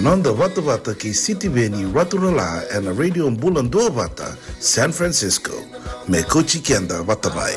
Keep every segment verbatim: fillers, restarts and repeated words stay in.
Noda vatavata kei Sitiveni Raturala ena Radio Bula Duavata, San Francisco. Me kauti keda vata mai.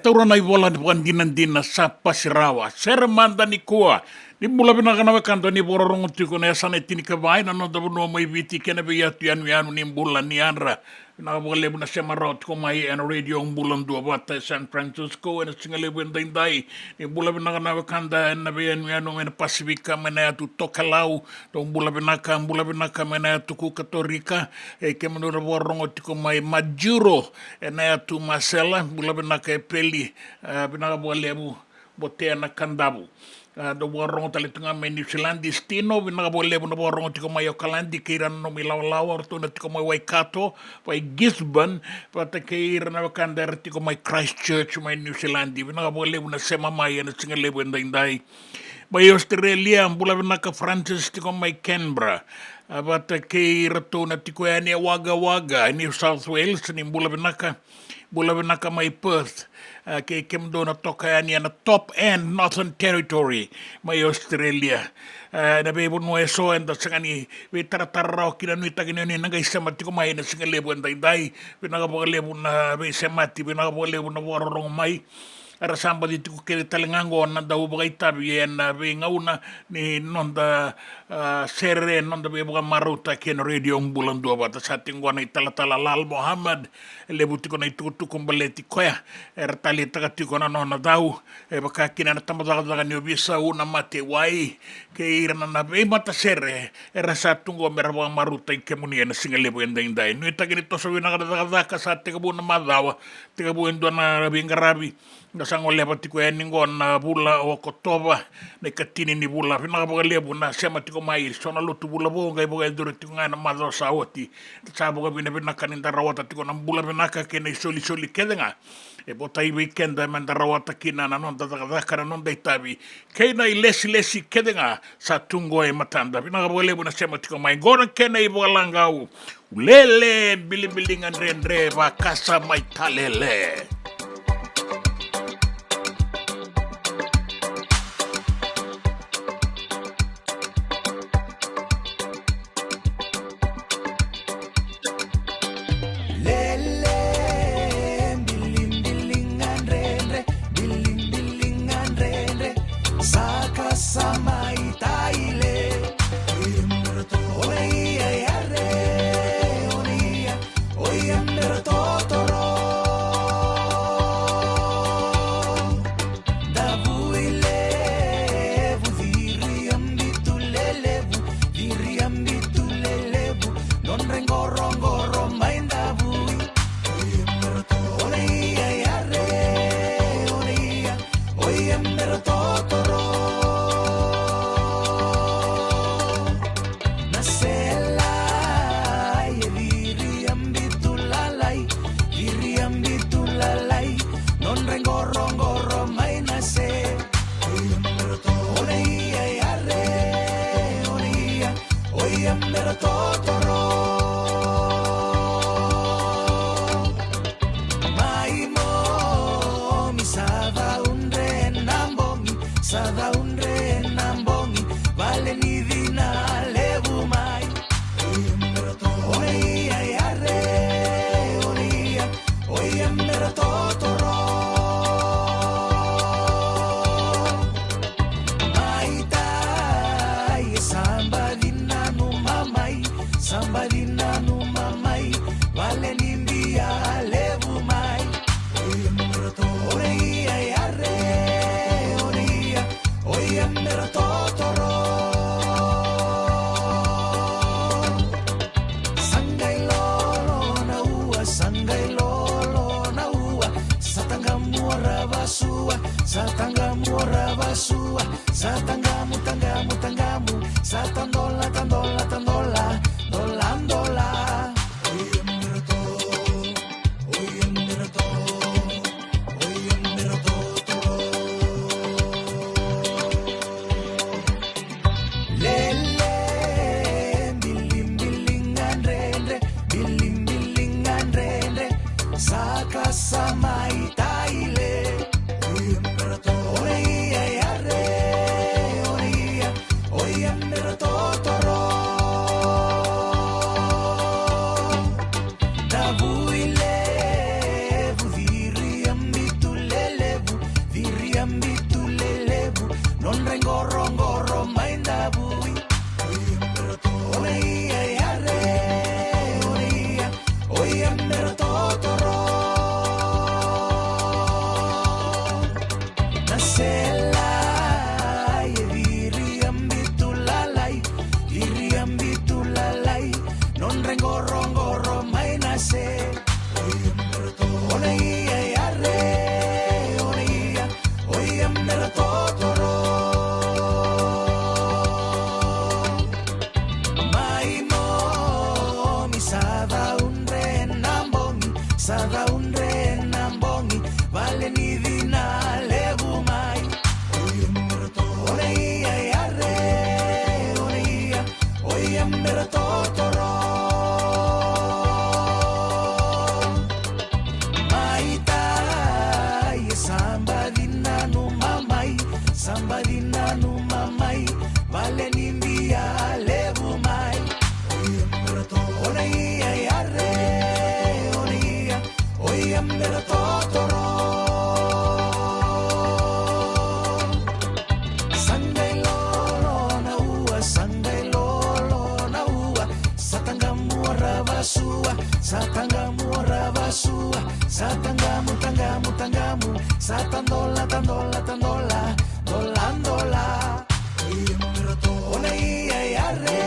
Taura na ivola ni vakadinadina sa pasi rawa. Sere mada nikua. Ni bula vinaka na wekada ni vakarorogo tiko na yasana e tinikava ena noda vanua mai Viti kei na veiyatu yanuyanu ni bula ni yadra. Vinaka vakalevu na sema rawa tiko mai ena Radio Bula Duavata e San Francisco ena siga levu edaidai. Ni bula vinaka na wekada ena veiyanuyanu ena Pasifika mai na yatu Tokelau. Dou bula vinaka, bula vinaka mai na yatu Kukatorika. E kemudou na vakarorogo tiko mai Majuro ena yatu Masela, bula vinaka e Peli, e, vinaka vakalevu. Botea na Kadavu. E, dou vakarorogo tale tu ga mai Niusiladi, Stino, vinaka vakalevu na vakarorogo tiko mai Okaladi, kei ira na nomu ilawalawa, o ratou na tiko mai Waikato, mai Gisborne, vata kei ira na wekada era tiko mai Christchurch, mai Niusiladi, vinaka vakalevu na sema mai ena siga levu edaidai. Mai Australia, bula vinaka Francis tiko mai Canberra, e, vata kei iratou na tiko yani e Wagga Wagga, New South Wales, ni bula vinaka. Bula vinaka mai Perth, e, kei kemudou na toka yani ena Top End, Northern Territory, mai Australia. E, na veivanua eso eda sega ni veitaratara rawa kina, nuitaki ni o ni na qai sema tiko mai ena siga levu edaidai. Vinaka vakalevu na veisemati, vinaka vakalevu na vakarorogo mai. Era sa baci tiko kece tale ga oqo na dau vakaitavi ena veigauna ni noda, a, sere, noda veivakamaruta kei na Radio Bula Duavata. Sa tiko oqo na italatala Lal Mohammed, e levu tiko na itukutuku baleti koya. Era taleitaka tiko na nona cau, e vaka kina na tabacakacaka ni ovisa, Una Mate Wai, kei ira na, na veimatasere era sa tu oqo mera vakamarutai kemuni ena siga levu edaidai. Nuitaki ni toso vinaka na cakacaka, sa tekivu na macawa, tekivu e dua na veiqaravi. Da sa goleva tiko yani oqo na vula o Okotova, na ikatini ni vula. Vinaka vakalevu na sema tiko mai, so na lotu vula vou qai vakayacori tiko ga ena macawa sa oti. Da sa vakavinavinaka ni da rawata tiko na bula vinaka kei na isolisoli kece ga e votai vei keda meda rawata kina na noda cakacaka, na noda itavi kei na ilesilesi kece ga sa tu oqo e matada. Vinaka vakalevu na sema tiko mai. Oqo na kena ivakalagau. Lele, bilibiliga dredre, vakasa mai talele. Lele, bilibiliga dredre, bilibiliga dredre, sa kasa mai taile. Oya mera totoro, oya, oya, oya, oya, oya mera totoro. Davui levu, ciri a bitu lelevu, ciri a bitu lelevu, nodra iqoroqoro mai davui. Oya mera totoro, oya, oya, oya, oya mera totoro. Na sela e ciri a bitu lalai, ciri a bitu lalai, nodra iqoroqoro mai na se. Oya mera totoro, oya, oya, oya, oya mera totoro. Mai momi sa caudre na bogi, sa caudre na bogi, vale ni cina levu mai. Oya mera totoro, oya, oya, oya mera totoro. Mai tai e sa baci nanuma mai, sa baci nanuma mai, vale ni bia levu mai. Oya mera totoro, oya, oya, oya mera totoro. Sa qai lolo na ua, sa qai lolo na ua, sa taqamu o Ravasua, sa taqamu o Ravasua, sa taqamu, taqamu, taqamu, sa tadola, tadola, tadola, dola, dola. Oya mera to, oya mera to, oya mera to, to. Lele, bilibiliga dredre, bilibiliga dredre, sa kasa mai taile. Oya mera totoro, oya, oya, oya mera totoro. Sa baci nanuma mai, vale ni bia levu mai. Oi Amerato, o na ia yare, o na ia, oi Amerato toro. Sa qai lolo na ua, sa qai lolo na ua, sa taqamu ora vasua, sa taqamu ora vasua, sa taqamu, taqamu, taqamu, sa tadola, tadola, tadola, dola, dola. Oi Amerato, o na ia yare,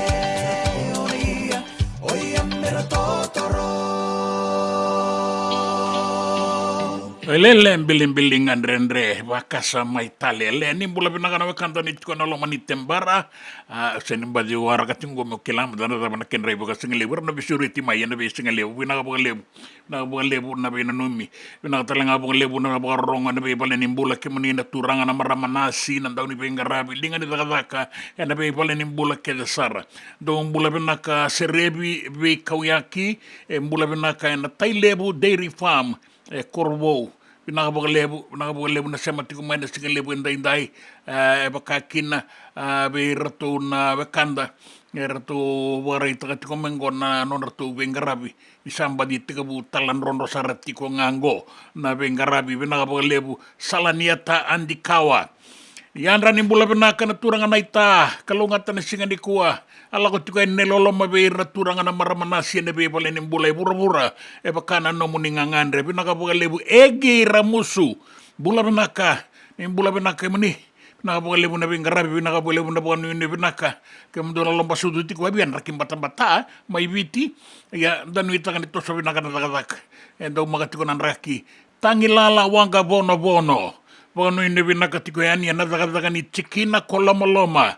o na ia, oi Amerato toro. E lele bilibili ga dredre, vakasa mai tale. E le ni bula vinaka na wekada ni tiko na loma ni tebara. A, se ni baci waraka tiko qo meu kila mada na cava na kedra ivakasigalevu. Era na veisureti mai ena veisigalevu. Vinaka vakalevu. Vinaka vakalevu na veinanumi. Vinaka tale ga vakalevu na vakarorogo ena veivale ni bula, kemuni na turaga na marama nasi, na dau ni veiqaravi, liga ni cakacaka ena veivale ni bula kece sara. Dou bula vinaka Serevi Veikauyaki, e bula vinaka ena Tailevu Dairy Farm, e Korovou. Vinaka vakalevu, vinaka vakalevu na sema tiko mai na sigalevu edaidai. E, e vaka kina, a, vei iratou na wekada, e ratou vakaraitaka tiko mai qo na nodratou veiqaravi. Ni sa baci tekivu taladrodro sara tiko ga qo na veiqaravi. Vinaka vakalevu Salaniata Adikawa. Yadra ni bula vinaka na turaga naita, kalougata na siga nikua. A lako tiko yani na iloloma vei ira na turaga na marama nasi ena veivale ni bula e vuravura, e vaka na nomuni gagadre. Vinaka vakalevu Egi Ramusu. Bula vinaka, ni bula vinaka kemuni. Vinaka vakalevu na veiqaravi, vinaka vakalevu na vakanuinui vinaka. Kemudou na loba sucu tiko vei ira na draki batabata mai Viti. Ia, da nuitaka ni toso vinaka na cakacaka. E daumaka tiko na draki. Tagilala Waqavonovono. Vakanuinui vinaka tiko yani ena cakacaka ni tikina ko Lomaloma.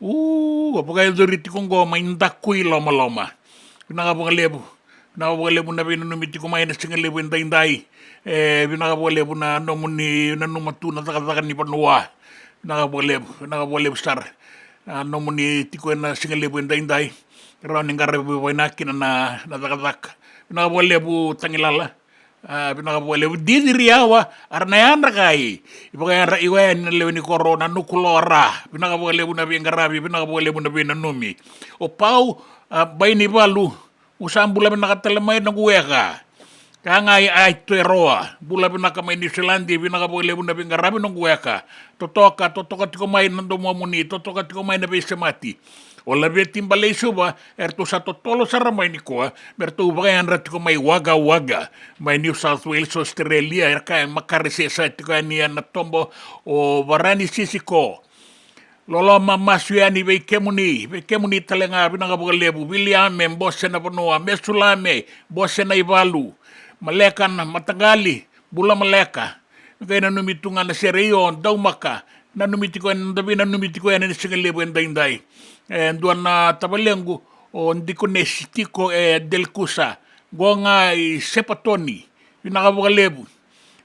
U, vakayacori tiko qo mai Dakui Lomaloma. Vinaka vakalevu. Vinaka vakalevu na veinanumi tiko mai ena sigalevu edaidai. E, vinaka vakalevu na nomuni nanuma tu na cakacaka ni vanua. Vinaka vakalevu, vinaka vakalevu sara. A, nomuni tiko ena sigalevu edaidai. Rawa ni qaravi vakavinaka kina na, na cakacaka. Vinaka vakalevu Tagilala. A, vinaka vakalevu Didi Riawa, era na yadra kai. I vakayadra, i vakayadra na lewe ni koro na Nukuloa ra. Vinaka vakalevu na veiqaravi, vinaka vakalevu na veinanumi. O Pau, a, Bainivalu, u sa bula vinaka tale mai noqu weka. Ka ga i Aotearoa, bula vinaka mai Niusiladi, vinaka vakalevu na veiqaravi noqu weka. Totoka, totoka tiko mai na domomuni, totoka tiko mai na veisemati. O Laveti Baleisuva, eratou sa totolo sara mai nikua, me ratou vakayadra tiko mai Wagga Wagga, mai New South Wales, Australia, era kaya Makare se sa tiko yani ena tobo o Varani Sisiko. Loloma masu yani vei kemuni, vei kemuni tale ga, vinaka vakalevu, Viliame, Bose na vanua, Mesulame, Bose na ivalu, Maleka na mataqali, bula Maleka, qai nanumi tu ga na sere io, daumaka, nanumi tiko yani, da veinanumi tiko yani ena sigalevu edaidai. E dua na tavalequ, o Dikonesi tiko e Delkusa, qo ga i Sepatoni, vinaka vakalevu.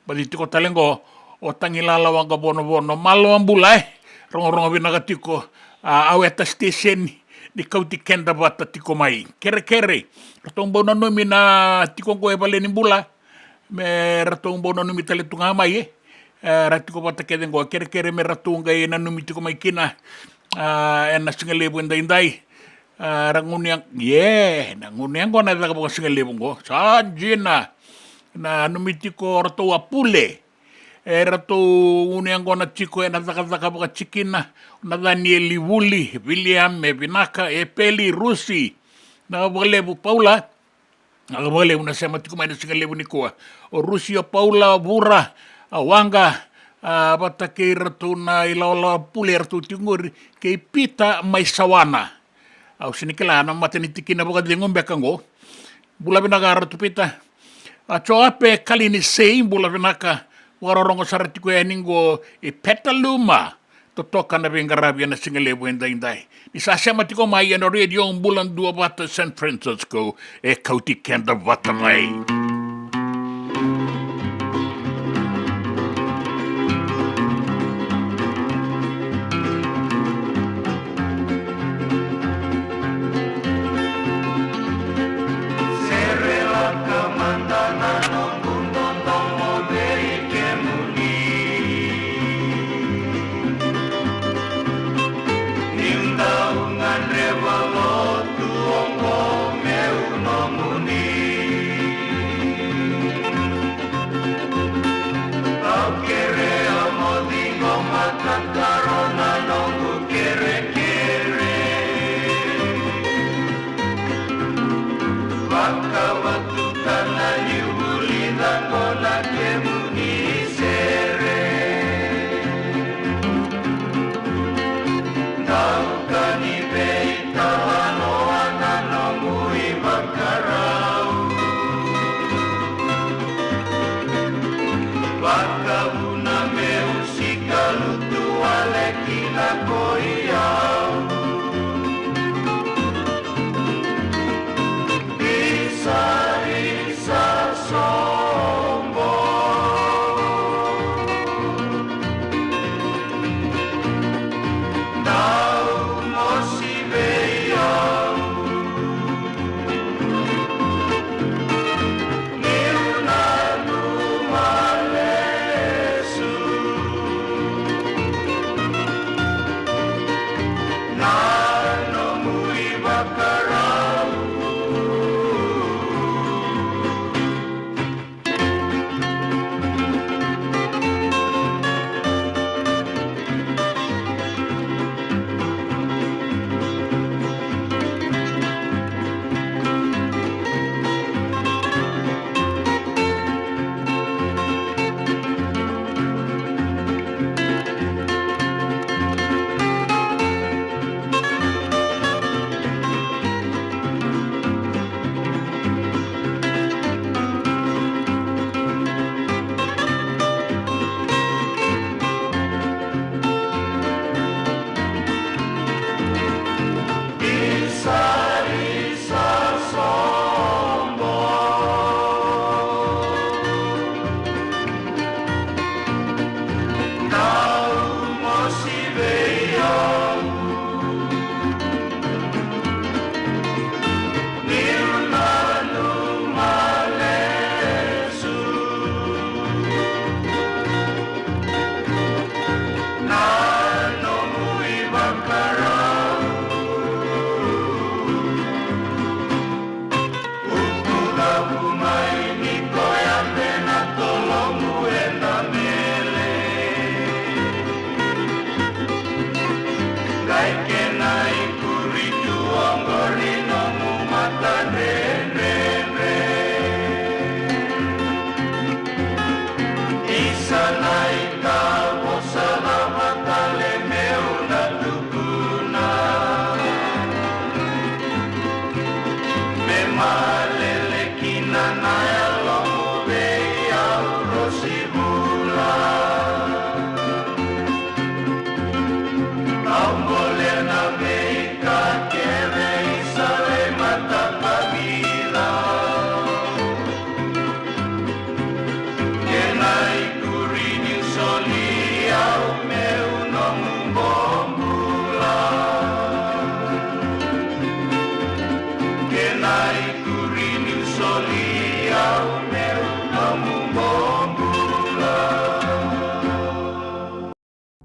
Baci tiko tale qo, o Tagilala Waqavonovono, malo a bula, e, rogorogo vinaka tiko, a, au eta station, ni kauti keda vata tiko mai. Kerekere, ratou bau nanumi na tiko qo e vale ni bula, me ratou bau nanumi tale tu ga mai, e. E, ra tiko vata kece qo, kerekere me ratou qai nanumi tiko mai kina, a, ena sigalevu edaidai. A, ra gunu yaqona, e, na gunu yaqona e caka vakasigalevu qo. Sa dina, nanumi tiko ratou a Pule. E ratou gunu yaqona tiko ena cakacaka vakatikina. Na Danieli Vuli, Viliame, vinaka, Epeli, Rusi. Vinaka vakalevu Paula. Vinaka vakalevu na sema tiko mai na sigalevu nikua. O Rusi, o Paula, o Vura, a Waqa, a, vata kei ratou na ilawalawa Pule, eratou tiko qori, kei Pita mai Sawana. Au sega ni kila na mata ni tikina vakacegu beka qo. Bula vinaka Ratu Pita. A Joape Kalinisei, bula vinaka. Vakarorogo sara tiko yani qo i Petaluma. Totoka na veiqaravi ena sigalevu edaidai. Ni sa sema tiko mai ena Radio Bula Duavata San Francisco, e kauti keda vata mai.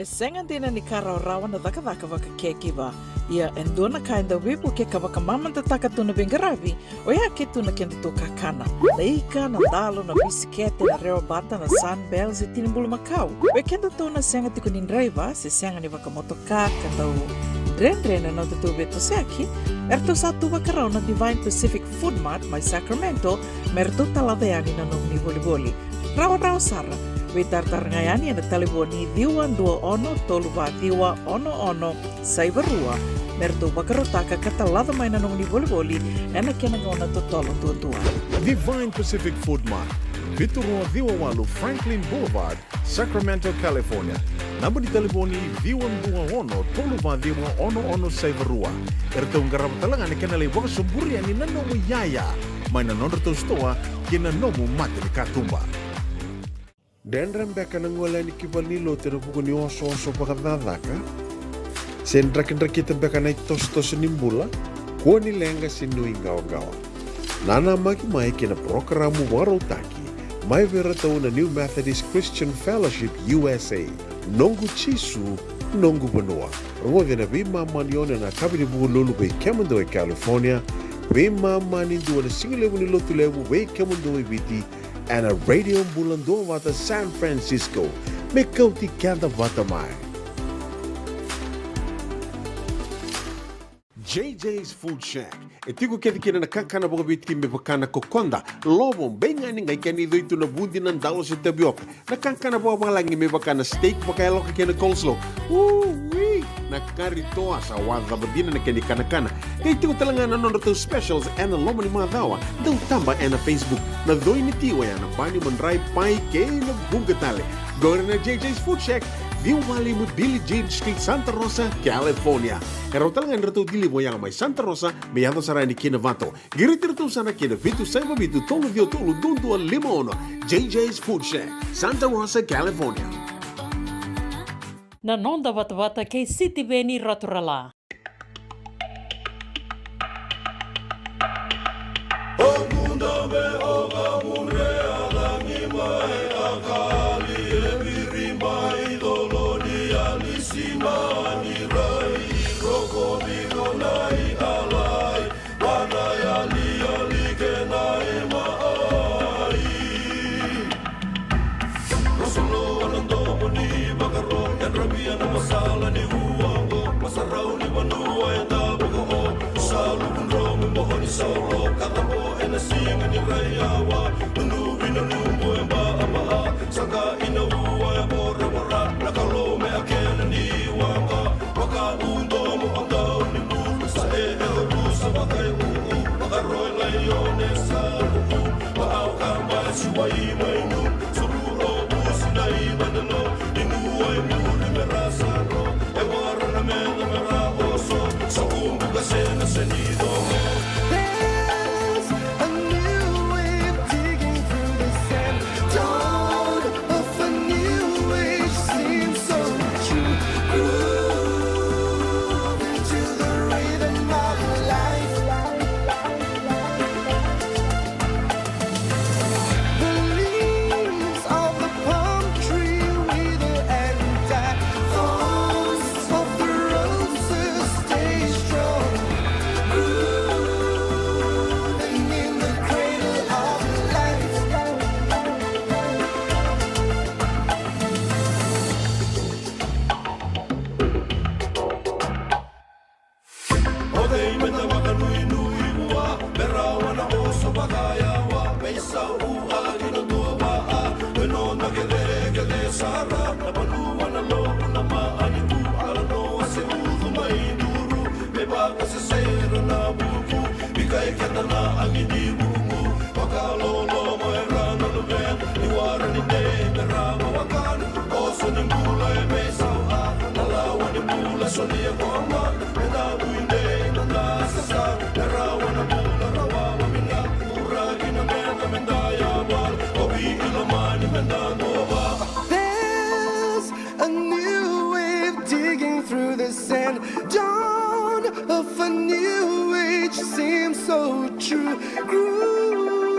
E sega dina ni ka rawarawa na cakacaka vakacaregiver. Ia e dua na ka e dau veivuke ka vakamamadataka tu na veiqaravi, oya ke tu na kedatou kakana. Na ika, na dalo, na bisikete, na rewa bata, na Sunbell se tini bulumakau. Vei kedatou na sega tiko ni draiva se sega ni vakamotoka ka dau dredre na nodatou veitosoyaki, eratou sa tu vakarau na Divine Pacific Food Mart mai Sacramento me ratou talaca yani na nomuni volivoli. Rawarawa sara. Veitaratara ga yani ena talevoni ciwa dua ono tolu va ciwa ono ono saiva rua me ratou vakarautaka ka talaca mai na nomuni volivoli ena kena gauna totolo duadua. Divine Pacific Food Mart, vitu rua ciwa walu Franklin Boulevard, Sacramento, California. Naba ni talevoni ciwa dua ono tolu va ciwa ono ono saiva rua. Eratou qarava tale ga na kena lai vakasoburi yani na nomu iyaya mai na nodratou sitoa kei na nomu mata ni katuba. Dredre beka na gole yani ki valenilotu ena vuku ni osooso vakacakacaka? Se drakidrakita beka na itosotoso ni bula? Kua ni leqa se nuiqawaqawa. Nanamaki mai kei na parokaramu vakarautaki mai vei iratou na New Methodist Christian Fellowship U S A, Noqu Jisu, Noqu Vanua. Rogoci ena veimama ni ono ena yakavi ni Vukelulu vei kemudou e California, veimama ni dua na sigalevu ni Lotulevu vei kemudou e Viti, ena Radio Bula Duavata San Francisco. Me kauti keda vata mai. J J's Food Shack. E tiko kece kina na kakana vakaviti me vaka na kokoda, lovo, beigani, qai kena icoi tu na vudi, na dalo se tavioka. Na kakana vakavalagi me vaka na steak vakayaloka kei na coleslaw. Ui! Na kari toa, sa wacava dina na kena ikanakana. Qai tiko tale ga na nodratou specials ena loma ni macawa. Dau taba ena Facebook. Na coi ni ti oya na bani, madrai, pai kei na vuqa tale. Qori na J J's Food Shack, ciwa walu lima Billie Jean Street, Santa Rosa, California. E rawa tale ga ni ratou deliver oya mai Santa Rosa me yaco sara yani ki Novato. Qiriti iratou sara ki na vitu saiva vitu tolu ciwa tolu dua dua lima ono. J J's Food Shack, Santa Rosa, California. Na noda vatavata kei Sitiveni Raturala. There's a new wave digging through the sand. Dawn of a new age seems so true. Groove into the rhythm of life. The leaves of the palm tree wither and die. Thorns of the roses stay strong, grooving in the cradle of life. O cei meda vakanuinui vua, me rawa na oso vakayawa, me isau a ki na dua vaa, me nona kecekece sara, na vanua na loku na maaniku, ala noa se ucu mai duru, me vakasesera na vuku, bikai keda na agi ni vuku, vakaloloma era na luvena, ni wara ni dei me rawa wakana, oso ni bula e me isau a, na lawa ni bula solia ko amana, me da vui dei na da sasa, me rawa na bula rawa vamina, uraki na meda me da yawa, o vi ilomani me da nova. There's a new wave digging through the sand. Dawn of a new age seems so true. Groove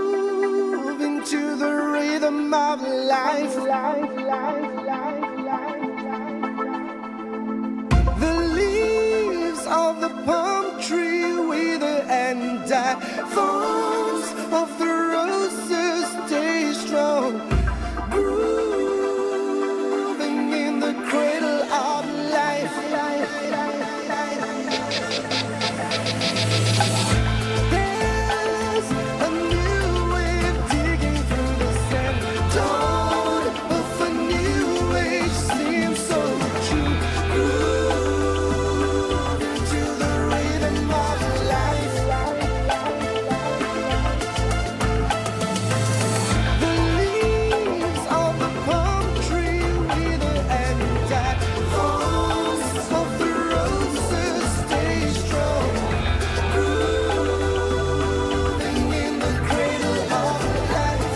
into the rhythm of life. The palm tree wither and die. Thorns of the roses stay strong. Grooving in the cradle of life. There's a new wave digging through the sand. Dawn of a new age seems so true. Groove into the rhythm of life. The leaves of the palm tree wither and die. Thorns of the roses stay strong. Grooving in the cradle of life.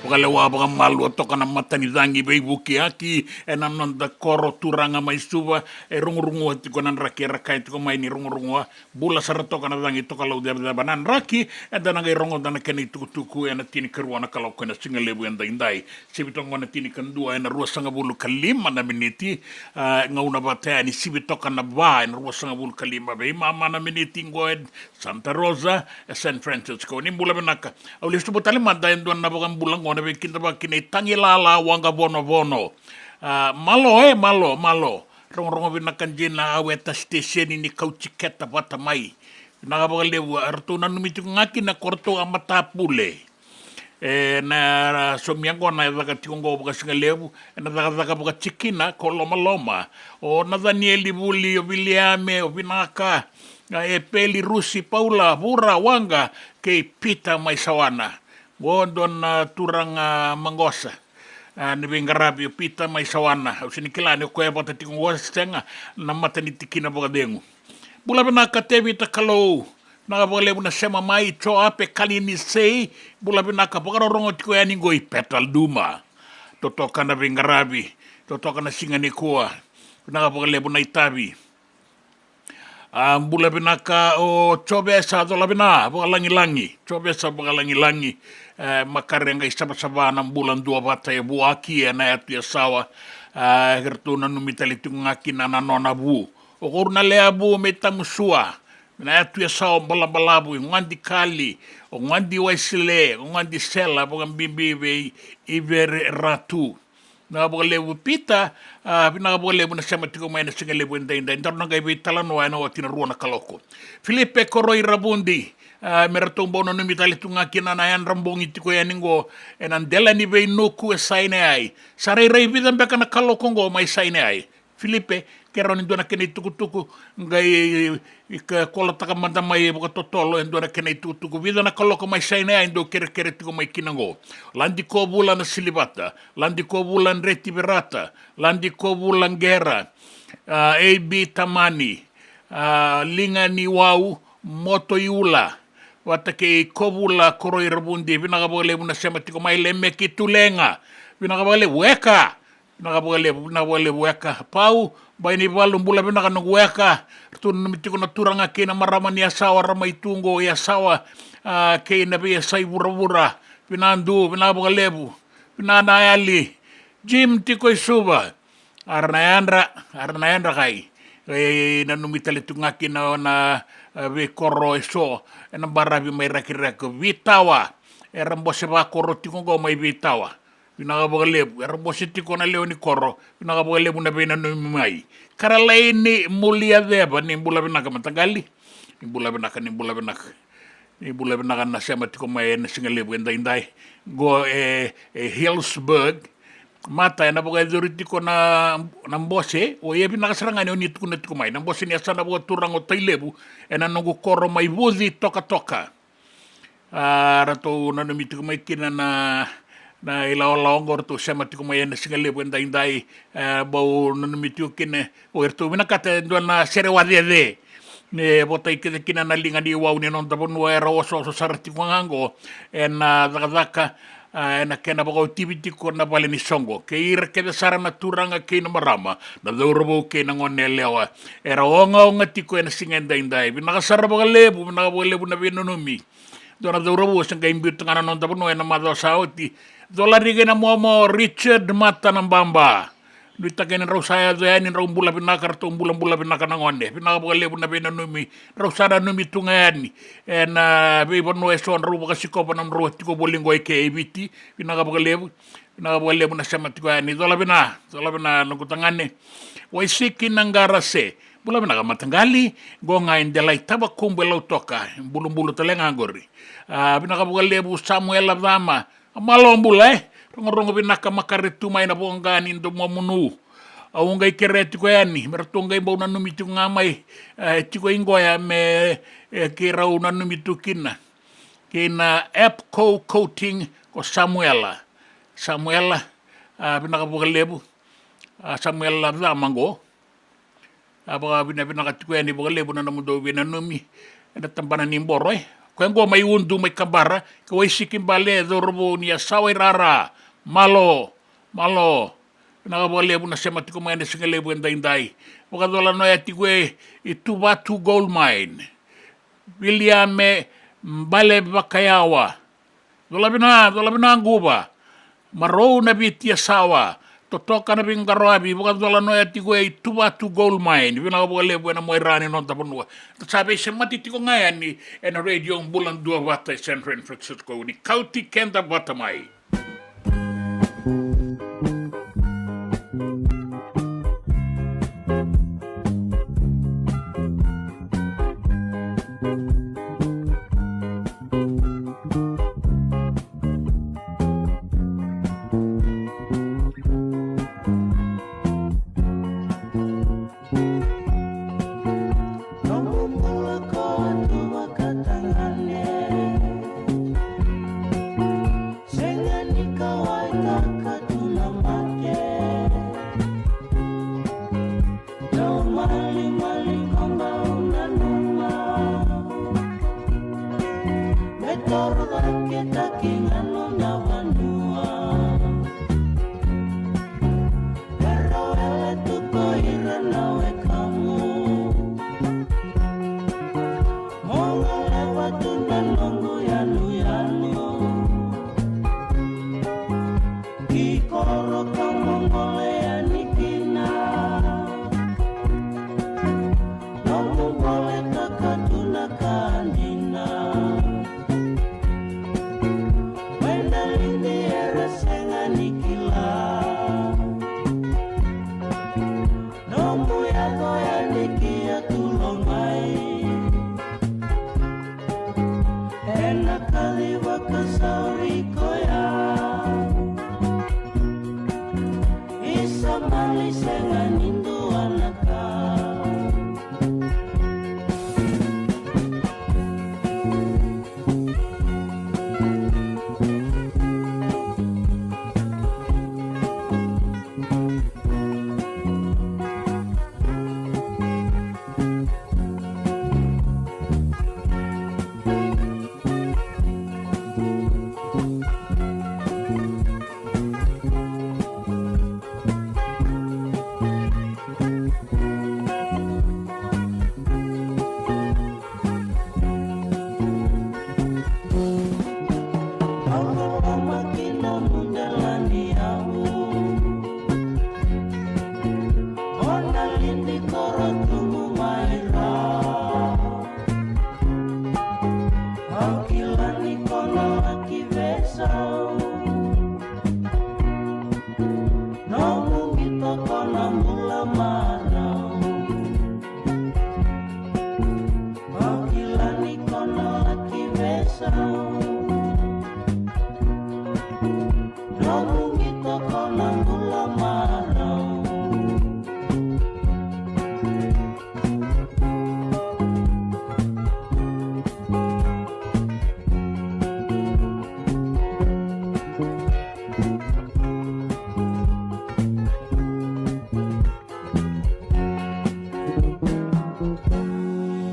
Vakalewa vakamalua toka na matanicagi veivukiyaki ena noda koro turaga mai Suva. E rugurugua tiko na draki, era kaya tiko mai ni rugurugua. Bula sara toka na cagi tokalau cevaceva na draki. Eda na qai rogoca na kena itukutuku ena tinikarua na kaloko ena sigalevu edaidai. Sivi toka na tinikadua ena ruasagavulu ka lima na miniti. A, gauna vata yani, sivi toka na va ena ruasagavulu ka lima. Veimama na miniti qo e Santa Rosa, e San Francisco. Ni bula vinaka. Au lesu tale mada e dua na vakabula qo na veikidavaki nei Tagilala Waqavonovono. A, malo, e, malo, malo. Rogorogo vinaka dina, au e ta siteseni ni kauti keta vata mai. Vinaka vakalevu, eratou nanumi tiko ga kina ko ratou a matapule. E na saumi qo na caka tiko qo vakasigalevu, e na cakacaka vakatikina ko Lomaloma. O Nacanieli Vuli, o Viliame, o Vinaka, a, Epeli, Rusi, Paula, Vura, Waqa, kei Pita mai Sawana. Qo dua na turaga maqosa. A, ni veiqaravi o Pita mai Sawana. Au sega ni kila ni o koya vata tiko qo se sega, na mata ni tikina vakacegu. Bula vinaka Tevita Kalou. Vinaka vakalevu na sema mai, Joape Kalinisei. Bula vinaka, vakarorogo tiko yani qo i Petal Duma. Totoka na veiqaravi, totoka na siga nikua. Vinaka vakalevu na itavi. A, bula vinaka o Jovesa Colavina Vakalagilagi. Jovesa Vakalagilagi, e, makare qai savasava na bula duavata e vuaki ena yatu Yasawa. A, eratou nanumi tale tiko ga kina na nona vu. O koru na lewe vu me Tamusua, na yatu Yasawa balabalavu, o Gadi Kali, o Gadi Waisile, o Gadi Sela, vakabibi vei Ivere Ratu. Vinaka vakalevu Pita, a, vinaka vakalevu na sema tiko mai ena sigalevu edaidai. Daru na qai veitalanoa ena oti na rua na kaloko. Filipe Koroi Ravudi, a, me ratou bau nanumi tale tu ga kina na yadra bogi tiko yani qo ena dela ni veinuku e Sinai. Sa rairai vica beka na kaloko qo mai Sinai? Filipe, ke rawa ni dua na kena itukutuku, qai ka kolotaka mada mai vakatotolo e dua na kena itukutuku. Vica na kaloko mai Sinai, dou kerekere tiko mai kina qo. Ladi Kovula Nasilivata, Ladi Kovula Dretiverata, Ladi Kovula Qera, a, A B Tamani, a, Liga ni Wau, Moto i Ula, vata kei Kovula Koroi Ravudi. Vinaka vakalevu na sema tiko mai. Lemeki Tulega, vinaka vakalevu. Eka, vinaka vakalevu, vinaka vakalevu Eka. Pau Bainivalu, bula vinaka noqu Eka. Ratou nanumi tiko na turaga kei na marama ni Yasawa, ra mai tu qo Yasawa, a, kei na veiyasai vuravura. Vinaka Du, vinaka vakalevu. Vinaka na yali. Jim tiko i Suva. Ara na yadra, ara na yadra kai. E nanumi tale tu ga kina na, e, veikoro eso ena baravi mai Rakiraki. Vitawa, era bose vakoro tiko qo mai Vitawa. Vinaka vakalevu, era bose tiko na lewe ni koro. Vinaka vakalevu na veinanumi mai. Karalaini Muliaceva, ni bula vinaka mataqali. Ni bula vinaka, ni bula vinaka. Ni bula vinaka na sema tiko mai ena sigalevu edaidai. Qo e, e Hillsburg. Mata ena vakayacori tiko na, na bose, o ia vinaka sara ga ni o ni tukuna tiko mai. Na bose ni yasana vakaturaga o Tailevu, ena noqu koro mai Vuci Tokatoka. A, ratou nanumi tiko mai kina na, na ilawalawa oqo, ratou sema tiko mai ena sigalevu edaidai, e, bau nanumi tiko kina, o iratou vinakata e dua na sere wacece. Me votai kece kina na Liga ni Wau ni noda vanua, era osooso sara tiko ga oqo ena cakacaka, a, ena kena vakaotivi tiko na vale ni soqo. Kei ira kece sara na turaga kei na marama, na cauravou kei na gone yalewa, era ogaoga tiko ena siga edaidai. Vinaka sara vakalevu, vinaka vakalevu na veinanumi. Dua na cauravou se qai biuta ga na noda vanua ena macawa sa oti. Cola Rike na Momo, Richard Mata na Baba. Nuitaka ni drau sa yaco yani, drau bula vinaka, ratou bulabula vinaka na gone. Vinaka vakalevu na veinanumi drau sa nanumi tu ga yani ena veivanua eso drau vakasikova na nodrau tiko voli qo eke e Viti. Vinaka vakalevu. Vinaka vakalevu na sema tiko yani. Cola vina, cola vina noqu tagane. Waisiki Naqarase. Bula vinaka mataqali. Qo ga e Delai Tavakubu e Lautoka. Bulubulu tale ga qori. A, vinaka vakalevu Samuela Cama. A, malo bula, e? Rogorogo vinaka, makare tu mai na voqa ni domomunu. Au qai kerea tiko yani me ratou qai bau nanumi tiko ga mai, e, tiko i Goya me, e, keirau nanumi tu kina kei na Epco Coating ko Samuela. Samuela, a, vinaka vakalevu. A, Samuela Cama qo. A, vakavinavinaka tiko yani vakalevu na nomudou veinanumi ena tabana ni boro, e. Koya qo mai Udu, mai Kabara, ka Waisiki Bale, cauravou ni Yasawa i Rara. Malo, malo. Vinaka vakalevu na sema tiko mai ena siga levu edaidai. Vakacola noya tiko e, i Tuvatu Gold Mine. Viliame Bale Vakayawa. Cola vina, cola vina Quva. Marou na Viti Yasawa. Totoka na veiqaravi, vakacola noya tiko e i Tuvatu Gold Mine. Vinaka vakalevu ena muaira ni noda vanua. Da sa veisemati tiko ga yani ena Radio Bula Duavata e San Francisco, ni kauti keda vata mai. Noqu bula ko Tuvakatagane. Sega ni kauwaitaka tu na mate. Dau malimali ko bau nanuma. Me toro cake taki ga nona vanua. Era wele tu ko ira na wekamu. Mo goleva tu na noqu yanuyanu. Ki koro ka mo gole yani kina. Noqu goletaka tu na ka dina. Mai na lidi era sega ni kila. Nomu yaco yani ki a tulo mai. Ena kaci vakasauri koya. Isa mani sega ni dua na ka. Au loloma ki na mudelani au. O na lidi koro tubu mai ra. Au kila ni ko na laki veisau. Nomu qito ko na bula marau. Au kila ni ko na laki veisau. Nomu qito ko na bula marau.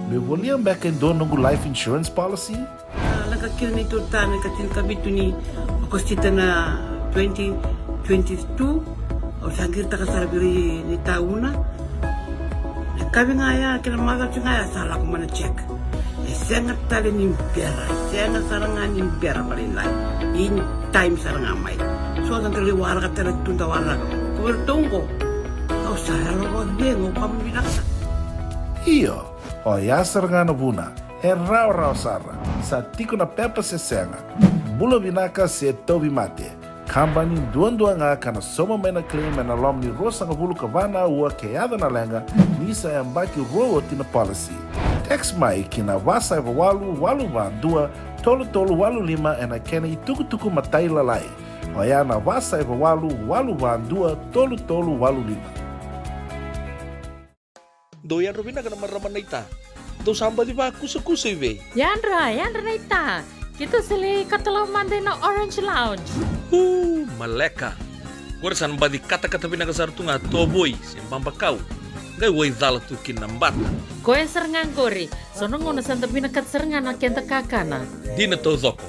Meu volia beka e dua noqu life insurance policy? A, lako kina neitou tama ena ika tinikavitu ni Okosita na twenty twenty-two. Au sa qiritaka sara vei ira na itauna. Na yakavi ga ya kei na macawa ga ya sa lako mai na check. E sega tale ni bera, e sega sara ga ni bera vakalailai. In time sara ga mai. So da qai waraka tale tu, da waraka. Ko iratou qo, Au sa yalo vakacegu, ka vinaka sara. Io, oya sara ga na vuna, e rawarawa sara, sa tiko na pepa se sega. Bula vinaka se tauvimate. Kabani duadua ga ka na sauma mai na claim ena loma ni ruasagavulu ka va na aua ke yaco na leqa, ni sa yabaki rua oti na policy. Text mai ki na va saiva walu walu va dua tolu tolu walu lima ena kena itukutuku matailalai. Oya na va saiva walu walu va dua tolu tolu walu lima. Dou yadra vinaka na marama naita. Dou sa baci vakusakusa i vei? Yadra, yadra naita. Keitou sa lai katalau mada ina Orange Lounge. Uu, maleka. Qori sa na baci katakata vinaka sara tu ga tovoi se babakau. Qai wai cala tu kina na bata. Koya sara ga qori. So na gauna sa da vinakata sara ga na keda kakana. Dina taucoko.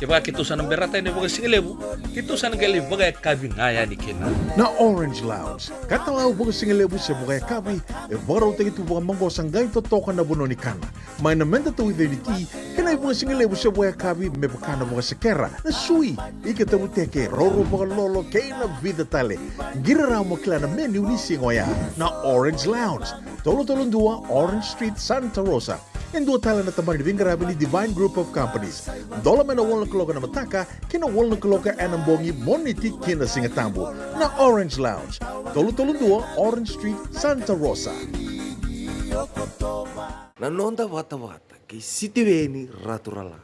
Kevaka keitou sa na berata yani vakasigalevu, keitou sa na qai lai vakayakavi ga yani kina. Na Orange Lounge, katalau vakasigalevu se vakayakavi, e vakarautaki tu vakamaqosa qai totoka na vanua ni kana. Mai na meda tauica ni ti, kei na ivakasigalevu se vakayakavi me vaka na vakasekera, na sui, ika tavuteke, roro vakalolo, kei na vica tale. Qiri rawa mo kila na menu ni siga oya. Na Orange Lounge, tolu tolu dua Orange Street, Santa Rosa. E dua tale na tabana ni veiqaravi ni Divine Group of Companies. Dola mai na walu na kaloko ena mataka ki na walu na kaloko ena bogi, Moniti ki na Sigatabu. Na Orange Lounge, tolu tolu dua Orange Street, Santa Rosa. Na noda vatavata kei Sitiveni Raturala.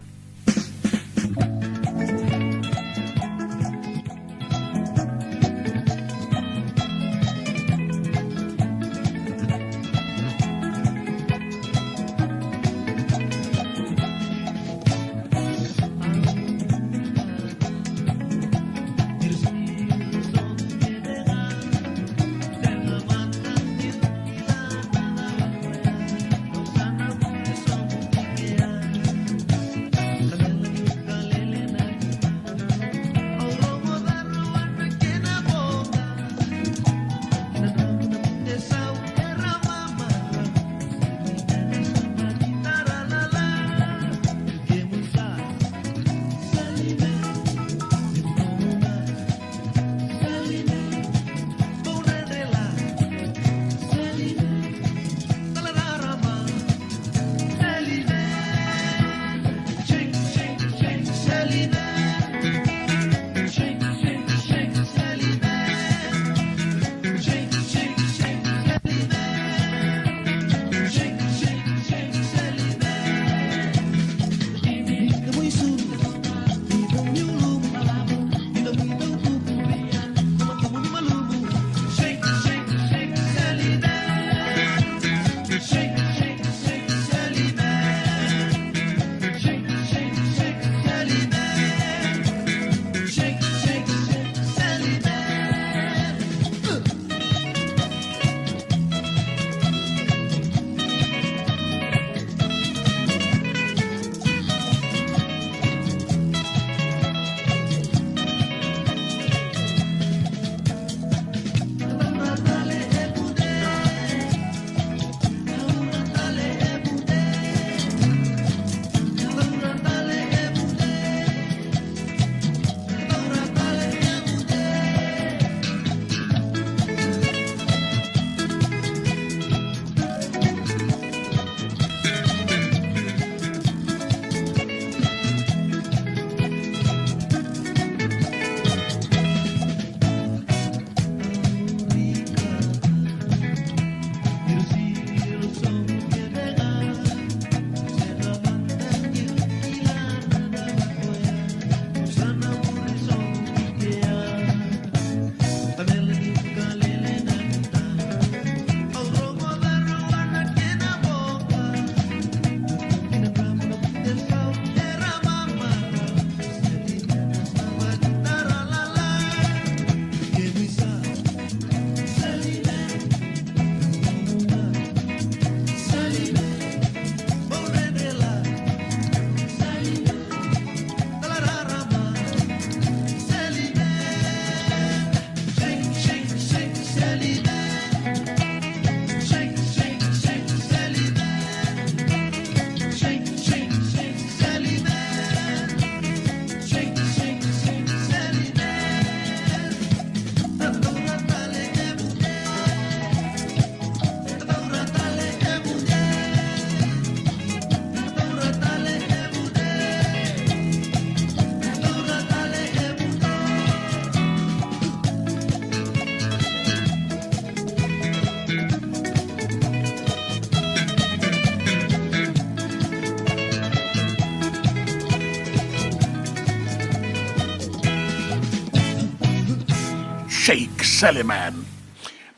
Sheikh Salman.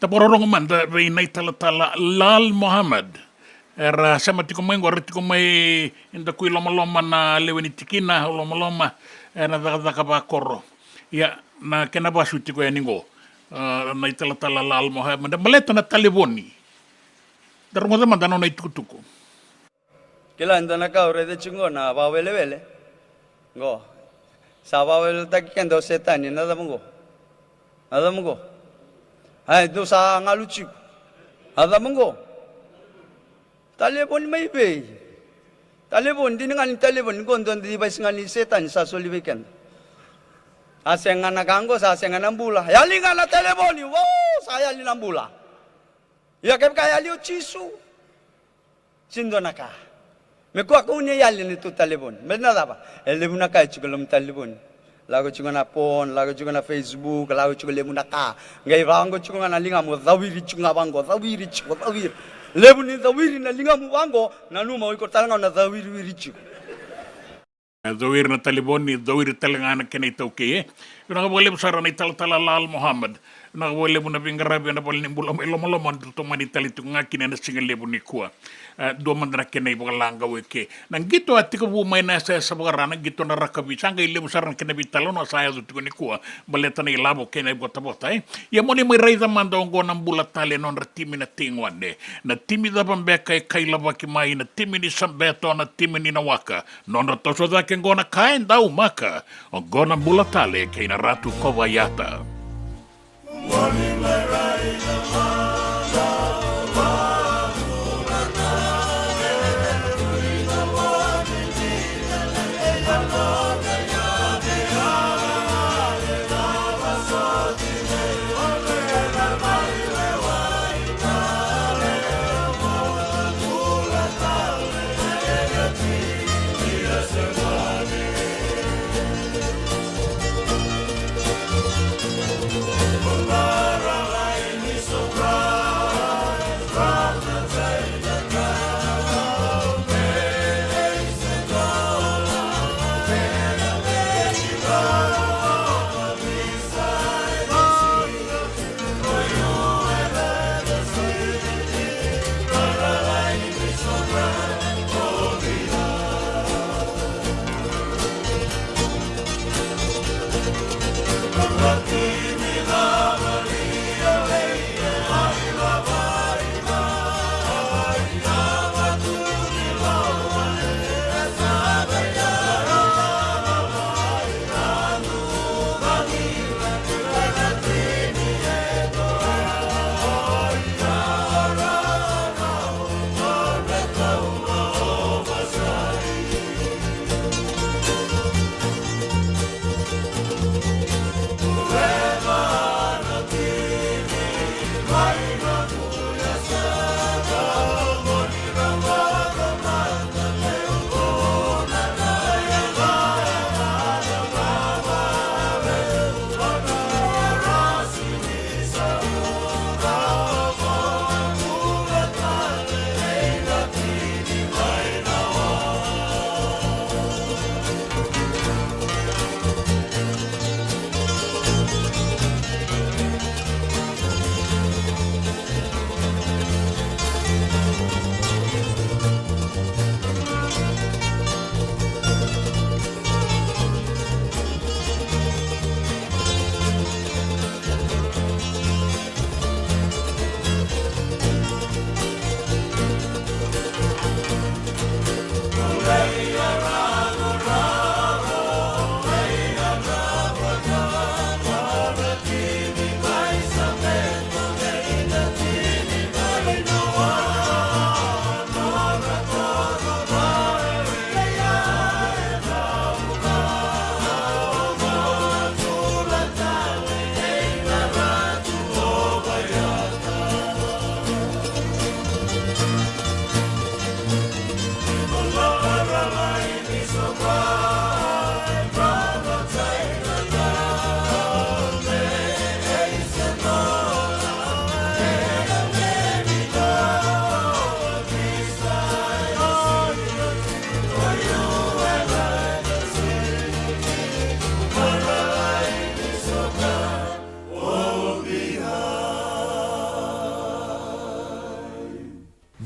Da vakarorogo mada vei na italatala Lal Mohammed. Era sema tiko mai qo, era tiko mai i Dakuilomaloma na lewe ni tikina o Lomaloma, ena cakacaka vakoro. Ia, na kena vasu tiko yani qo, a, na italatala Lal Mohammed, baleta na talevoni. Da rogoca mada na nona itukutuku. Kila e dua na ka au raica tiko qo na vakawelewele. Qo. Sa vakaweleweletaki keda o Setani, na cava qo? Na cava qo? Ai, dou sa galu tiko. Na cava qo? Talevoni mai vei? Talevoni, dina ga ni talevoni, qo dua na device ga ni Setani sa soli vei keda. A sega na ka qo, sa sega na bula. Yali ga na talevoni, wo, sa yali na bula. Ia kevaka yali o Jisu. Sega ni dua na ka. Me kua kau ni yali ni tu talevoni. Me na cava? E levu na ka e tiko loma talevoni. Lako tiko na phone, lako tiko na Facebook, lako tiko levu na ka. Qai vaqo tiko ga na ligamu, cawiri tiko ga vaqo, cawiri tiko, cawiri. Levu ni cawiri na ligamu vaqo, nanuma o iko tale ga na cawiriwiri tiko. E, cawiri na talevoni, cawiri tale ga na kena itaukei, e. Vinaka vakalevu sara na italatala Lal Mohammed. Vinaka vakalevu na veiqaravi ena vale ni bula mai Lomaloma, da tomani tale tiko ga kina ena siga levu nikua. E, dua mada na kena ivakalagau eke. Na qito a tekivu mai na yasayasa vakara, na qito na rakavi, sa qai levu sara na kena veitalanoa sa yaco tiko nikua. Baleta na ilavo kei na ivotavota, e. Ia mo ni mai raica mada oqo na Bula Tale, nodra timi na Tigone. Na timi cava beka e kailavaki mai, na timi ni Sabeto, na timi ni Nawaka. Nodra toso cake qo na ka e daumaka. Oqo na Bula Tale kei na Ratu Kovaiata.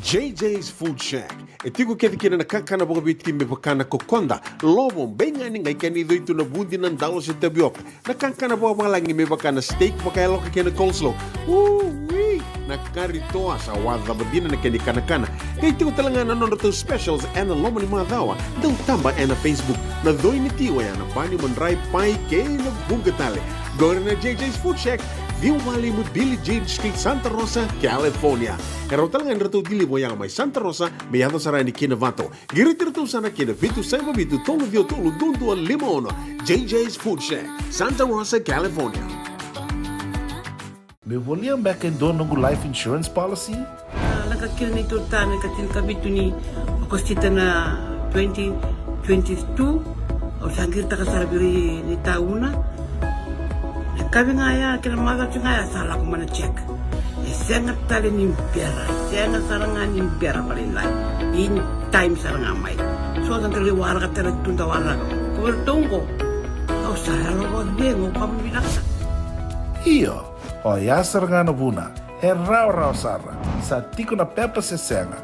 J J's Food Shack. E tiko kece kina na kakana vakaviti me vaka na kokoda, lovo, beigani, qai kena icoi tu na vudi, na dalo se tavioka. Na kakana vakavalagi me vaka na steak vakayaloka kei na coleslaw. Ui! Na kari toa sa wacava dina na kena ikanakana. Qai tiko tale ga na nodratou specials ena loma ni macawa. Dau taba ena Facebook. Na coi ni ti oya na bani, madrai, pai kei na vuqa tale. Qori na J J's Food Shack, ciwa walu lima Billie Jean Street, Santa Rosa, California. E rawa tale ga ni ratou deliver oya mai Santa Rosa me yaco sara yani ki Novato. Qiriti iratou sara ki na vitu saiva vitu tolu ciwa tolu dua dua lima ono. J J's Food Shack, Santa Rosa, California. Meu volia beka e dua noqu life insurance policy? A, lako kina neitou ta na ika tinikavitu ni Okosita na twenty twenty-two. Au sa qiritaka sara vei ira na itauna. Na yakavi ga ya kei na macawa ga ya sa lako mai na check. E sega tale ni bera, e sega sara ga ni bera vakalailai. In time sara ga mai. So da qai waraka tale tu, da waraka. Ko iratou qo, au sa yalo vakacegu, au vakavinavinaka sara. Io, oya sara ga na vuna. E rawarawa sara. Sa tiko na pepa se sega.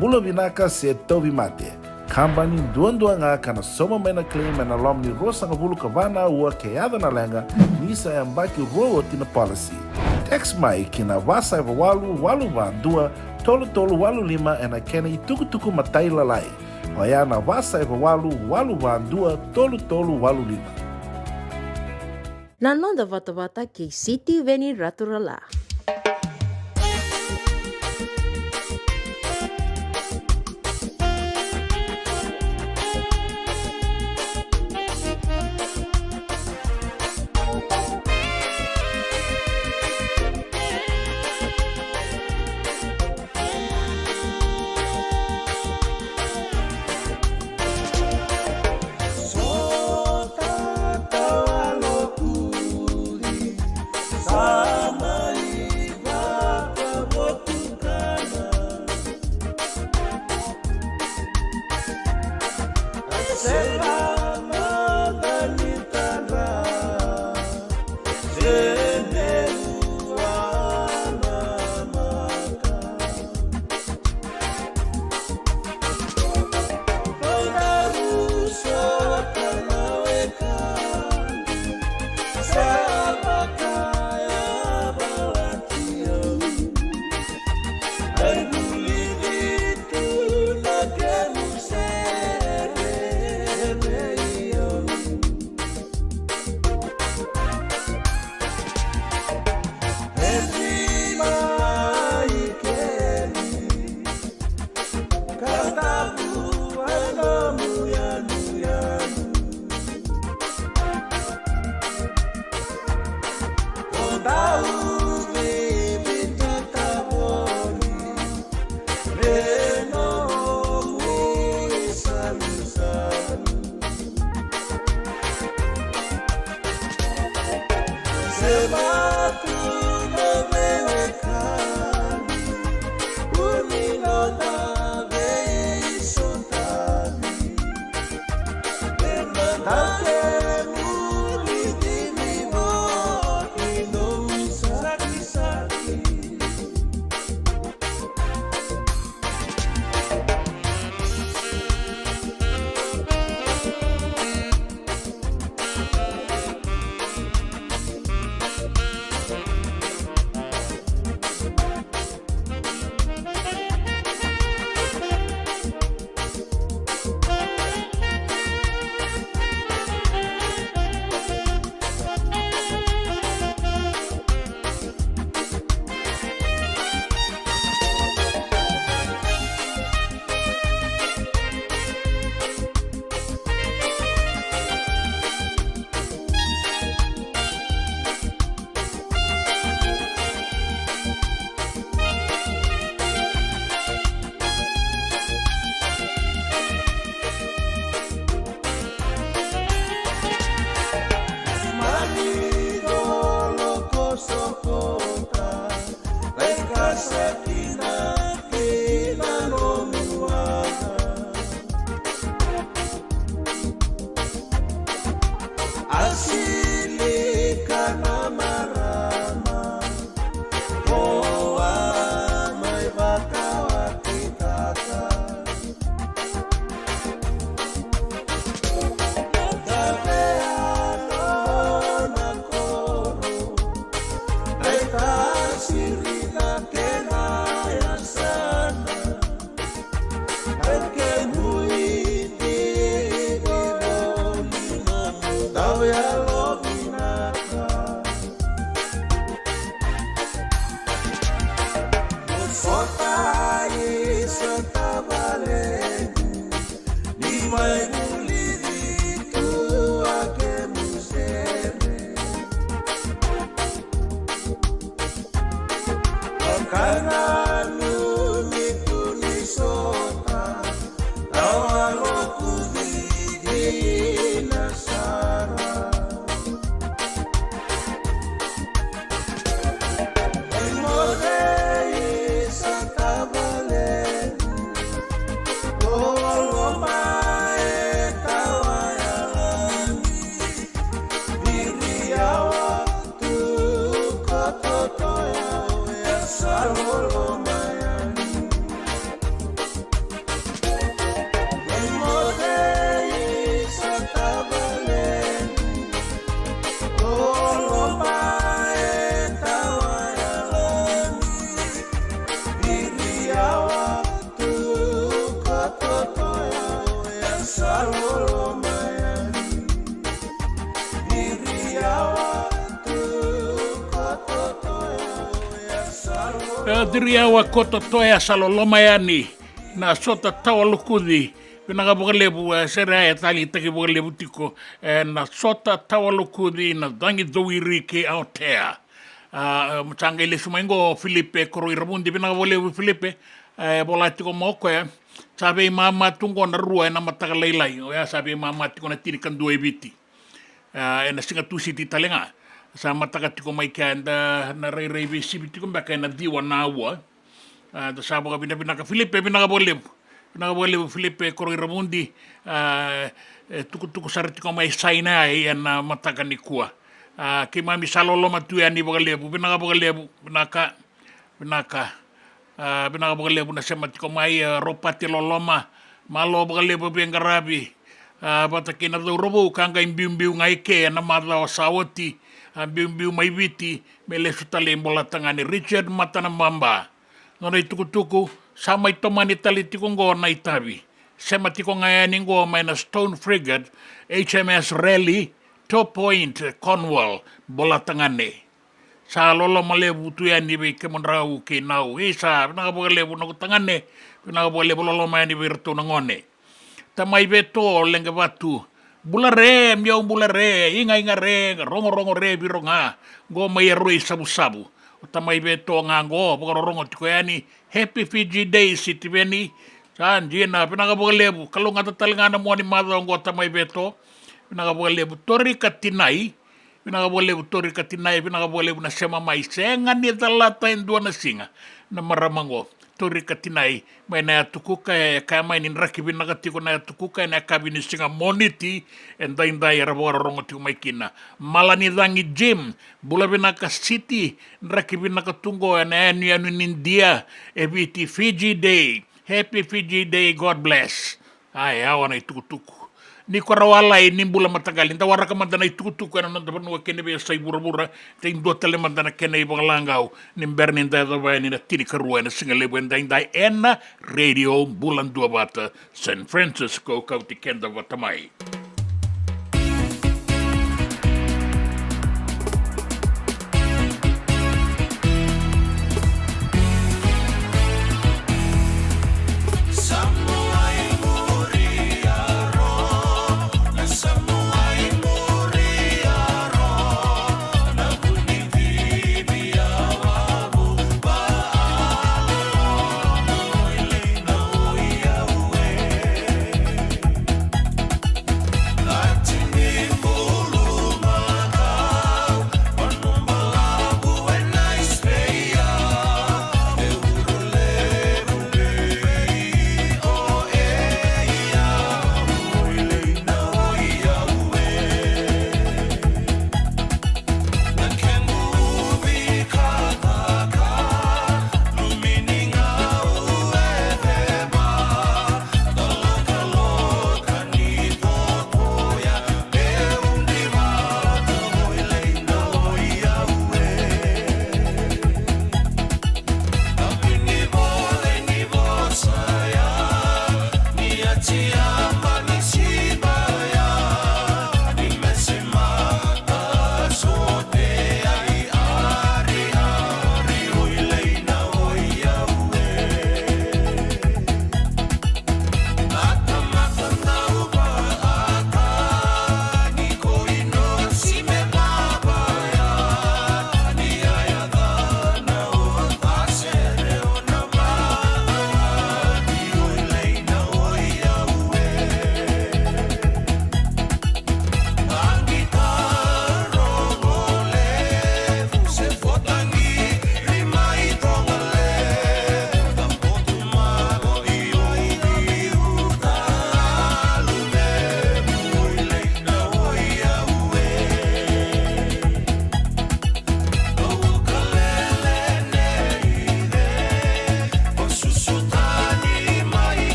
Bula vinaka se tauvimate. Kabani duadua ga ka na sauma mai na claim ena loma ni ruasagavulu ka va na aua ke yaco na leqa, ni sa yabaki rua oti na policy. Text mai ki na va saiva walu walu va dua tolu tolu walu lima ena kena itukutuku matailalai. Oya na va saiva walu walu va dua tolu tolu walu lima. Na noda vatavata kei Sitiveni Raturala. E, three hour koto toya sa loloma yani na sota tawa lokuci. Vinaka vakalevu, e, sere a e talitaki vakalevu tiko, e, na sota tawa lokuci na cagi cowiri kei Aotea. A, e, sa qai lesu mai qo Filipe Koroi Ravudi, vinaka vakalevu Filipe, e, vola tiko mo koya. Sa veimama tu qo na rua ena mataka lailai, oya sa veimama tiko na tinikadua e Viti. A, ena siga Tusiti tale ga. Sa mataka tiko mai kea eda na rairai veisivi tiko beka ena ciwa na aua. A, da sa vakavinavinaka Filipe, vinaka vakalevu. Vinaka vakalevu Filipe Koroi Ravudi. A, e tukutuku sara tiko mai Saina ai ena mataka nikua. A, keimami sa loloma tu yani vakalevu, vinaka vakalevu, vinaka. Vinaka. A, vinaka vakalevu na sema tiko mai, a, Ropati Loloma. Malo vakalevu veiqaravi. A, vata kei na cauravou ka qai biubiu ga i ke ena macawa sa oti. A, biubiu mai Viti me lesu tale i Bolatagane. Richard Matanababa. Nona itukutuku, sa mai tomani tale tiko qo na itavi. Sema tiko ga yani qo mai na Stone Frigate, H M S Raleigh, Top Point, Cornwall, Bolatagane. Sa loloma levu tu yani vei kemudrau kei nau. Isa, vinaka vakalevu noqu tagane, vinaka vakalevu, loloma yani vei iratou na gone. Tamai Veto, leqe vatu. Bula re, miau bula re, igaiga re, rogorogo re, viro ga. Qo mai Aroi Savusavu. O Tamai Veto ga qo, vakarorogo tiko yani. Happy Fiji Day, Sitiveni. Sa dina, vinaka vakalevu. Kalougata tale ga na mua ni macawa qo Tamai Veto. Vinaka vakalevu. Torika Tinai. Vinaka vakalevu Torika Tinai, vinaka vakalevu na sema mai. Sega ni calata e dua na siga na marama qo. Torika Tinai, mai na yatu Kuka, e kaya mai ni draki vinaka tiko na yatu Kuka ena yakavi ni siga Moniti, e daidai era vakarorogo tiko mai kina. Mala ni cagi Jim, bula vinaka Siti, draki vinaka tu qo ena yanuyanu ni Idia, e Viti, Fiji Day. Happy Fiji Day, God bless. A, e yawa na itukutuku. Ni ko ra walai, ni bula mataqali, da waraka mada na itukutuku ena noda vanua kei na veiyasai vuravura, da dua tale mada na kena ivakalagau, ni bera ni da yacova yani na tinikarua ena sigalevu edaidai ena Radio Bula Duavata, San Francisco, kauti keda vata mai.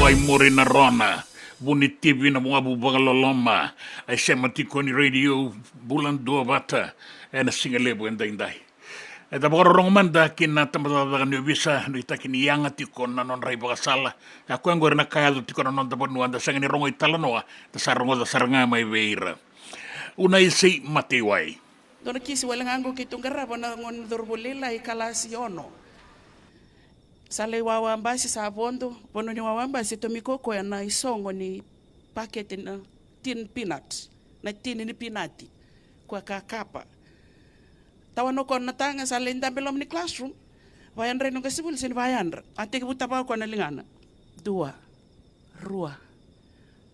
Ai muri na rona, Vuni T V na vugavu vakaloloma, ai sema tiko ni Radio Bula Duavata, ena siga levu edaidai. Eda vakarorogo mada ki na tabacakacaka ni ovisa, nuitaki ni yaga tiko na nodra ivakasala. A koya oqori na ka e yaco tiko na noda vanua, da sega ni rogo italanoa, da sa rogoca sara ga mai vei ira. Una isei mateiwai. Dua na kisi wale ga oqo keitou qarava na gone cauravou lailai kalasi ono. Sa lai wawa basi sa vodo, vanua ni wawa basi e tomika o koya na isogo ni pakete na tin peanut, na tini ni pinati, koya ka kapa. Tawana o koya na taga sa lai dabe loma ni classroom, vayadra ina qasenivuli se ni vayadra. A tekivu tavaya o koya na ligana. Dua, rua,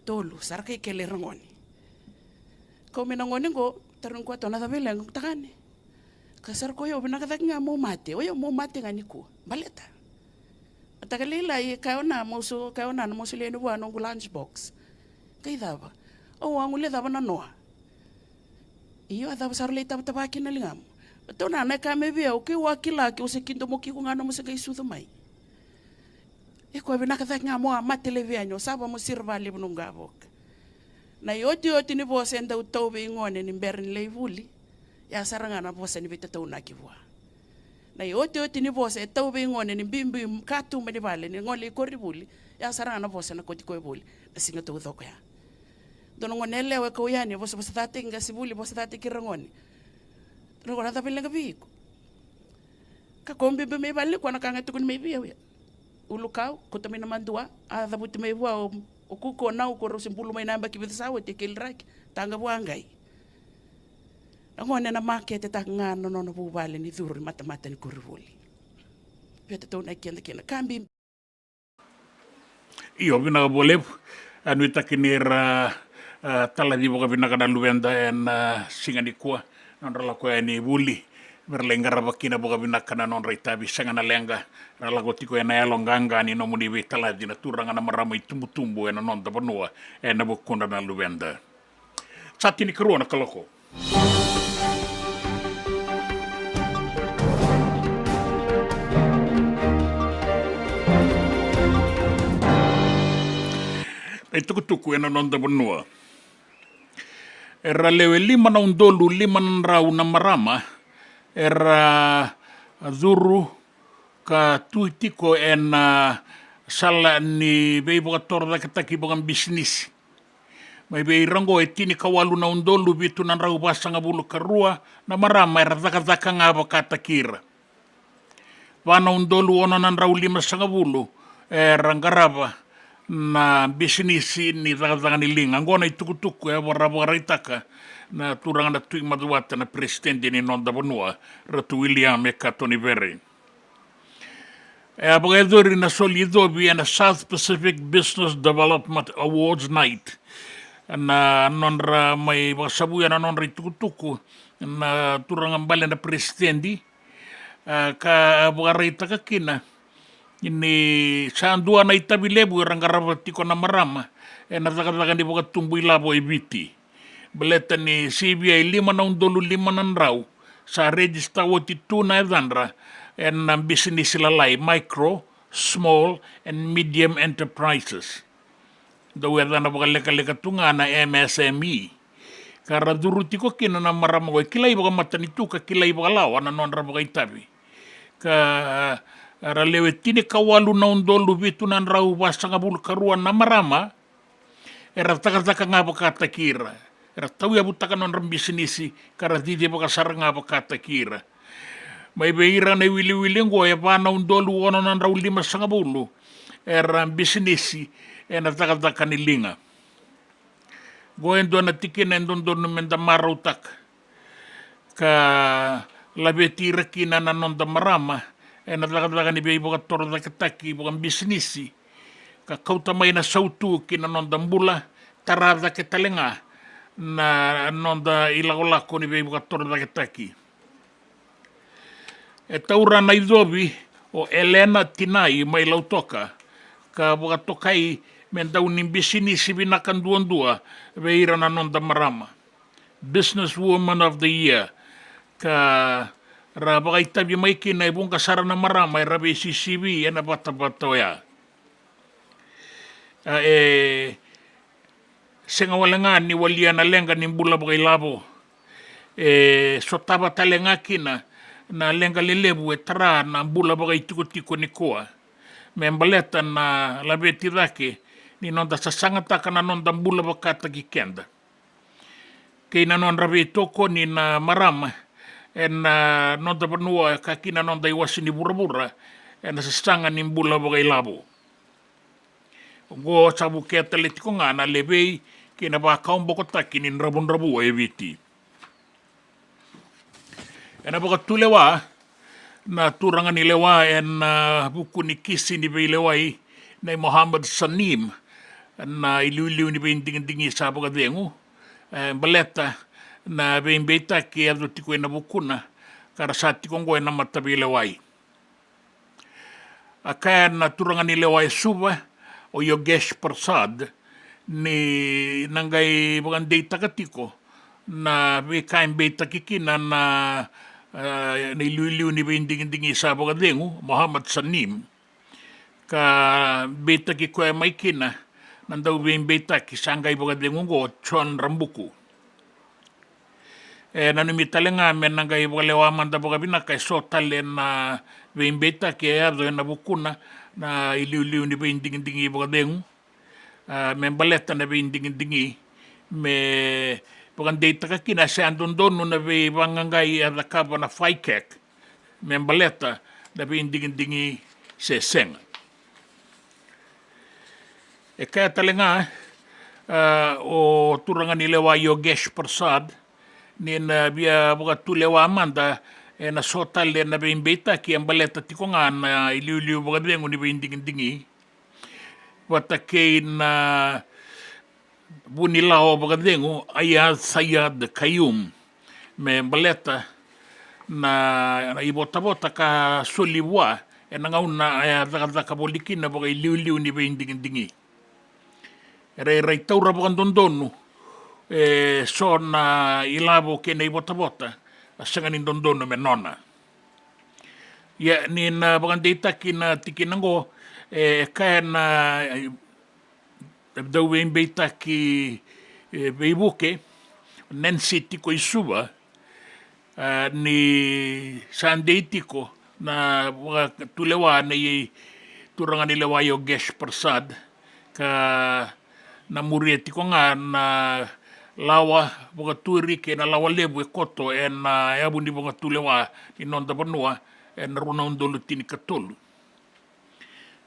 tolu, sa ra kai kele ira gone. Kau mai na gone oqo, tarogi koya, tou na cava e leqa, tagane? Ka sara ko, io, vinaka cake ga mo mate, o io mo mate ga nikua. Baleta. A taka lailai, kaya o na mo so, kaya o na mo solia yani vua noqu lunch box. Kai cava? Au a guilecava na noa. Io, a cava sa ra lai tavatava kina na ligamu? Tou na, na kaya mai vei au, ke au a kila, ke au se kidomoki iko ga nomu se qai sucu mai. E koya vinaka cake ga mo a mate laivi yani, o sa va mo sira valevu noqu qavoka. Na iotioti ni vosa e dau tau vei gone ni bera ni lai vuli, ya sara ga na vosa ni veitataunaki vua. Na iotioti ni vosa e tau vei gone ni biubiu katuba ni vale ni gole i koronivuli, ya sara ga na vosa na kauti koya voli na siga taucoko ya. Dua na gone yalewa e kau yani, vosavosacataki qasenivuli, vosacataki ira gone. Rau na cava e leqa vei iko? Ka ko biubiu mai vale nikua, na ka ga e tukuni mai vei au ya. Ulukau, kauta mai na madua, a cavuti mai vua o, o kuku, o nau, ko rau se bulu mai na yabaki vica sa oti, e keliraki, taqa vua qai. Na gone na makete taka ga na nona vuvale ni curu ni matamata ni koronivuli. Veitataunaki keda kina, ka bibi. Io, vinaka vakalevu. A nuitaki ni ra, a, talaci vakavinaka na luveda ena, a, siga nikua. Nodra lako yani vuli, me ra lai qarava kina vakavinaka na nodra itavi, sega na leqa. Ra lako tiko ena yaloqaqa ni nomuni veitalaci na turaga na marama itubutubu ena noda vanua, ena vukudra na luveda. Sa tinikarua na kaloko. Na itukutuku ena noda vanua. Era lewe lima na udolu lima na drau na marama era curu ka tu tiko ena sala ni veivakatorocaketaki vakabisinisi. Mai vei ira oqo e tinikawalu na udolu vitu na drau vasagavulu ka rua na marama era cakacaka ga vakataki ira. Va na udolu ono na drau limasagavulu era qarava na bisinisi ni cakacaka ni liga. Oqo na itukutuku e vakara-, vakaraitaka na turaga na Tui Macuata, na peresitedi ni noda vanua, Ratu William Ekatoni Vere. E a vakayacori na soli icovi ena South Pacific Business Development Awards Night. Na nodra mai vakasavuya na nodra itukutuku na turaga bale na peresitedi, a, ka vakaraitaka kina ni sa dua na itavi levu era qarava tiko na marama ena cakacaka ni vakatubu ilavo e Viti. Baleta ni sivia e lima na udolu lima na drau sa rejista oti tu na yacadra ena bisinisi lalai, micro, small and medium enterprises. Dau yacana vakalekaleka tu ga na M S M E. Ka ra curu tiko kina na marama oqo e kilai vakamatanitu ka kilai vakalawa na nodra vakaitavi. Ka ra lewe tinikawalu na udolu vitu na drau vasagavulu ka rua na marama era cakacaka ga vakataki ira. Era tauyavutaka nodra bisinisi ka ra cicivaka sara ga vakataki ira. Mai vei ira na iwiliwili oqo e va na udolu ono na drau limasagavulu era bisinisi ena cakacaka ni liga. Oqo e dua na tikina e dodonu meda marautaka ka laveti ira kina na noda marama ena cakacaka ni veivakatorocaketaki vakabisinisi, ka kauta mai na sautu ki na noda bula, tara cake tale ga na noda ilakolako ni veivakatorocaketaki. E taura na icovi o Elena Tinai mai Lautoka, ka vakatokai me dau ni bisinisi vinaka duadua vei ira na noda marama. Business Woman of the Year, ka ra vakaitavi mai kina e vuqa sara na marama era veisisivi ena vatavata oya. A, e sega wale ga ni walia na leqa ni bula vakailavo. E sotava tale ga kina na leqa lelevu e tara na bula vakaitikotiko nikua, me baleta na laveti cake ni noda sasagataka na noda bula vakataki keda kei na nodra veitokoni na marama ena noda vanua, ka kina noda iwase ni vuravura, ena sasaga ni bula vakailavo. Oqo sa vukea tale tiko ga na levei kei na vakawabokotaki ni dravudravua e Viti. Ena vakatulewa na turaga ni lewa ena vuku ni kisi ni veilewai nei Mohammed Saneem na iliuliu ni veidigidigi sa vakacegu, e baleta na veibeitaki e yaco tiko ena vukuna, ka ra sa tiko oqo ena mataveilewai. A kaya na turaga ni lewa e Suva, o Yogesh Prasad, ni na qai vakadeitaka tiko na veika e beitaki kina na, e, na iliuliu ni veidigidigi sa vakacegu, Mohammed Saneem, ka beitaki koya mai kina na dauveibeitaki sa qai vakacegu oqo, John Rabuku. E nanumi tale ga me na qai vakalewa mada vakavinaka e so tale na veibeitaki e yaco ena vukuna na iliuliu ni veidigidigi vakacegu, a, me baleta na veidigidigi, me vakadeitaka kina se a dodonu na veivaqaqai e cakava na FICAC me baleta na veidigidigi se sega. E kaya tale ga, a, o turaga ni lewa Yogesh Prasad, ni na via vakatulewa mada ena so tale na veibeitaki e baleta tiko ga na iliuliu vakacegu ni veidigidigi, vata kei na vunilawa vakacegu Aiyaz Sayed-Khaiyum, me baleta na, na ivotavota ka soli vua ena gauna e a cakacaka voli kina vakailiuliu ni veidigidigi. E rairai taura vakadodonu e so na ilavo kei na ivotavota, a sega ni dodonu me nona. Ia ni na vakadeitaki na tikina oqo, e kaya na dauveibeitaki, e, veivuke, Nancy Tikoisuva, a, ni sa dei tiko na vakatulewa nei turaga ni lewa Yogesh Prasad, ka na muria tiko ga na lawa vakaturi kei na lawa levu e koto ena yavu ni vakatulewa ni noda vanua ena rua na udolu tinikatolu.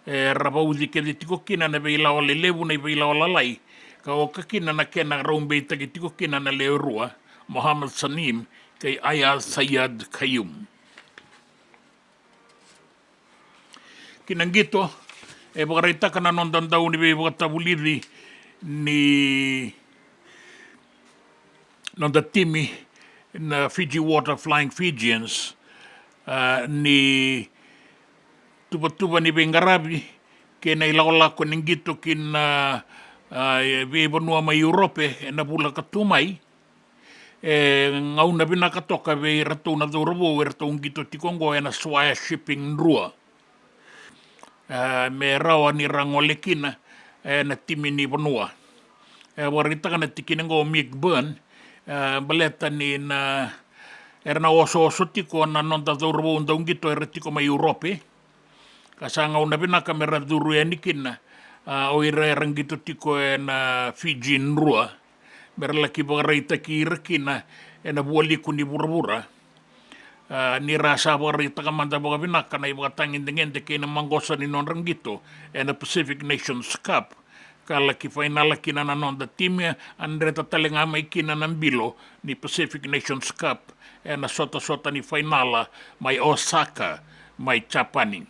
Era vauci kece tiko kina na veilawa lelevu, na veilawa lalai, ka oka kina na kena rau beitaki tiko kina na lewe rua, Mohammed Saneem kei Aiyaz Sayed-Khaiyum. Ki na qito, e vakaraitaka na noda dau ni veivakatavulici ni noda timi na Fiji Water Flying Fijians, a, ni tuvatuva ni veiqaravi kei na ilakolako ni qito ki na, a, veivanua mai Europe ena vula ka tu mai. E gauna vinaka toka vei iratou na cauravou eratou qito tiko oqo ena Swire Shipping Drua. E, me rawa ni ra gole kina, e, na timi ni vanua. E vakaraitaka na tikina oqo o Mick Byrne, e, baleta ni na, era na osooso tiko na noda cauravou dauqito era tiko mai Europe. Ka sa gauna vinaka me ra curu yani kina, a, o ira era qito tiko ena Fiji Drua, me ra laki vakaraitaki ira kina ena vualiku ni vuravura. A, ni ra sa vakaraitaka mada vakavinaka na ivakatagedegede kei na maqosa ni nodra qito ena Pacific Nations Cup, ka laki fainala kina na noda timi, a dreta tale ga mai kina na bilo ni Pacific Nations Cup ena sotasota ni fainala mai Osaka, mai Japani.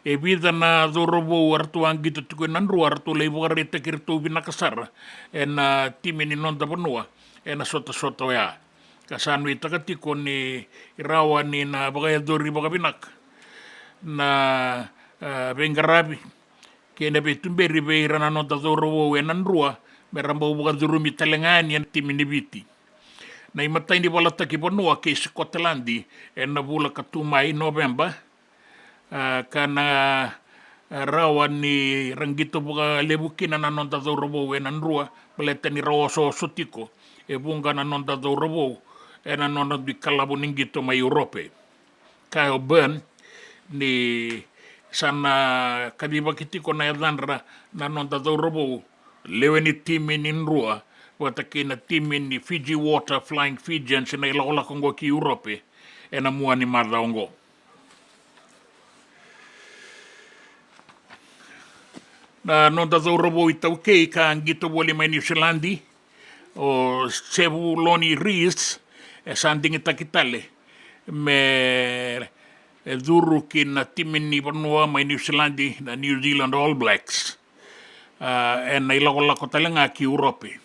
E vica na cauravou eratou a qito tiko ena Drua eratou lai vakaraitaki iratou vinaka sara ena timi ni noda vanua ena sotasota oya. Ka sa nuitaka tiko ni rawa ni na vakayacori vakavinaka na, e, veiqaravi kei na veituberi vei ira na noda cauravou ena Drua, me ra bau vakacurumi tale ga yani ena timi ni Viti. Na imatai ni valataki vanua kei Sikoteladi ena vula ka tu mai, Noveba, a, ka na e rawa ni ra qito vakalevu kina na noda cauravou ena Drua, baleta ni ra osooso tiko e vuqa na noda cauravou ena nodra dui kalavu ni qito mai Europe. Kaya o Byrne ni sa na kacivaki tiko na yacadra na noda cauravou lewe ni timi ni Drua vata kei na timi ni Fiji Water Flying Fijians ena ilakolako oqo ki Europe ena mua ni macawa oqo. Na noda cauravou iTaukei ka qito voli mai Niusiladi, o Sevuloni Reece, e sa digitaki tale me curu ki na timi ni vanua mai Niusiladi, na New Zealand All Blacks, a, ena ilakolako tale ga ki Urope.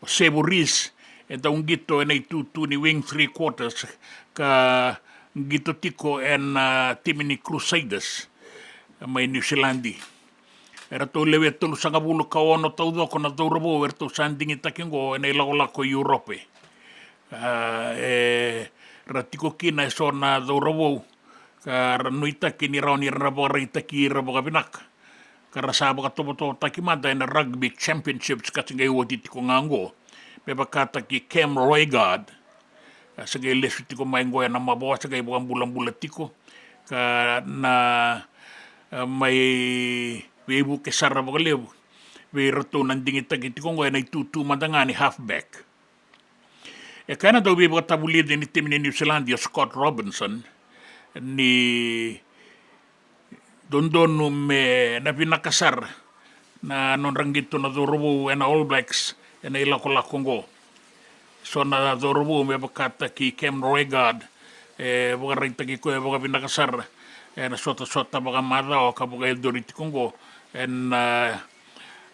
O Sevu Reece e dau qito ena itutu ni wing three quarters ka qito tiko ena timi ni Crusaders mai Niusiladi. Eratou lewe tolusagavulu ka ono taucoko na cauravou eratou sa digitaki oqo ena ilakolako i Urope. A, e, ra tiko kina eso na cauravou ka ra nuitaki ni rawa ni ra vakaraitaki ira vakavinaka, ka ra sa vakatovotovotaki mada ena Rugby Championships ka se qai oti tiko ga oqo, me vakataki Cam Roigard. A, se qai lesu tiko mai oqo ena mavoa, se qai vakabulabula tiko, ka na, a, mai veivuke sara vakalevu vei iratou na digitaki tiko oqo ena itutu mada ga ni halfback. E kaya na dau veivakatavulici ni timi ni Niusiladi o Scott Robinson ni dodonu me na vinaka sara na nodra qito na cauravou ena All Blacks ena ilakolako oqo. So na cauravou me vakataki Cam Roigard e vakaraitaki koya vakavinaka sara ena sotasota vakamacawa ka vakayacori tiko oqo ena, a,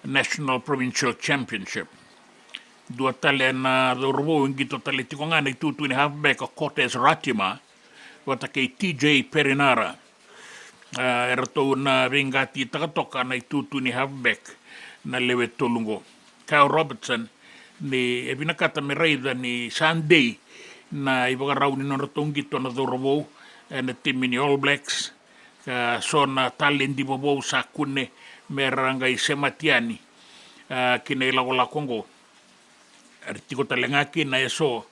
National Provincial Championship. Dua tale na cauravou e qito tale tiko ga na itutu ni halfback o Cortez Ratima vata kei T J Perinara. A, eratou na veiqatitaka toka na itutu ni halfback na lewe tolu oqo. Kaya o Robertson ni e vinakata me raica ni sa dei na ivakarau ni nodratou qito na cauravou ena timi ni All Blacks, ka so na taledi vovou sa kune me ra qai semati yani, a, ki na ilakolako oqo. Era tiko tale ga kina eso,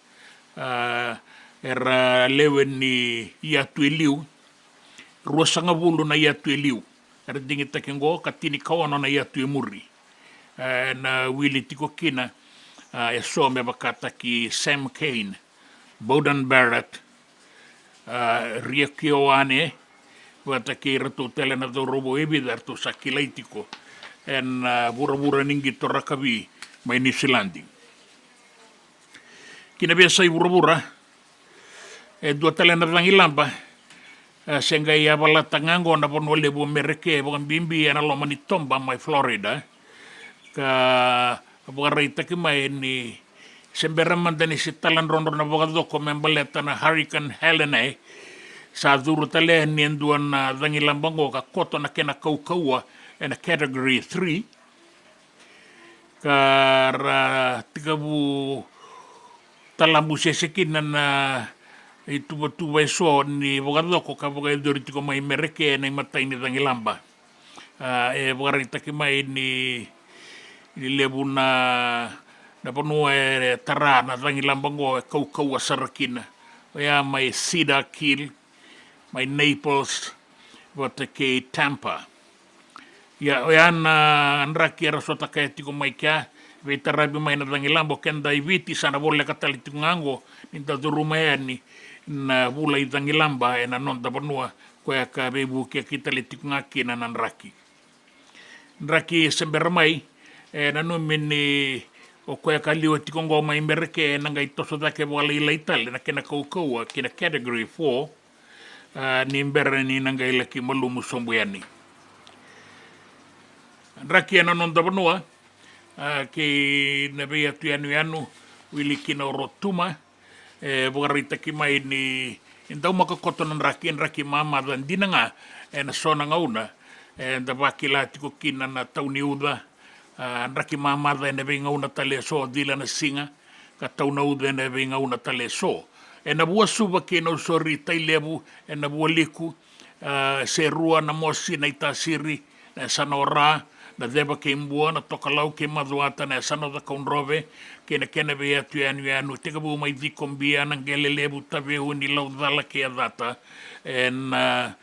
a, era lewe ni yatu e liu, ruasagavulu na yatu e liu era digitaki oqo ka tinikaono na yatu e muri. A, na wili tiko kina, a, eso me vakataki Sam Cane, Beauden Barrett, a, Rieko Ioane, vata kei iratou tale na cauravou e vica eratou sa kilai tiko ena, a, vuravura ni qito rakavi mai Niusiladi. Ki na veiyasai vuravura, e dua tale na cagilaba, e, se qai yavalata ga oqo na vanua levu o Mereke, vakabibi ena loma ni toba mai Florida, ka vakaraitaki mai ni se bera mada ni se taladrodro na vakacoko me baleta na Hurricane Helene, sa curu tale yani e dua na cagilaba oqo ka koto na kena kaukauwa ena Category three, ka ra tekivu talabusese kina na ituvatuva eso ni vakacoko ka vakayacori tiko mai Mereke ena imatai ni cagilaba. A, e vakaraitaki mai ni, ni levu na, na vanua e tara na cagilaba oqo e kaukauwa sara kina. Oya mai Cedar Hill, mai Naples, vata kei Tampa. Ia, oya na draki era sota kaya tiko mai kea, veitaravi mai na cagilaba, o keda i Viti sa na voleka tale tiko ga oqo ni da curuma yani na vula i cagilaba ena noda vanua, koya ka veivukiyaki tale tiko ga kina na draki. Draki se bera mai, e nanumi ni o koya ka liwa tiko oqo mai Mereke ena qai toso cake vakalailai tale na kena kaukauwa ki na Category four, a, ni bera ni na qai laki malumu sobu yani. Draki ena noda vanua, a, kei na veiyatu yanuyanu, wili kina o Rotuma, e vakaraitaki mai ni, ni dau maka koto na draki, draki mamaca dina ga ena so na gauna, eda vakila tiko kina na tau ni uca, a, draki mamaca ena veigauna tale eso, cila na siga, ka tau na uca ena veigauna tale eso. Ena Vuasuva kei Nausori, Tailevu, ena Vualiku, A, Serua, Namosi, Naitasiri, na yasana o Ra, Naceva kei Bua, Natokalau kei Macuata, na yasana o Cakaudrove kei na kena veiyatu yanuyanu, tekivu mai Cikobia, Naqelelevu, Taveuni, Laucala kei Yacata. Ena, a,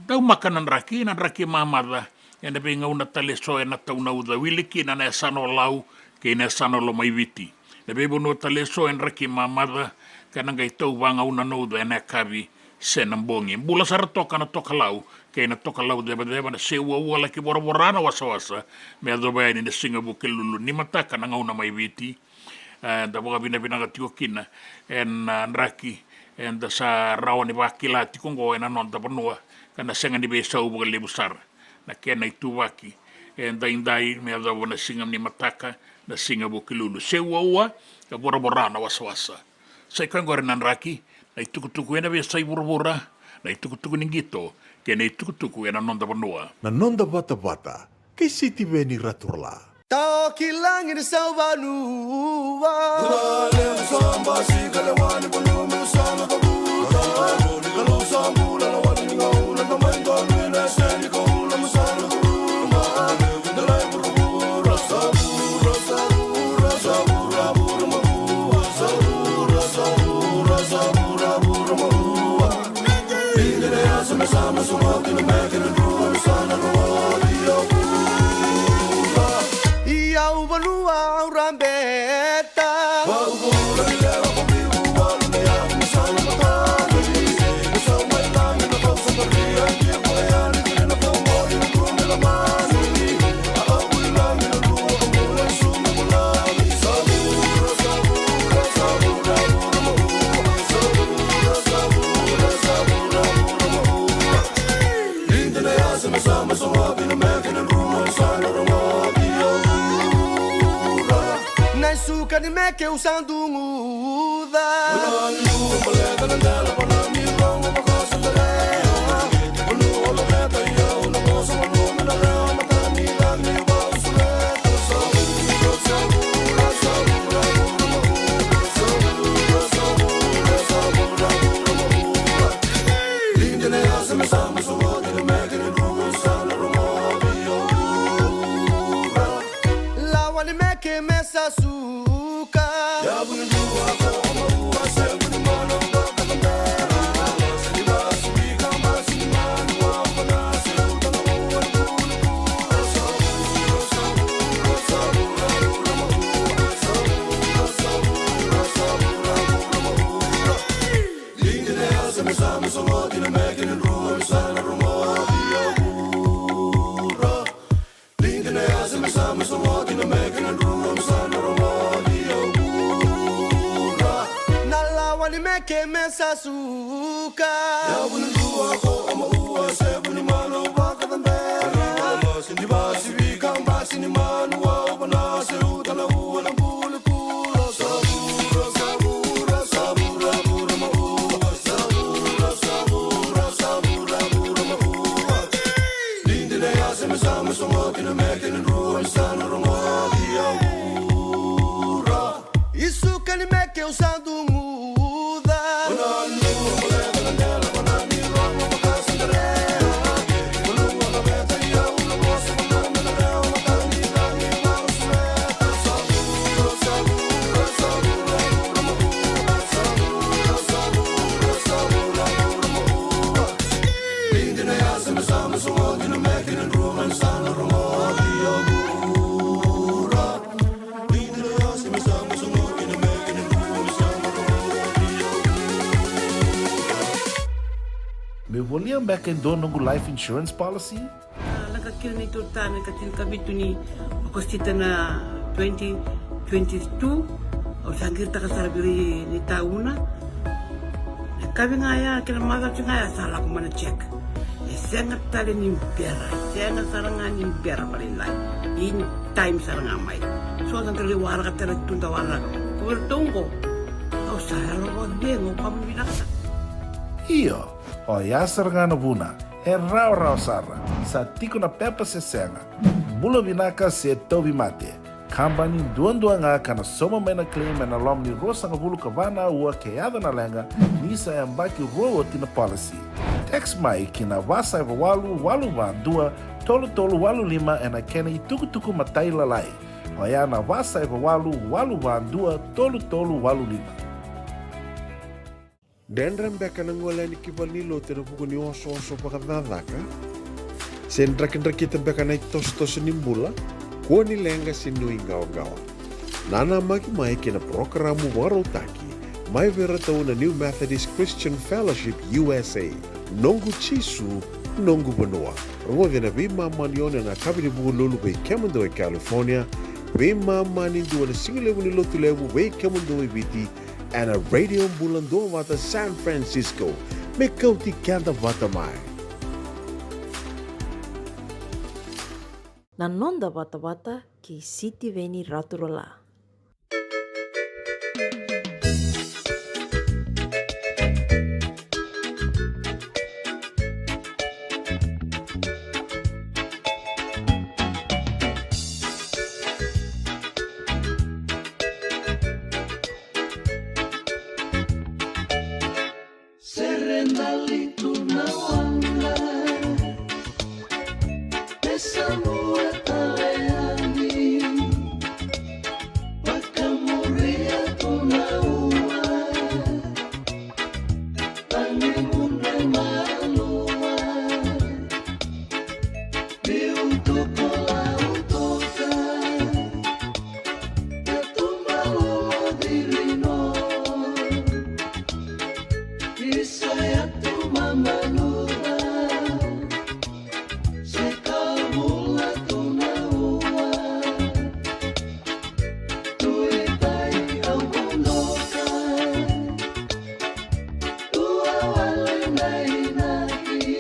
daumaka na draki, na draki mamaca ena veigauna tale eso ena taunauca, wili kina na yasana o Lau kei na yasana o Lomaiviti. Na veivanua tale eso e draki mamaca ka na qai tau vagauna na uca ena yakavi se na bogi. Bula sara toka Natokalau kei Natokalau Cevaceva, na seuaua laki voravora na wasawasa me yacova yani na siga Vukelulu. Ni mataka na gauna mai Viti, e, da vakavinavinaka tiko kina ena, a, draki eda sa rawa ni vakila tiko oqo ena noda vanua, ka na sega ni veisau vakalevu sara na kena ituvaki e daidai me yacova na siga ni mataka, na siga Vukelulu. Seuaua ka voravora na wasawasa. Sa i koya oqori na draki, na itukutuku ena veiyasai vuravura, na itukutuku ni qito kei na itukutuku ena noda vanua. Na noda vatavata kei Sitiveni Raturala. Tao ki lagi ni sauvanua. Ia au vanua au rabeta. Na isuka ni meke au sa duguca. Lawa ni meke me sa suka. Na lawa ni meke me sa suka. Isuka ni meke au sa duguca. Meu volia beka e dua noqu life insurance policy? A, lako kina neitou tane ka tinikavitu ni Okosita na twenty twenty-two. Au sa qiritaka sara vei ira na itauna. Na kavi ga ya kei na macawa ga ya sa lako mai na check. E sega tale ni bera, e sega sara ga ni bera vakalailai. In time sara ga mai. So da dau waraka tale tu da waraka. Ko vei ratou oqo, au sa yalo vakacegu, au vakavinavinaka sara. Io, oya sara ga na vuna. E rawarawa sara. Sa tiko na pepa se sega. Bula vinaka se tauvimate. Kabani duadua ga ka na sauma mai na claim ena loma ni ruasagavulu ka va na aua ke yaco na leqa, ni sa yabaki rua oti na policy. Text mai ki na va saiva walu walu va dua tolu tolu walu lima ena kena itukutuku matailalai. Oya na va saiva walu walu va dua tolu tolu walu lima. Dredre beka na gole yani ki valenilotu ena vuku ni osooso vakacakacaka? Se drakidrakita beka na itosotoso ni bula? Kua ni leqa se nuiqawaqawa. Nanamaki mai kei na parokaramu vakarautaki mai vei iratou na New Methodist Christian Fellowship U S A. Noqu Jisu, noqu vanua. Rogoci ena veimama ni ono ena yakavi ni Vukelulu vei kemudou e California, veimama ni dua ena sigalevu ni Lotulevu vei kemudou e Viti, ena Radio Bula Duavata San Francisco. Me kauti keda vata mai. Na noda vatavata kei Sitiveni Raturala. Sere dali tu na waqa, me sauma tale yani, vakamuria tu na ua, tagi mudre malua. Biu tu ko lau toka, ka tuba lolo dirino. Isa ya tu mamanuca, se ka bula tu na ua. Tu i tai au mudoka, tu a wale na inaki.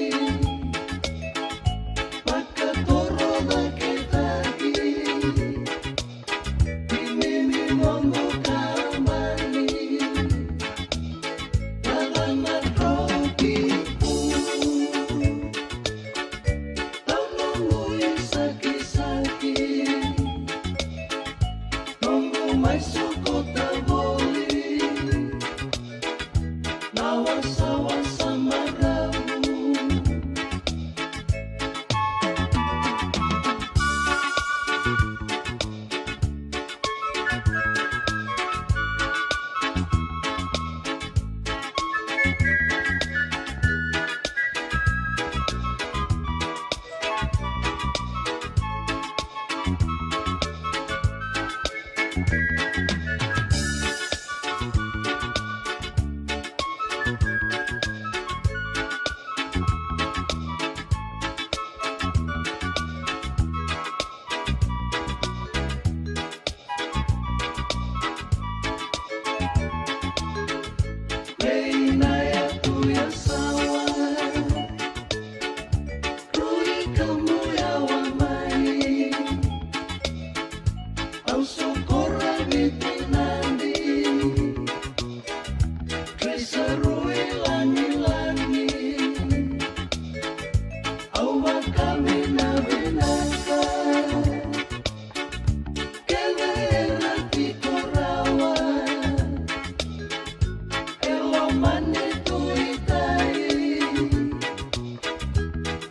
Vakatoro cake taki, imimi noqu kabani. Lala na droki pu, tau noqu isakisaki. Noqu mai sokota voli na wasawasa maravu. Veina ya tu ya sawa, rui kamu ya wa mai. Au sokora Viti Nadi, Kris a rui lagilagi. Au vakavinavinaka. Kece era tiko rawa, e lomani tu i tai.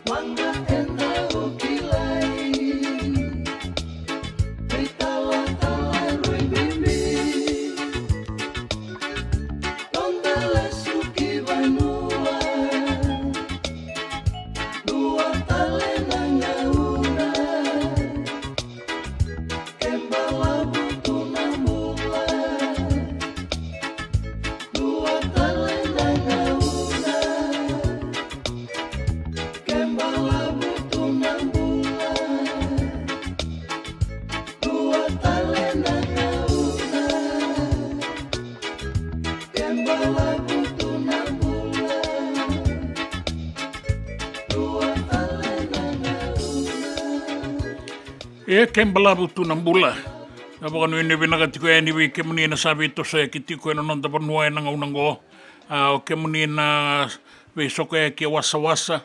Waqa e dau kilai, veitalatala rui bibi. Noda lesu ki vanua, dua tale na gauna. Ke balavu tu na bula, dua tale na gauna. Ke balavu tu na bula, dua tale na gauna. Ke balavu tu na bula, dua tale na gauna. E ke balavu tu na bula. Na vakanuinui vinaka tiko yani vei kemuni na sa veitosoyaki tiko ena noda vanua ena gauna oqo. A, o kemuni na veisokoyaki e wasawasa,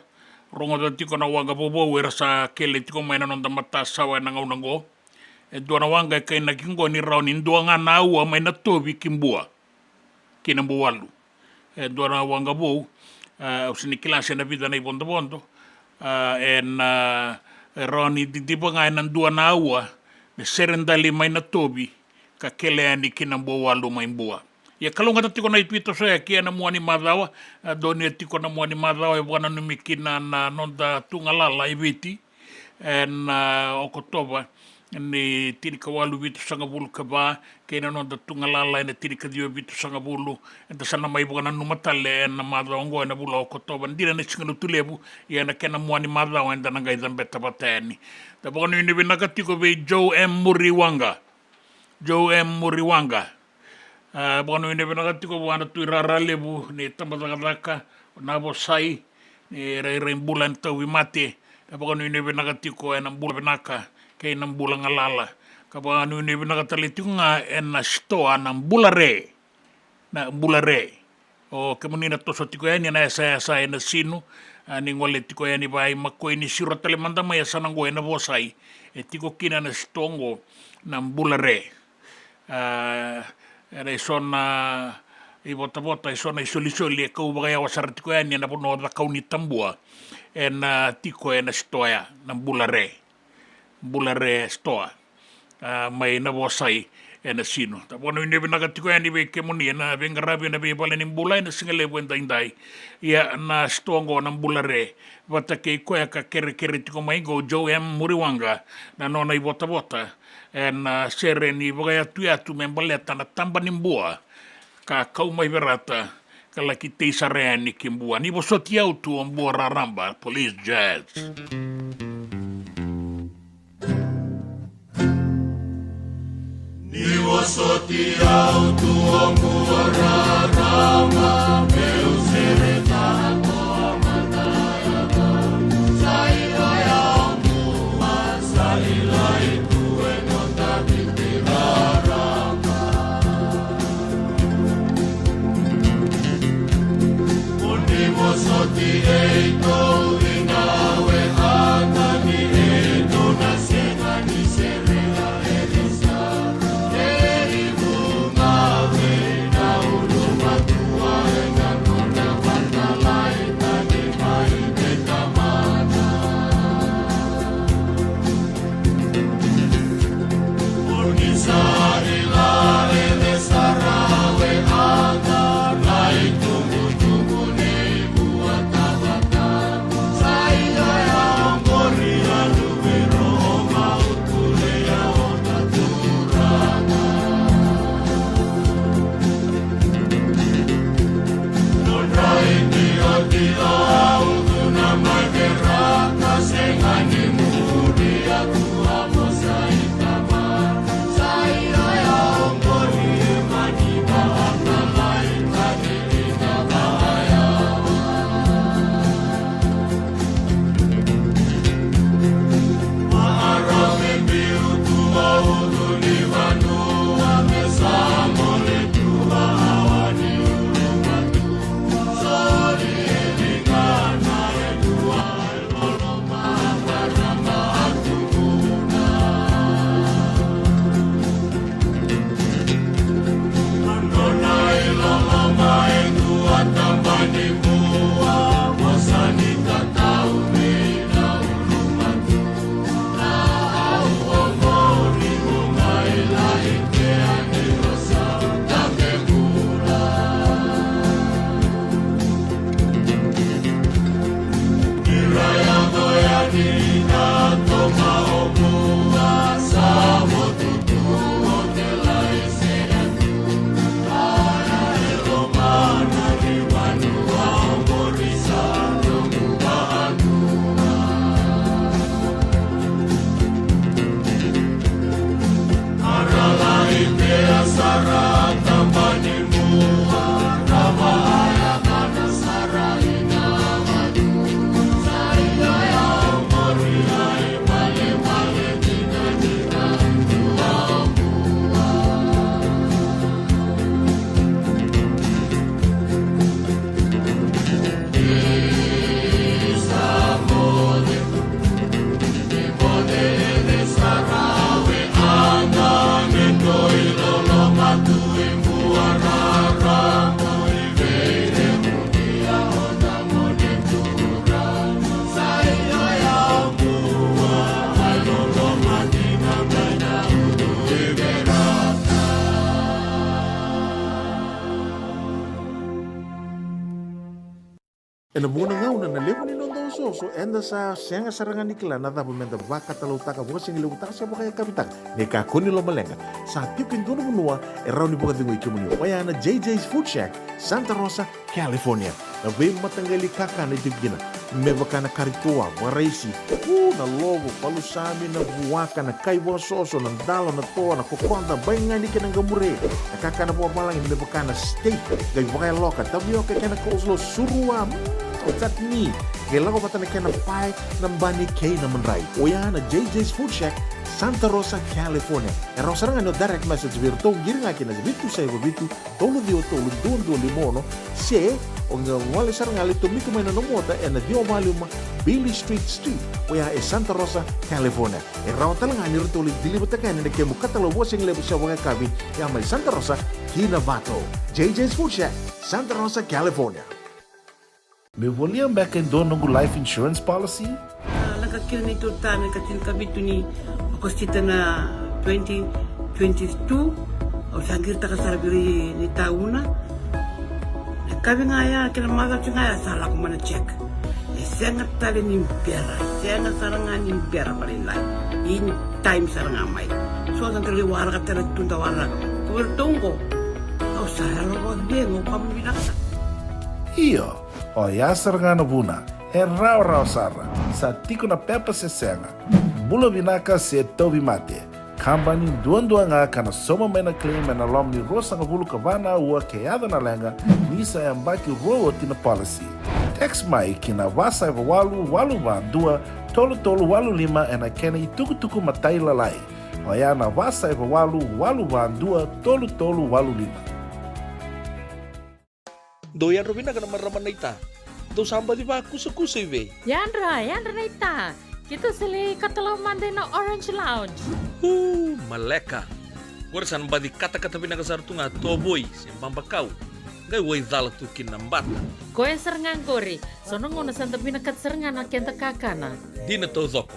rogoca tiko na waqa vovou era sa kele tiko mai na noda matasawa ena gauna oqo. E dua na waqa e kainaki oqo ni rawa ni dua ga na aua mai Natovi ki Bua, ki Nabuwalu. E dua na waqa vou. A, au sega ni kila se na vica na ivodovodo. A, ena, e rawa ni didiva ga ena dua na aua me sere dali mai na tovi ka kele yani ki na Buawalu mai Bua. Ia kalougata tiko na itosoyaki ena mua ni macawa, a, donuya tiko na mua ni macawa e vakananumi kina na noda tugalala e Viti ena, a, Okotova ni tinikawalu vitusagavulu ka va, kei na noda tugalala ena tinikaciwa vitusagavulu. Eda sa na mai vakananuma tale ena macawa oqo ena vula o Okotova, dina na Siga Lotulevu. Ia ena kena mua ni macawa eda na qai cabeta vata yani. Da vakanuinui vinaka tiko vei Joe M Muriwaqa. Joe M Muriwaqa. A, vakanuinui vinaka tiko vua na Tui Rara Levu ni Tabacakacaka, Navosai, ni rairai bula ena tauvimate. Ka vakanuinui vinaka tiko ena bula vinaka kei na bula galala. Ka vakanuinui vinaka tale tiko ga ena sitoa na Bula Re. Na Bula Re. O kemuni na toso tiko yani ena yasayasa e Nasinu, a, ni gole tiko yani vei Makoi, ni siro tale mada mai e yasana oqo e Navosai, e tiko kina na sitoa oqo na Bula Re. A, ena eso na ivotavota, eso na isolisoli e kau vakayawa sara tiko yani ena vanua o Cakaunitabua, ena tiko ena sitoa ya na Bula Re. Bula Re sitoa, a, mai Navosai e Nasinu. Da vakanuinui vinaka tiko yani vei kemuni ena veiqaravi ena veivale ni bula ena siga levu edaidai. Ia na sitoa oqo na Bula Re, vata kei koya ka kerekere tiko mai oqo, Joe M Muriwaqa, na nona ivotavota ena, a, sere ni vakayatuyatu me baleta na taba ni Bua ka kau mai Verata ka laki tei sara yani ki Bua. Ni vosoti au tu o Bua raraba, Police Jazz. Ni vosoti au tu o Bua raraba, meu sereka na tua mata. Sa i lai au Bua, sa i lai tu e noda Viti raraba. Mo ni vosoti e i tou i na we a tani e i tou na sega ni serea e lisa. E i vu na we na Ena vuqa na gauna na levu ni noda osooso, eda sa sega sara ga ni kila na cava meda vakatalautaka, vakasigalevu taka se vakayakavi taka. Ni kakua ni lomaleqa, sa tiko e dua na vanua e rawa ni vakacegui kemuni. Oya na J J's Food Shack, Santa Rosa, California. Na veimataqali kakana e tiko kina, me vaka na kari toa, vakaraisi, u, na lovo, palusami, na vuaka, na kai vakasoso, na dalo, na toa, na kokoda, baigani kei na qamure. Na kakana vakavalagi me vaka na steak, qai vakayaloka, tavioka kei na coleslaw, surua, mm, o chutney. Qai lako vata na kena pae, na bani kei na madrai. Oya na J J's Food Shack, Santa Rosa, California. E rawa sara ga ni o direct message vei iratou, qiri ga kina vitu saiva vitu, tolu ciwa tolu, dua dua lima ono, se o qai gole sara ga, lai tomika mai na nomu ota ena ciwa va lima Beale Street Suite, oya e Santa Rosa, California. E rawa tale ga ni ratou lai deliver-taka yani na kemu katalau vakasigalevu se vakayakavi, ya mai Santa Rosa ki Novato. J J's Food Shack, Santa Rosa, California. Meu volia beka e dua noqu life insurance policy? A, lako kina neitou ta me ka tinikavitu ni Okosita na twenty twenty-two. Au sa qiritaka sara vei ira ni tauna. E kavi ga ya, kena macawa ga ya sa lako mai na check. E sega tale ni bera, e sega sara ga ni bera vakalailai. Ini time sara ga mai. So sa qai waraka tale tu da waraka. Ko iratou qo, au sa yalo vakacegu, au kama vinaka sara. Io. Oya sara ga na vuna, e rawarawa sara, sa tiko na pepa se sega. Bula vinaka se tauvimate. Kabani duadua ga ka na sauma mai na claim ena loma ni ruasagavulu ka va na aua ke yaco na leqa, ni sa yabaki rua oti na policy. Text mai ki na va saiva walu walu va dua tolu tolu walu lima ena kena itukutuku matailalai. Oya na va saiva walu walu va dua tolu tolu walu lima. Dou yadra vinaka na marama naita. Dou sa baci vakusakusa i vei? Yadra, yadra naita. Keitou sa lai katalau mada ina Orange Lounge. Uu, maleka. Qori sa na baci katakata vinaka sara tu ga tovoi se babakau. Qai waicala tu kina na bata. Koya sara ga qori. So na gauna sa da vinakata sara ga na keda kakana. Dina taucoko.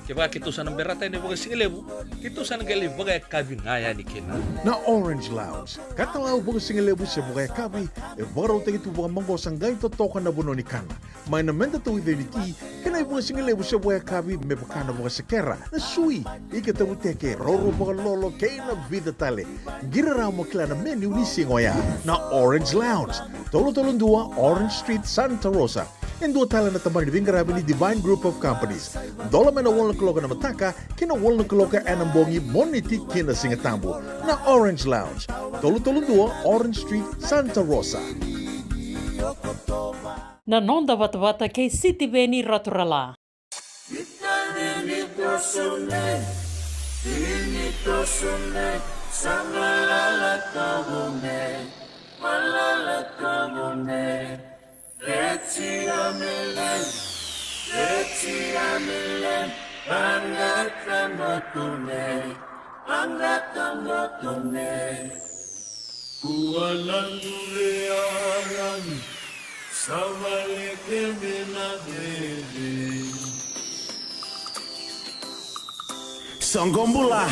Kevaka keitou sa na berata yani vakasigalevu, keitou sa na qai lai vakayakavi ga yani kina. Na Orange Lounge, katalau vakasigalevu se vakayakavi, e vakarautaki tu vakamaqosa, qai totoka na vanua ni kana. Mai na meda tauica ni ti, kei na ivakasigalevu se vakayakavi me vaka na vakasekera, na sui, ika tavuteke, roro vakalolo, kei na vica tale. Qiri rawa mo kila na menu ni siga oya. Na Orange Lounge, tolu tolu dua Orange Street, Santa Rosa. E dua tale na tabana ni veiqaravi ni Divine Group of Companies. Dola mai na walu na kaloko ena mataka ki na walu na kaloko ena bogi, Moniti ki na Sigatabu. Na Orange Lounge, tolu tolu dua Orange Street, Santa Rosa. Na noda vatavata kei Sitiveni Raturala. Soqo bula.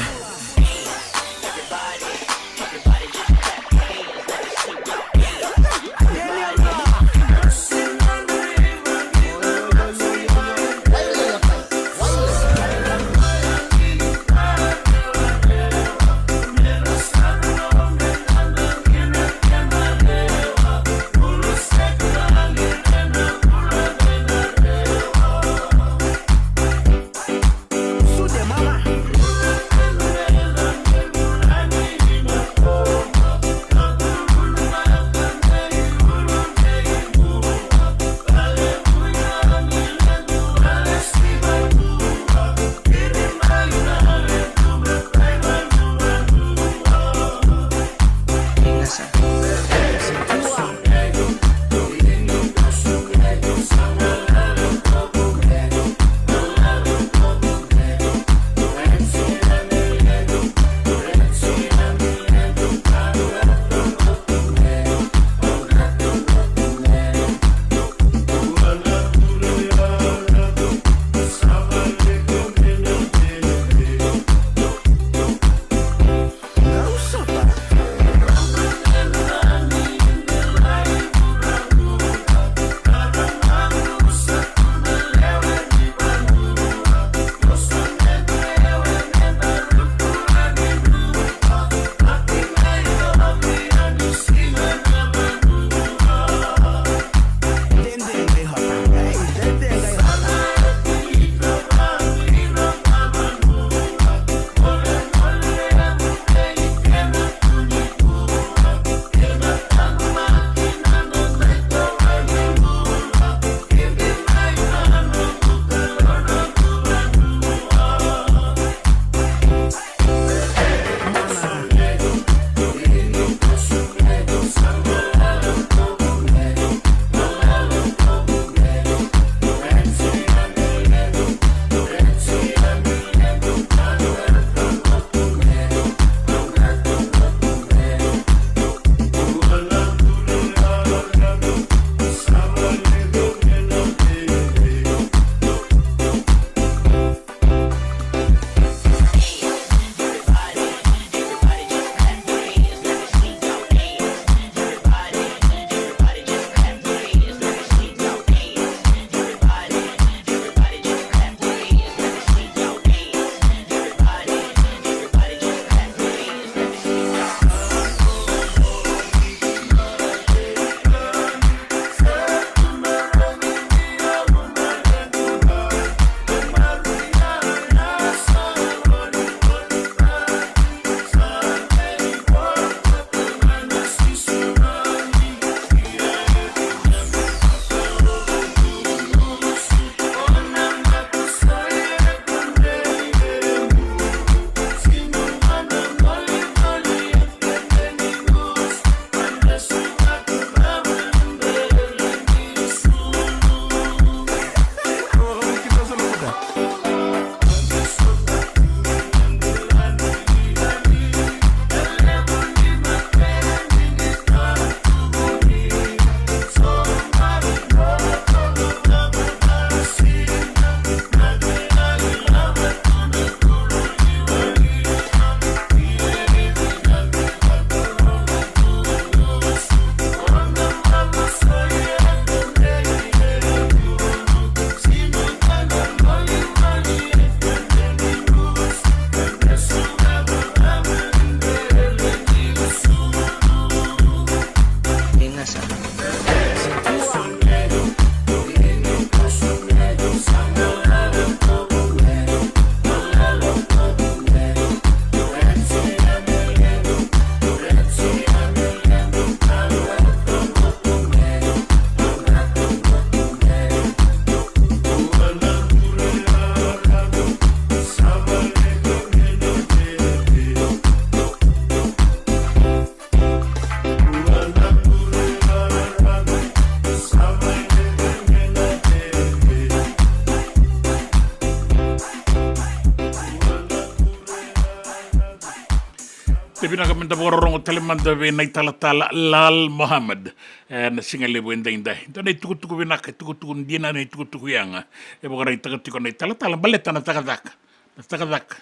Te vinaka me da vakarorogo tale mada vei na italatala Lal Mohammed. E, na siga levu edaidai. Dua na itukutuku vinaka, itukutuku dina, na itukutuku yaga. E vakaraitaka tiko na italatala baleta na cakacaka. Na cakacaka.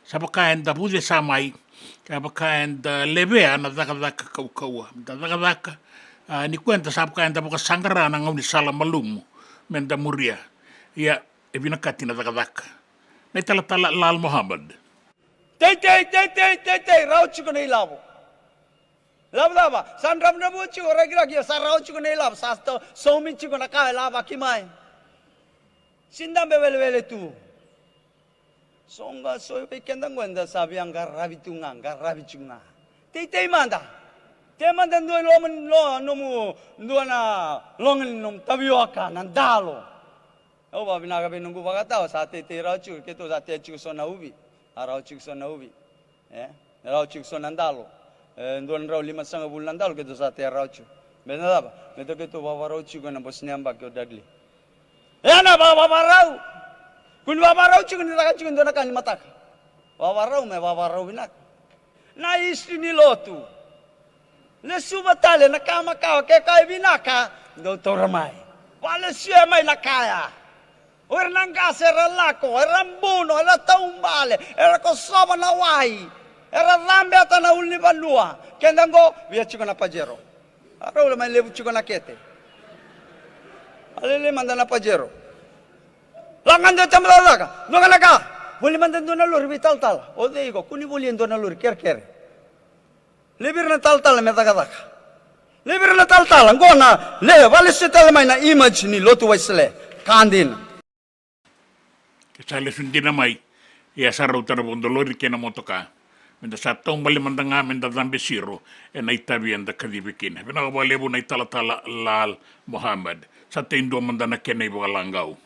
Sa vaka eda vucesa mai, sa vaka eda levea na cakacaka kaukauwa. Da cakacaka, a, ni kua eda sa vaka eda vakasaqara na gaunisala malumu me da muria. Ia, e vinakati na cakacaka. Na italatala Lal Mohammed. Teitei, teitei, teitei, rawa tiko na ilavo. Lavo cava? Sa dravudravua tiko, rakiraki, ia sa rawa tiko na ilavo, sa to-, saumi tiko na ka e lavaki mai. Sega ni dabe welewele tu. So ga so vei keda qo eda sa via qaravi tu ga, qaravi tu ga. Teitei mada. Tei mada dua na loma ni lo-, nomu, dua na loga ni nomu tavioka, na dalo. Au vakavinaka vei noqu vakatawa, sa teitei rawa tiko, keitou sa tea tiko so na uvi. A rawa tiko so na uvi. E? Rawa tiko so na dalo. E, dua na drau limasagavulu na dalo keitou sa tea rawa tiko. Me na cava? Me tou keitou vavarau tiko ena bose ni yabaki o Dudley. E na va-, vavarau. Kua ni vavarau tiko ni caka tiko e dua na ka ni mataka. Vavarau me vavarau vinaka. Na history ni lotu. Lesuva tale na ka makawa, ke ka e vinaka, dou taura mai. Valesuya mai na kaya. O ira na qase era lako, era buno, era taubale, era kosova na wai, era cabeta na ulunivanua. Keda qo, via tiko na Pajero. A rau la mai levu tiko na kete. A lele mada na Pajero. Lako ga dua tama cakacaka, dua ga na ka. Voli mada dua na lori vei talatala. O cei iko, kua ni voli e dua na lori, kerekere. Levi ira na talatala me cakacaka. Levi ira na talatala, qo na le, valesu tale mai na image ni lotu Wesele. Ka dina. Ke sa lesu dina mai, ia sa rauta na vodo lori kei na motoka. Me da sa taubale mada ga, me da cabe siro, ena itavi eda kacivi kina. Vinaka vakalevu na italatala Lal Mohammed. Sa tei dua mada na kena ivakalagau.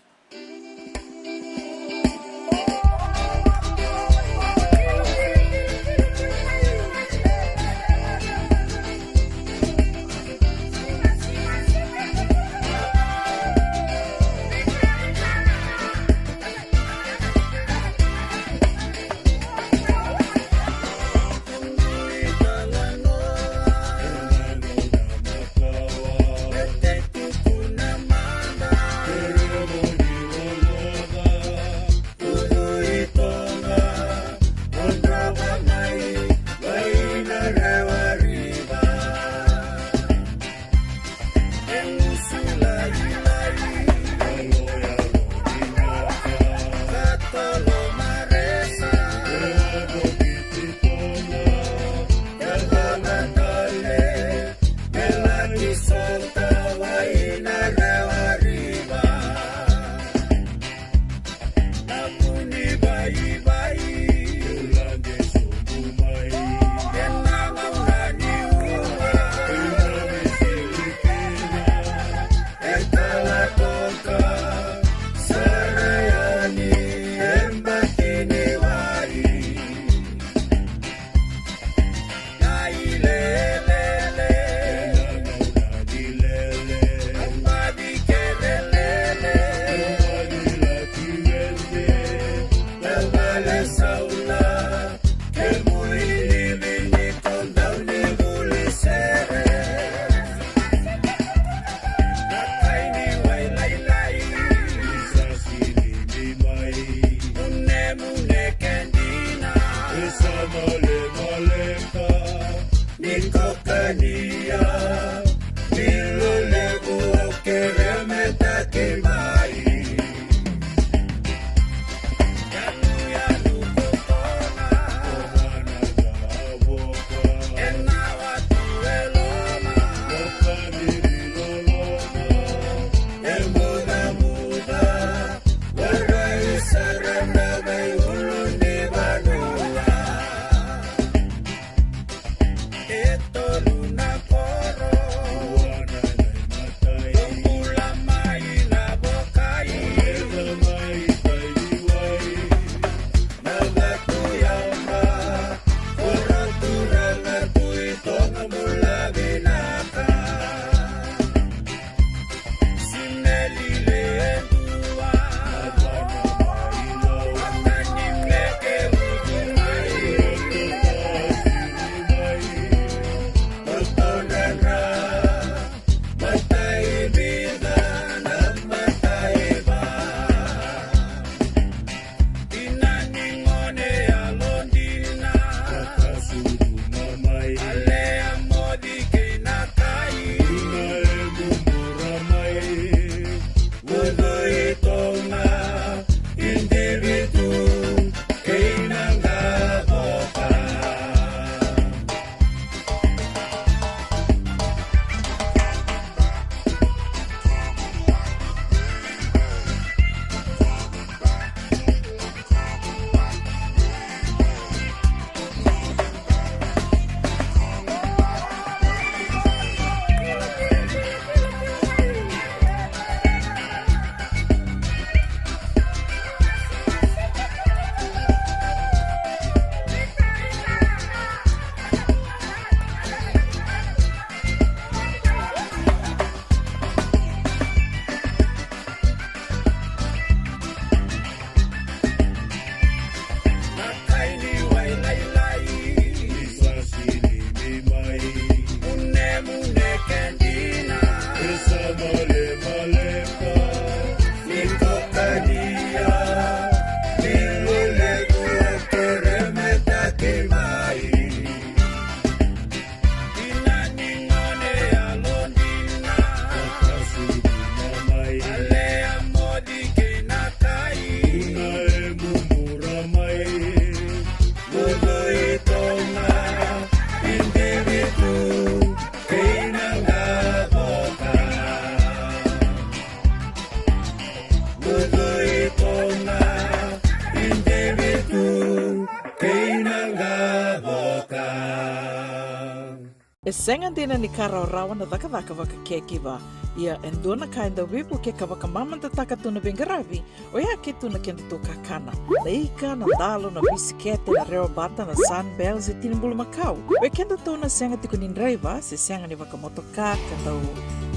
E sega dina ni ka rawarawa na cakacaka vaka caregiver. Ia e dua na ka e dau veivuke ka vakamamadataka tu na veiqaravi, oya ke tu na kedatou kakana. Na ika, na dalo, na bisikete, na rewa bata, na Sunbell se tini bulumakau. Oi kedatou na sega tiko ni draiva se sega ni vakamotoka ka dau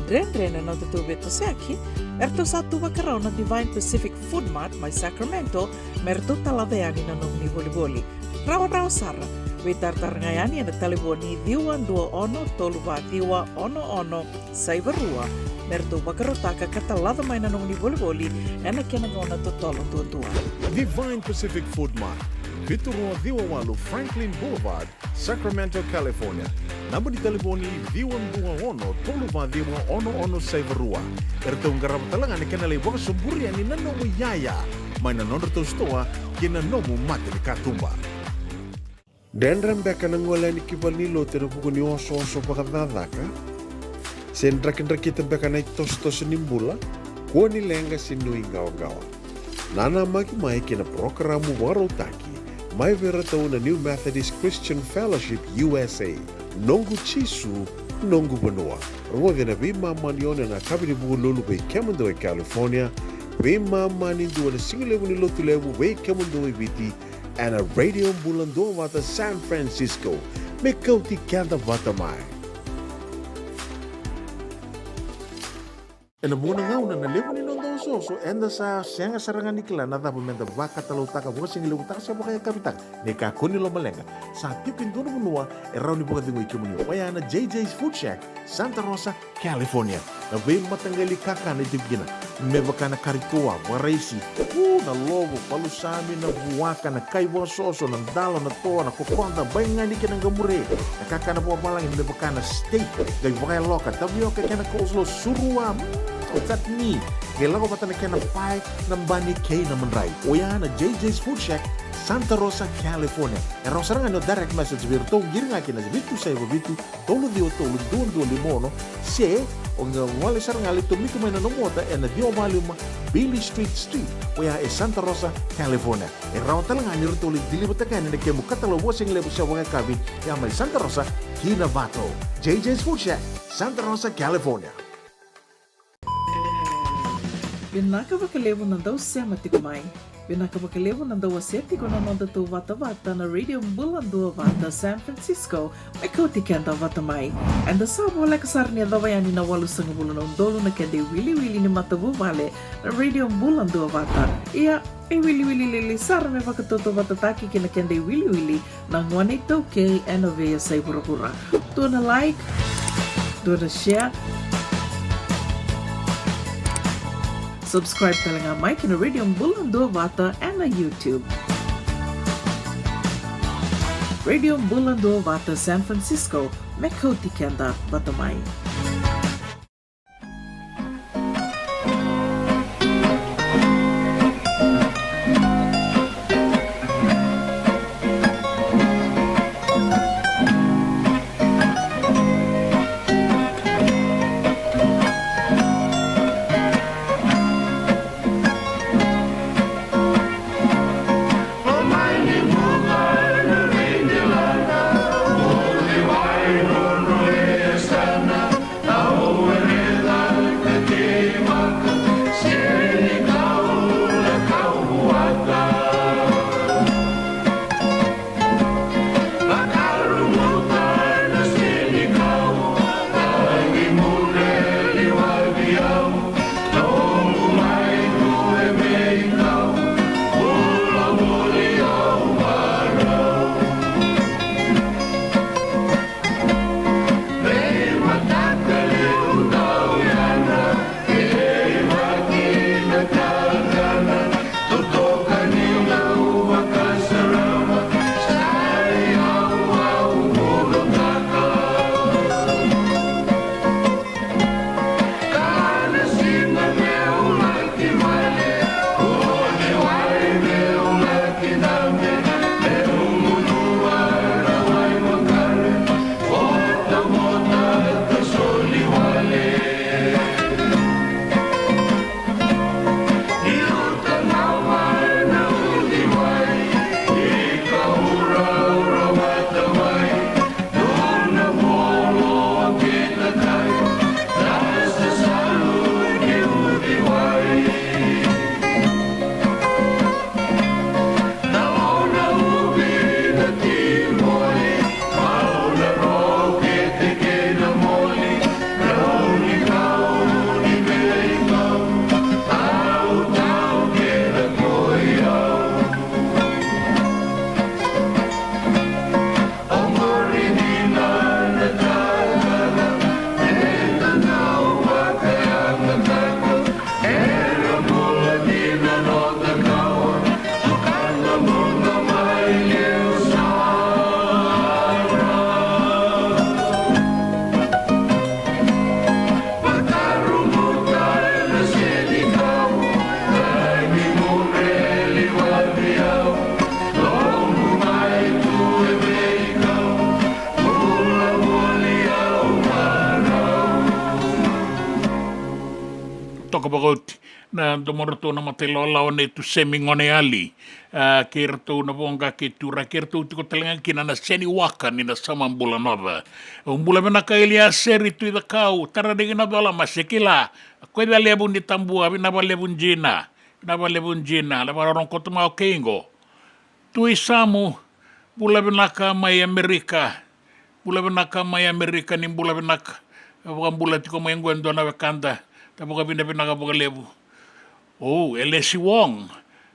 dredre na nodatou veitosoyaki, eratou sa tu vakarau na Divine Pacific Food Mart mai Sacramento me ratou talaca yani na nomuni volivoli. Rawarawa sara. Veitaratara ga yani ena talevoni ciwa dua ono tolu va ciwa ono ono saiva rua me ratou vakarautaka ka talaca mai na nomuni volivoli ena kena gauna totolo duadua. Divine Pacific Food Mart, vitu rua ciwa walu Franklin Boulevard, Sacramento, California. Naba ni talevoni ciwa dua ono tolu va ciwa ono ono saiva rua. Eratou qarava tale ga na kena lai vakasoburi yani na nomu iyaya mai na nodratou sitoa kei na nomu mata ni katuba. Dredre beka na gole yani ki valenilotu ena vuku ni osooso vakacakacaka? Se drakidrakita beka na itosotoso ni bula? Kua ni leqa se nuiqawaqawa. Nanamaki mai ki na parokaramu vakarautaki mai vei iratou na New Methodist Christian Fellowship U S A, Noqu Jisu, Noqu Vanua. Rogoci ena veimama ni ono ena yakavi ni Vukelulu vei kemudou e California, veimama ni dua na sigalevu ni Lotulevu vei kemudou e Viti, ena Radio Bula Duavata San Francisco. Me kauti keda vata mai. Ena vuqa na gauna na levu ni noda osooso, eda sa sega sara ga ni kila na cava meda vakatalautaka, vakasigalevutaka se vakayakavitaka. Ni kakua ni lomaleqa, sa tiko e dua na vanua e rawa ni vakacegui kemuni, oya na J J's Food Shack, Santa Rosa, California. Na veimataqali kakana e tiko kina, me vaka na kari toa, vakaraisi, u, na lovo, palusami, na vuaka, na kai vakasoso, na dalo, na toa, na kokoda, baigani kei na qamure. Na kakana vakavalagi me vaka na steak, qai vakayaloka, tavioka kei na coleslaw, surua, mm, chutney. Qai lako vata na kena pae, na bani kei na madrai. Oya na J J's Food Shack, Santa Rosa, California. E rawa sara ga ni o direct message vei iratou, qiri ga kina vitu saiva vitu, tolu ciwa tolu dua dua lima ono, se o qai gole sara ga lai tomika mai na nomu ota ena ciwa va lima Beale Street Suite, oya e Santa Rosa, California. E rawa tale ga ni ratou lai deliver-taka yani na kemu katalau vakasigalevu se vakayakavi, ya mai Santa Rosa ki Novato. J J's Food Shack, Santa Rosa, California. Vinaka vakalevu na dau sema tiko mai. Vinaka vakalevu na dau wasea tiko na nodatou vatavata na Radio Bula Duavata San Francisco, me kauti keda vata mai. Eda sa voleka sara ni yacova yani na walusagavulu na udolu na keda iwiliwili ni matavuvale na Radio Bula Duavata. Ia, e wiliwili lili sara me vakatautauvatataki kei na keda iwiliwili na gone iTaukei ena veiyasai vuravura. Dua na like, dua na share. Subscribe tale ga mai ki na Radio Bula Duavata ena YouTube. Radio Bula Duavata San Francisco, me kauti keda vata mai. Na domoratou na mata ilawalawa nei Tusemi Goneyali, a, kei ratou na voqa kei Tura, kei ratou tiko tale ga kina na seniwaka ni na Samabula Noca. Au bula vinaka Iliaseri Tui Cakau, Tara Riki na Cola, Masekila, Koica Levu ni Tabua, vinaka vakalevu Jina, vinaka vakalevu Jina, na vakarorogo koto mai o keiqo. Tui Samu, bula vinaka mai Amerika. Bula vinaka mai Amerika, ni bula vinaka. E vakabula tiko mai qo e dua na wekada. Da vakavinavinaka vakalevu. O, Elesi Wong.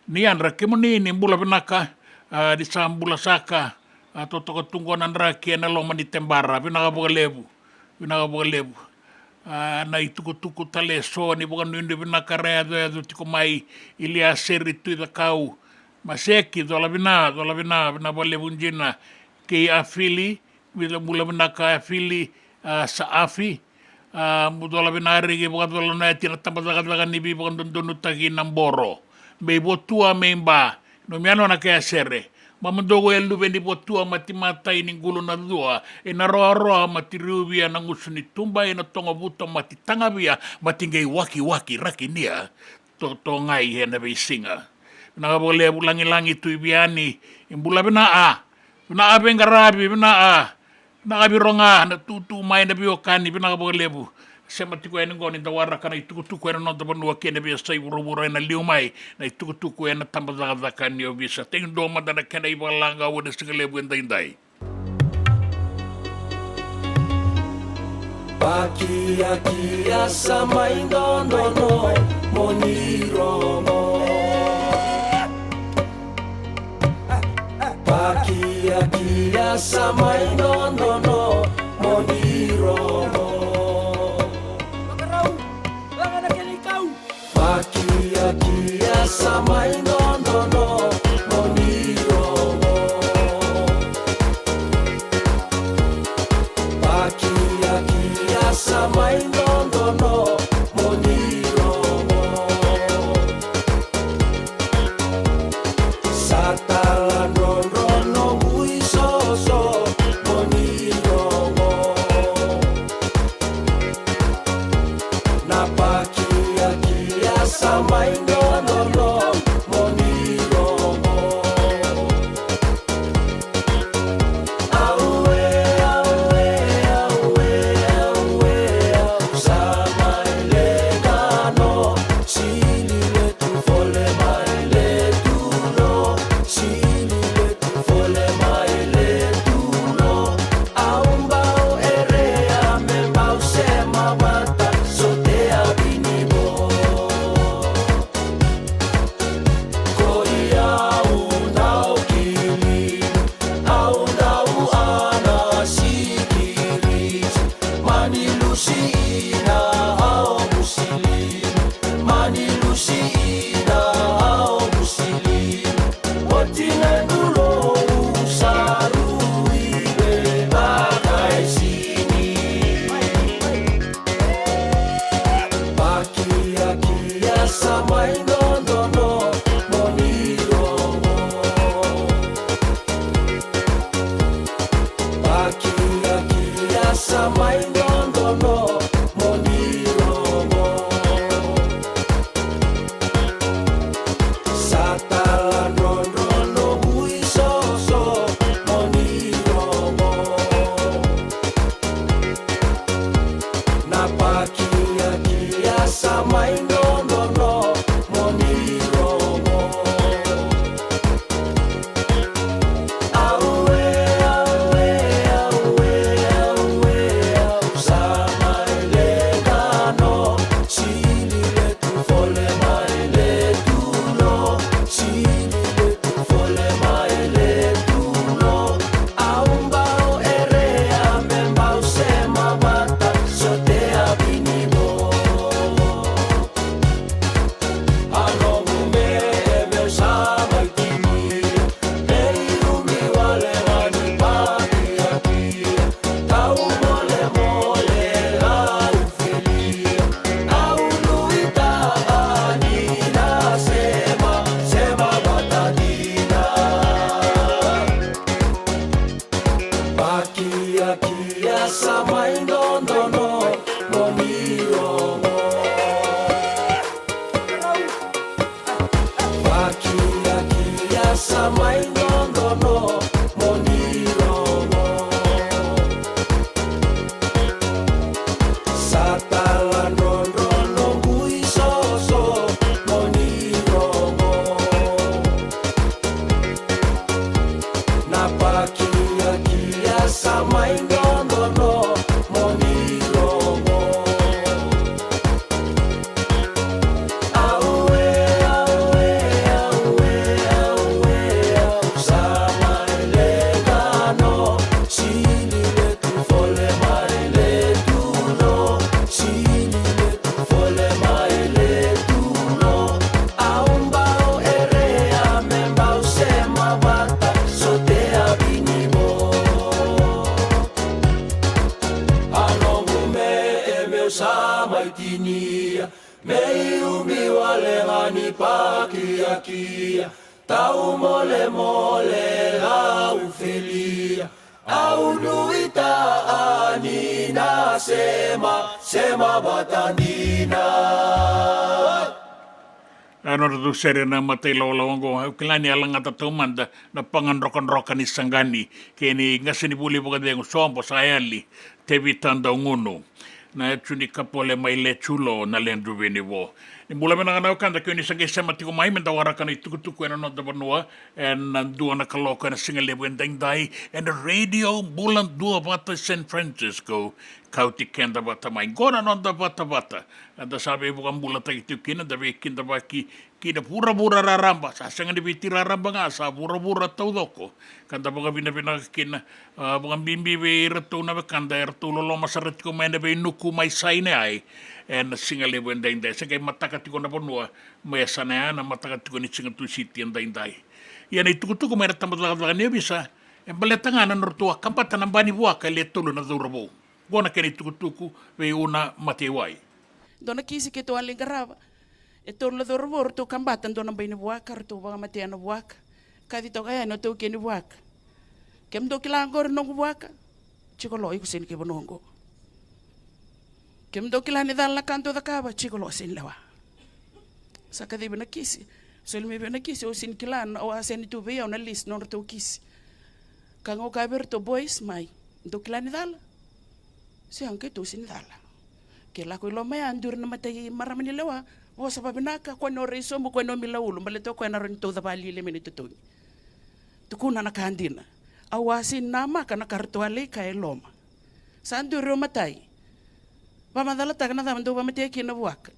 Ni yadra kemuni, ni bula vinaka. A, ni sa bula saka. A, totoka tu qo na draki ena loma ni tebara. Vinaka vakalevu. Vinaka vakalevu. A, na itukutuku tale eso ni vakanuinui vinaka ra yacoyaco tiko mai, Iliaseri Tui Cakau. Maseki, cola vina, cola vina, vinaka vakalevu Jina. Kei Afili, vica bula vinaka Afili, a, sa Afi. A, mo cola vina Riki, vakacola na yati na tabacakacaka ni veivakadodonutaki na boro. Mei Votua, mei Ba, nomu yanona kei a sere. Mamadou e luve ni Votua, mati matai ni qulu na cua, ena roaroa mati riuvia na gusu ni tuba, ena togo vuto mati tagavia, mati qei wakiwaki rakinia, totogai ena veisiga. Vinaka vakalevu Lagilagi Tui Viani, i bula vina a, vina a veiqaravi, vina a, na ka viro ga na tutu mai na veiwekani, vinaka vakalevu. Sema tiko yani qo ni da waraka na itukutuku ena noda vanua kei na veiyasai vuravura ena liu mai na itukutuku ena tabacakacaka ni ovisa. Tei dua mada na kena ivalaga ua na siga levu edaidai. Pakiakia sa mai dodonu mo ni rogo. Pakiakia sa mai dodonu mo ni rogo. Pakiakia sa mai dodonu mo ni rogo. Pakiakia sa mai dodonu mo ni rogo. Sa taladrodro noqu isoso mo ni rogo. Sa mai dodonu mo ni rogo. Aue, aue, aue, aue, au sa mai leqa no. Sili le tu fole mai le tu no. Sili le tu fole mai le tu no. Au bau erea me bau sema vata sote a vini vo. A noqu me e meu sa mai tinia. Me i umi wale ga ni pakiakia. Tau molemole au felia. Au nuita a ni na sema, sema vata dina. A nodratou sere na mata ilawalawa oqo, au kila ni a lagata taumada na paga drokadroka ni saqani kei ni qase ni vuli vakacegu, sobo sa yali, Tevita Daugunu. Na Juni Kapole mai Lechulo, na Ledru Vinivo. Ni bula vinaka na wekada, ke o ni sa qai sema tiko mai me da waraka na itukutuku ena noda vanua ena dua na kaloko ena siga levu edaidai ena Radio Bula Duavata San Francisco. Kauti keda vata mai qo na noda vatavata. Eda sa veivakabulataki tiko kina, da veikidavaki ki na vuravura raraba, sa sega ni Viti raraba ga, sa vuravura taucoko. Ka da vakavinavinaka kina, a, vakabibi vei iratou na wekada eratou loloma sara tiko mai na veinuku mai Sinai ena siga levu edaidai. Se qai mataka tiko na vanua mai yasana ya, na mataka tiko ni siga Tusiti edaidai. Ia na itukutuku mai na tabacakacaka ni ovisa e baleta ga na nodratou a kabata na ba ni vuaka e le tolu na cauravou. Qo na kena itukutuku vei Una Mataiwai. Dua na kisi keitou a lai qarava. E tolu na cauravou ratou kabata dua na bai ni vuaka, ratou vakamatea na vuaka. Kaci toka yani o taukei ni vuaka. Kemudou kila qori noqu vuaka? Jiko lo, iko sega ni kai vanua oqo. Kemudou kila ni cala na ka dou cakava? Jiko lo, sega ni lewa. Sa kacivi na kisi. Soli mai vei na kisi, au sega ni kila, au a sega ni tu vei au na list nodratou kisi. Ka qo kaya vei iratou, boys, mai. Dou kila ni cala? Sega, keitou sega ni cala. Ke lako i loma ya, duri na matai marama ni lewa. Vosa vavinaka, kua ni o rai sobu, kua ni o mila ulu, baleta o koya na rawa ni tauca vakailili mai na itotogi. Tukuna na ka dina. Au a sega ni namaka na ka ratou a lai kaya e loma. Sa duri o matai. Vakamacalataka na cava dou vakamatea kina na vuaka.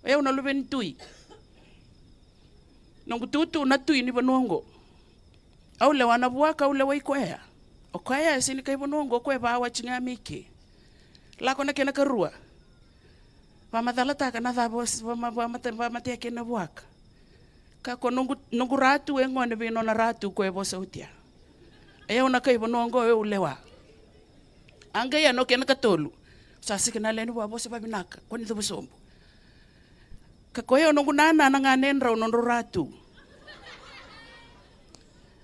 O yau na luve ni tui. Noqu tutu na tui ni vanua oqo. Au lewa na vuaka, au lewai koya. O koya e sega ni kai vanua oqo, o koya e vawati ga mai ke. Lako na kena karua. Vakamacalataka na cava o s-, vama-, vamate-, vamatea kina na vuaka. Ka ko noqu, noqu ratu e gone vei nona ratu ko e vosa oti ya. E au na kai vanua oqo, e au lewa. A qai ya na kena katolu. Sa sega na lewe ni vua, vosa vavinaka, ko ni cuva sobu. Ka ko e au noqu nana na ganedrau nodrau ratu.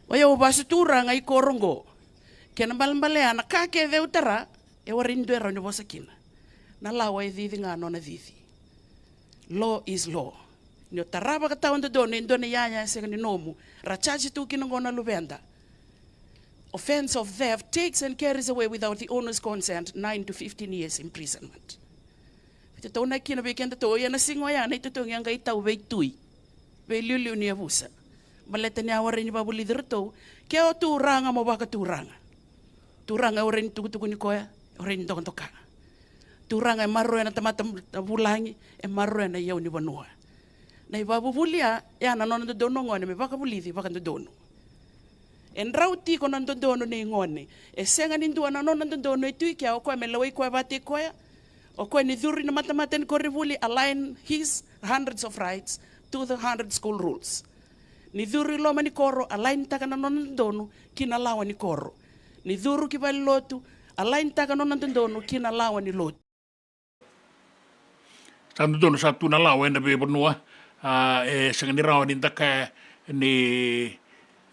O yau vasu turaga i koro oqo. Kena balebale ya na ka kece au tara, e warai ni dua e rawa ni vosa kina. Na lawa e cici ga nona cici. Law is law. Ni o tara vakatawadodonu e dua na iyaya e sega ni nomu, ra charge tu kina oqo na luveda. Offence of theft takes and carries away without the owner's consent nine to fifteen years imprisonment. Veitataunaki kina vei kedatou, ia na siga oya na itotogi a qai tau veitui, veiliuliu ni yavusa. Baleta ni a warai ni vakavulici iratou, ke o turaga mo vakaturaga. Turaga e warai ni tukutuku ni koya, e warai ni dokadoka. Turaga e maroroya na tamata vulagi, e maroroya na iyau ni vanua. Na ivakavuvuli ya, ya na nona dodonu o gone me vakavulici vakadodonu. E drau tiko na dodonu nei gone. E sega ni dua na nona dodonu e tu i kea, o koya me lewai koya vakataki koya. O koya ni curu i na matamata ni koronivuli, align his hundreds of rights to the hundred school rules. Ni curu i loma ni koro, align taka na nona dodonu ki na lawa ni koro. Ni curu ki valenilotu, align taka na nona dodonu ki na lawa ni lotu. Sa dodonu sa tu na lawa ena veivanua, a, e sega ni rawa ni da kaya ni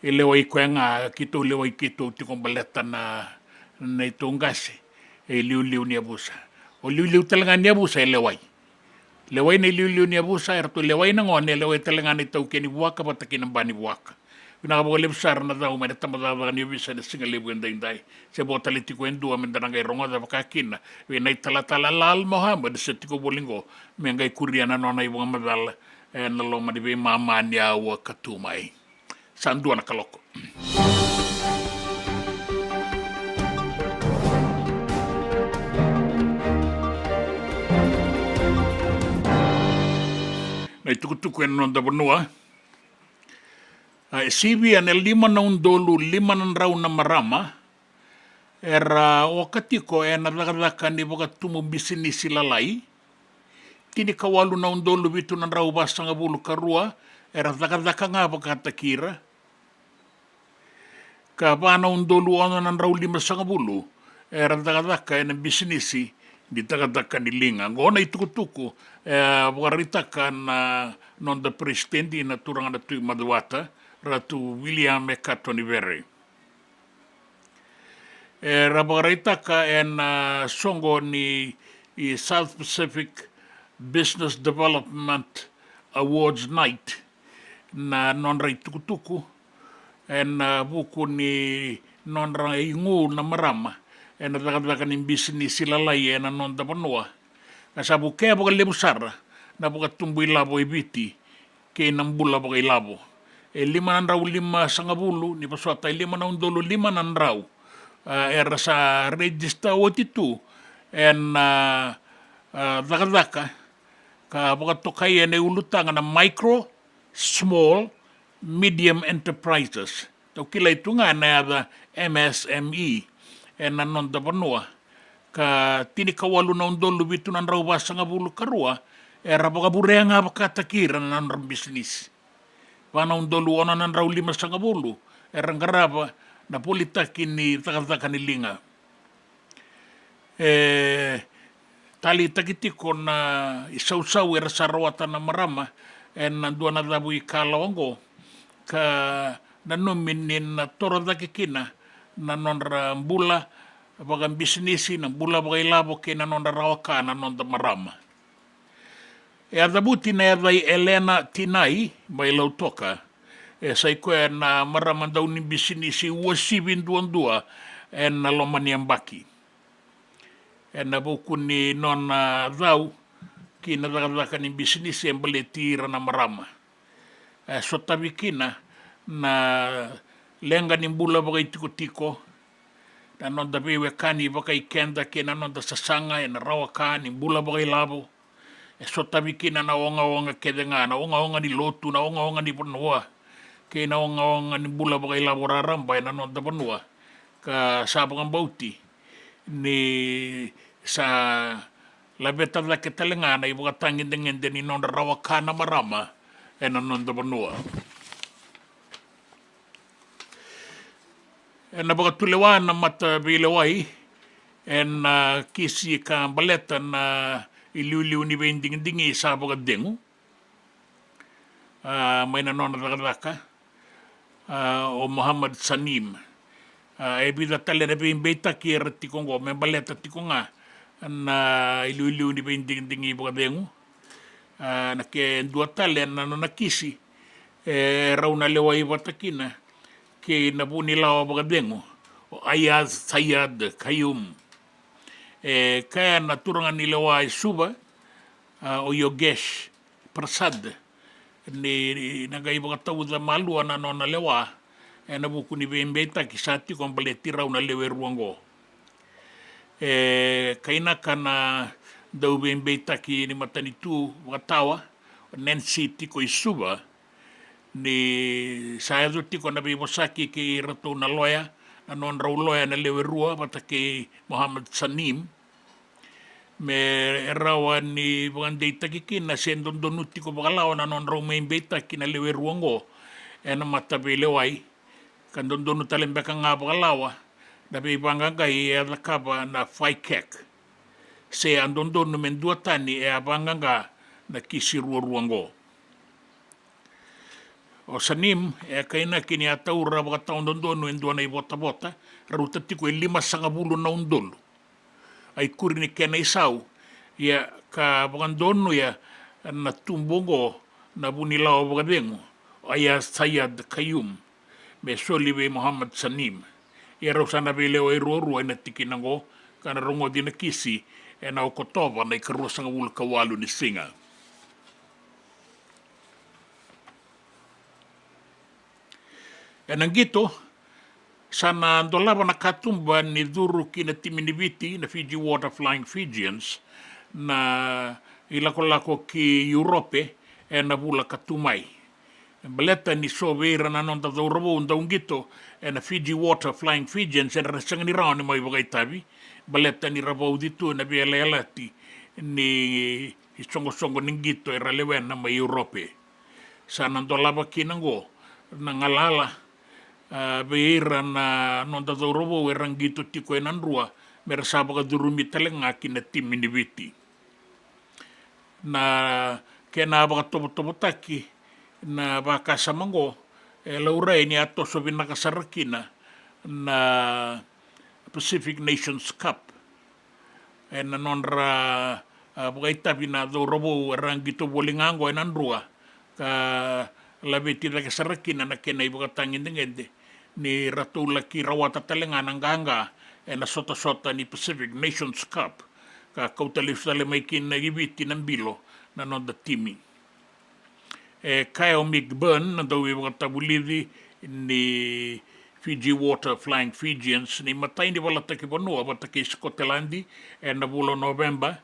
lewai koya ga, keitou lewai keitou tiko baleta na, na neitou qase. E liuliu ni yavusa. O liuliu tale ga ni yavusa e lewai. Lewai na iliuliu ni yavusa, eratou lewai na gone, e lewai tale ga na itaukei ni vuaka vata kei na ba ni vuaka. Vinaka vakalevu sara na cau mai na tabacakacaka ni ovisa ena siga levu edaidai. Se vo tale tiko e dua me da na qai rogoca vaka kina vei na italatala Lal Mohammed, se tiko voli qo me qai kuria na nona ivakamacala ena loma ni veimama ni aua ka tu mai. Sa dua na kaloko. itukutuku ena noda vanua. A, e sivia na lima na udolu lima na drau na marama era oka tiko ena cakacaka ni vakatubu bisinisi lalai. Tinikawalu na udolu vitu na drau vasagavulu ka rua era cakacaka ga vakataki ira. Ka va na udolu ono na drau limasagavulu era cakacaka ena bisinisi ni cakacaka ni liga. Qo na itukutuku e vakaraitaka na noda peresitedi na turaga na Tui Macuata, Ratu William Ekato Nivere. Era vakaraitaka ena soqo ni South Pacific Business Development Awards Night na nodra itukutuku ena vuku ni nodra igu na marama ena cakacaka ni bisinisi lalai ena noda vanua. Ka sa vukea vakalevu sara na vakatubu ilavo e Viti kei na bula vakailavo. E lima na drau limasagavulu, ni vosota, e lima na udolu lima na drau, a, era sa rejista oti tu ena, a, cakacaka ka vakatokai ena iulutaga na micro, small, medium enterprises. Tou kilai tu ga na yaca M S M E ena noda vanua. Ka tinikawalu na udolu vitu na drau vasagavulu ka rua era vakavurea ga vakataki ira na nodra bisinisi. Va na udolu ono na drau limasagavulu era qarava na volitaki ni cakacaka ni liga. E taleitaki tiko na isausau era sa rawata na marama ena dua na cavu ikalawa oqo, ka nanumi ni na toro cake kina na nodra bula vakabisinisi, na bula vakailavo kei na nodra rawa ka na noda marama. E a cavuti na yaca i Elena Tinai mai Lautoka. E sa i koya na marama dau ni bisinisi uasivi duadua ena loma ni yabaki. Ena vuku ni nona cau ki na cakacaka ni bisinisi e baleti ira na marama. E sotavi kina na leqa ni bula vakaitikotiko, na noda veiwekani vakaikeda kei na noda sasaga ena rawa ka ni bula vakailavo. E sotavi kina na ogaoga kece ga, na ogaoga ni lotu, na ogaoga ni vanua kei na ogaoga ni bula vakailavo raraba ena noda vanua. Ka sa vakabauti ni sa laveta cake tale ga na ivakatagedegede ni nodra rawa ka na marama ena noda vanua. Ena vakatulewa na mataveilewai ena kisi ka baleta na iliuliu ni veidigidigi sa vakacegu, a, mai na nona cakacaka, a, o Mohammed Saneem. A, e vica tale na veibeitaki era tiko oqo me baleta tiko ga na iliuliu ni veidigidigi vakacegu. A, na ke dua tale na nona kisi e rau na lewai vata kina kei na vunilawa vakacegu, o Ayaz Sayed Khaiyum. E kaya na turaga ni lewa e Suva, a, o Yogesh Prasad, ni na qai vakatauca malua na nona lewa ena vuku ni veibeitaki sa tiko baleti rau na lewe rua oqo. E kainaka na dauveibeitaki ni matanitu vakatawa, Nancy, tiko i Suva, ni sa yaco tiko na veivosaki kei iratou na loya, na nodrau loya na lewe rua vata kei Mohammed Saneem, me rawa ni vakadeitaki kina se dodonu tiko vakalawa na nodrau mai beitaki na lewe rua oqo ena mataveilewai, ka dodonu tale beka ga vakalawa na veivaqaqai e a cakava na FICAC, se a dodonu me duatani e a vaqaqa na kisi ruarua oqo. O Saneem e kainaki ni a taura vakatawadodonu e dua na ivotavota, rauta tiko e limasagavulu na udolu a ikuri ni kena isau, ia ka vakadonuya na tubu oqo na vunilawa vakacegu, o Ayaz Sayed Khaiyum, me soli vei Mohammed Saneem. Ia rau sa na veilewai ruarua ena tikina oqo, ka na rogoci na kisi ena Okotova na ikaruasagavulu ka walu ni siga. Ena qito, sa na dolava na katuba ni curu ki na timi ni Viti, na Fiji Water Flying Fijians, na ilakolako ki Europe ena vula ka tu mai. Baleta ni so vei ira na noda cauravou dau qito ena Fiji Water Flying Fijians, era na sega ni rawa ni mai vakaitavi, baleta ni ra vauci tu ena veiyalayalati ni isoqosoqo ni qito era lewena mai Europe. Sa na dolava kina oqo na galala, a, vei ira na noda cauravou era qito tiko ena Drua, me ra sa vakacurumi tale ga ki na timi ni Viti. Na kena vakatovotovotaki na vakasama oqo, e laurai ni a toso vinaka sara kina na Pacific Nations Cup ena nodra, a, vakaitavi na cauravou era qito voli ga oqo ena Drua, ka laveti cake sara kina na kena ivakatagedegede ni ratou laki rawata tale ga na qaqa ena sotasota ni Pacific Nations Cup, ka kauta lesu tale mai kina i Viti na bilo na noda timi. E kaya o Mick Byrne, na dauveivakatavulici ni Fiji Water Flying Fijians, ni matai ni valataki vanua vata kei Sikoteladi ena vula o Noveba,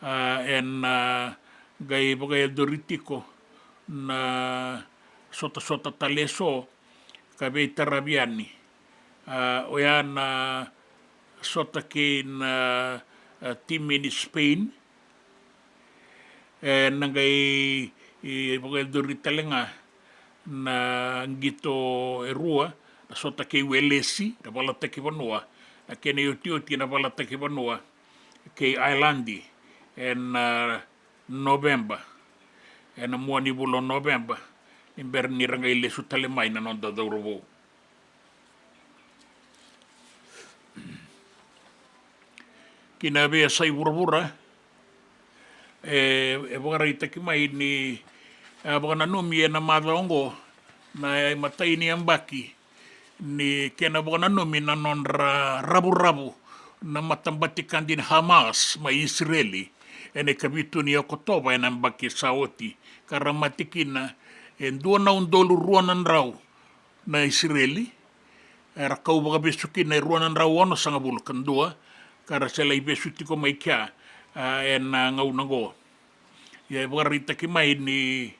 a, ena, a, qai vakayacori tiko na sotasota tale eso ka veitaravi yani. A, oya na sota kei na, a, timi ni Spain, e, na qai, e, vakayacori tale ga na qito e rua, na sota kei Welesi, na valataki vanua, na kena iotioti na valataki vanua kei Ailadi, ena, a, Noveba, ena mua ni vula o Noveba, ni bera ni ra qai lesu tale mai na noda cauravou. Ki na veiyasai vuravura, e, e vakaraitaki mai ni, e, vakananumi ena macawa oqo na imatai ni yabaki ni kena vakananumi na nodra ravuravu na matabatikadi ni Hamas mai Isireli ena ikavitu ni Okotova ena yabaki sa oti, ka ra mate kina e dua na udolu rua na drau na Isireli, era kau vakavesu kina e rua na drau onosagavulu ka dua, ka ra se lai vesu tiko mai kea, a, ena gauna oqo. Ia e vakaraitaki mai ni,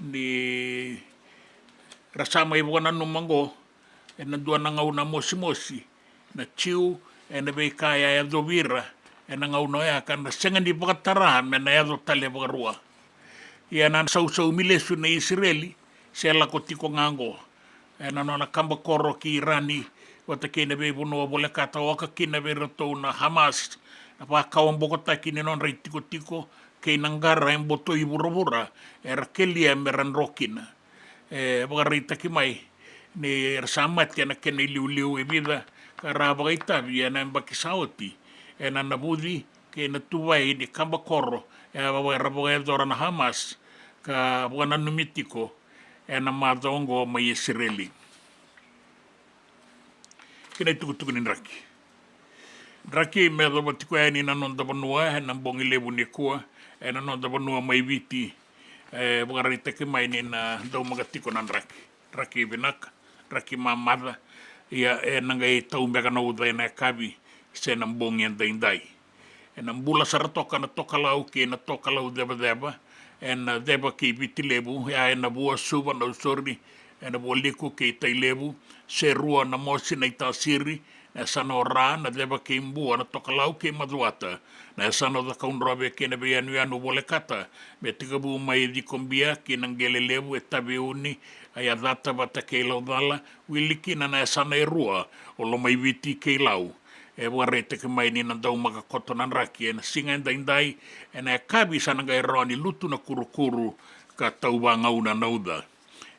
ni ra sa mai vakananuma oqo ena dua na gauna mosimosi na Jiu ena veika e a yacovi ira ena gauna oya, ka na sega ni vakatara me na yaco tale vakarua. Ia na sausaumi lesu na Isireli se lako tiko ga oqo. Ena nona kaba koro ki Irani vata kei na veivanua volekata, oka kina vei iratou na Hamas na vakawabokotaki ni nodra itikotiko kei na qara e botoi vuravura era kelia me ra dro kina. E vakaraitaki mai ni ra sa mate ena kena iliuliu e vica ka ra vakaitavi ena yabaki sa oti ena navuci kei na tuvai ni kaba koro e a vaka era vakayacora na Hamas ka vakananumi tiko ena macawa oqo mai Isireli. Ki na itukutuku ni draki. Draki me yacova tiko yani na noda vanua ena bogi levu nikua, ena noda vanua mai Viti. E vakaraitaki mai ni na daumaka tiko na draki, draki vinaka, draki mamaca. Ia ena qai tau beka na uca ena yakavi se na bogi edaidai. Ena bula sara toka na tokalau kei na tokalau cevaceva, ena ceva kei Viti Levu, ia ena Vuasuva, na Usori, ena Vualiku kei Tailevu, Serua, Namosi, Naitasiri, na yasana o Ra, na ceva kei Bua, na tokalau kei Macuata, na yasana o Cakaudrove kei na veiyanuyanu volekata, me tekivu mai Cikobia ki na Qele Levu e Taveuni, a Yacata vata kei Laucala, wili kina na yasana e rua o Lomaiviti kei Lau. E vakaraitaki mai ni na daumaka koto na draki ena siga edaidai, ena yakavi sa na qai rawa ni lutu na kurukuru ka tau vagauna na uca.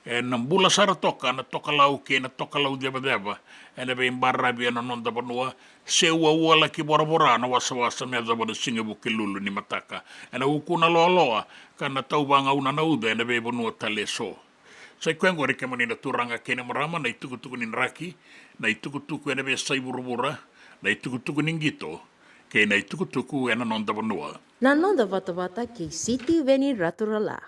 Ena bula sara toka na tokalau kei na tokalau cevaceva ena veibaravi ena noda vanua, se uaua laki voravora na wasawasa me yacova na siga Vukelulu ni mataka. Ena ukuna loaloa ka na tau vagauna na uca ena veivanua tale eso. Sa i koya oqori, kemuni na turaga kei na marama, na itukutuku ni draki, na itukutuku ena veiyasai vuravura, na itukutuku ni qito, kei na itukutuku ena noda vanua. Na noda vatavata kei Sitiveni Raturala.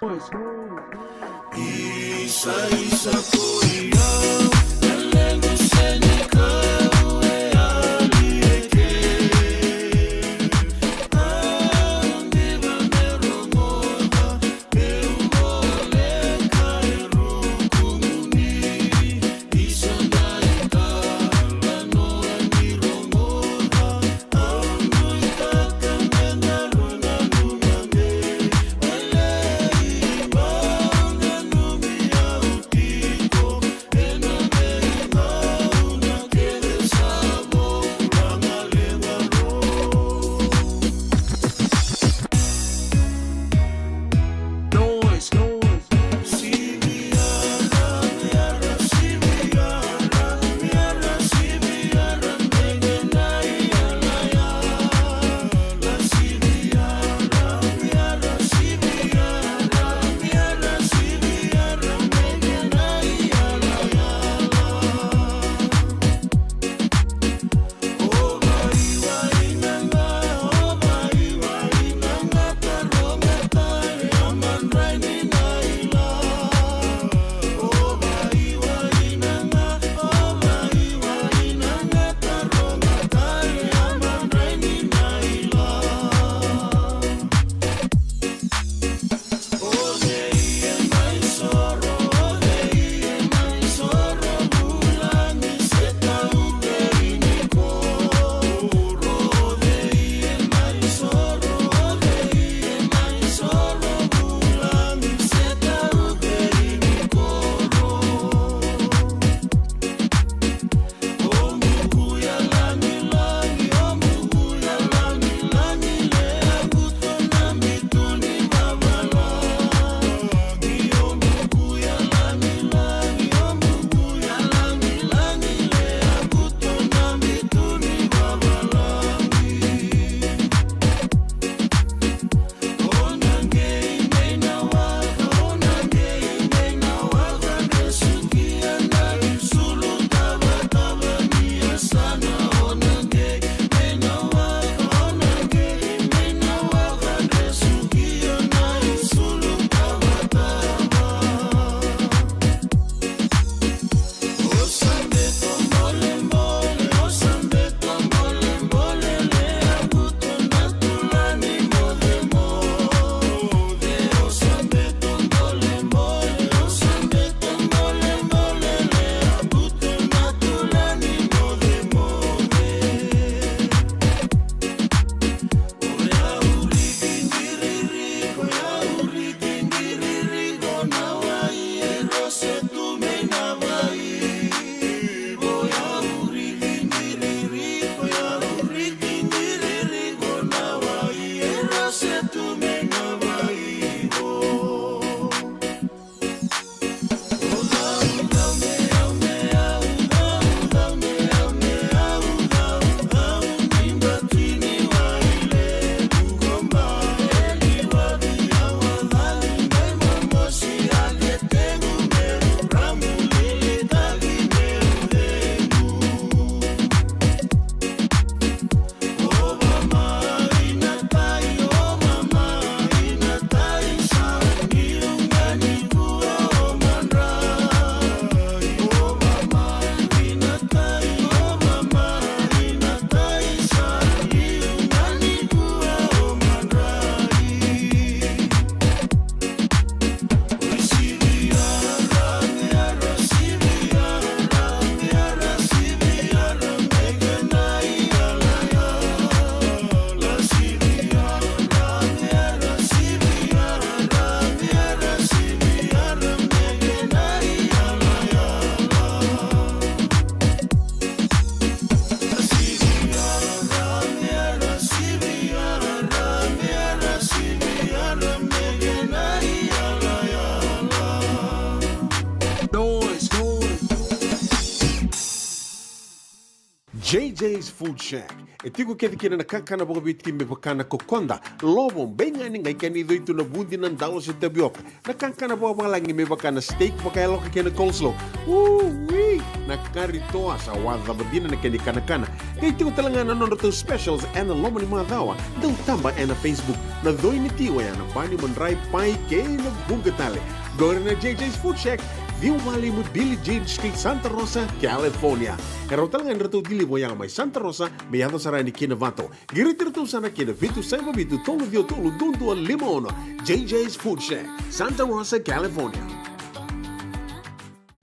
J J's Food Shack. E tiko kece kina na kakana vakaviti me vaka na kokoda, lovo, beigani, qai kena icoi tu na vudi, na dalo se tavioka. Na kakana vakavalagi me vaka na steak vakayaloka kei na coleslaw. Ui! Na kari toa sa wacava dina na kena ikanakana. Qai tiko tale ga na nodratou specials ena loma ni macawa. Dau taba ena Facebook. Na coi ni ti oya na bani, madrai, pai kei na vuqa tale. Qori na J J's Food Shack, ciwa walu lima Billie Jean Street, Santa Rosa, California. E rawa tale ga ni ratou deliver oya mai Santa Rosa me yaco sara yani ki Novato. Qiriti iratou sara ki na vitu saiva vitu tolu ciwa tolu dua dua lima ono. J J's Food Shack, Santa Rosa, California.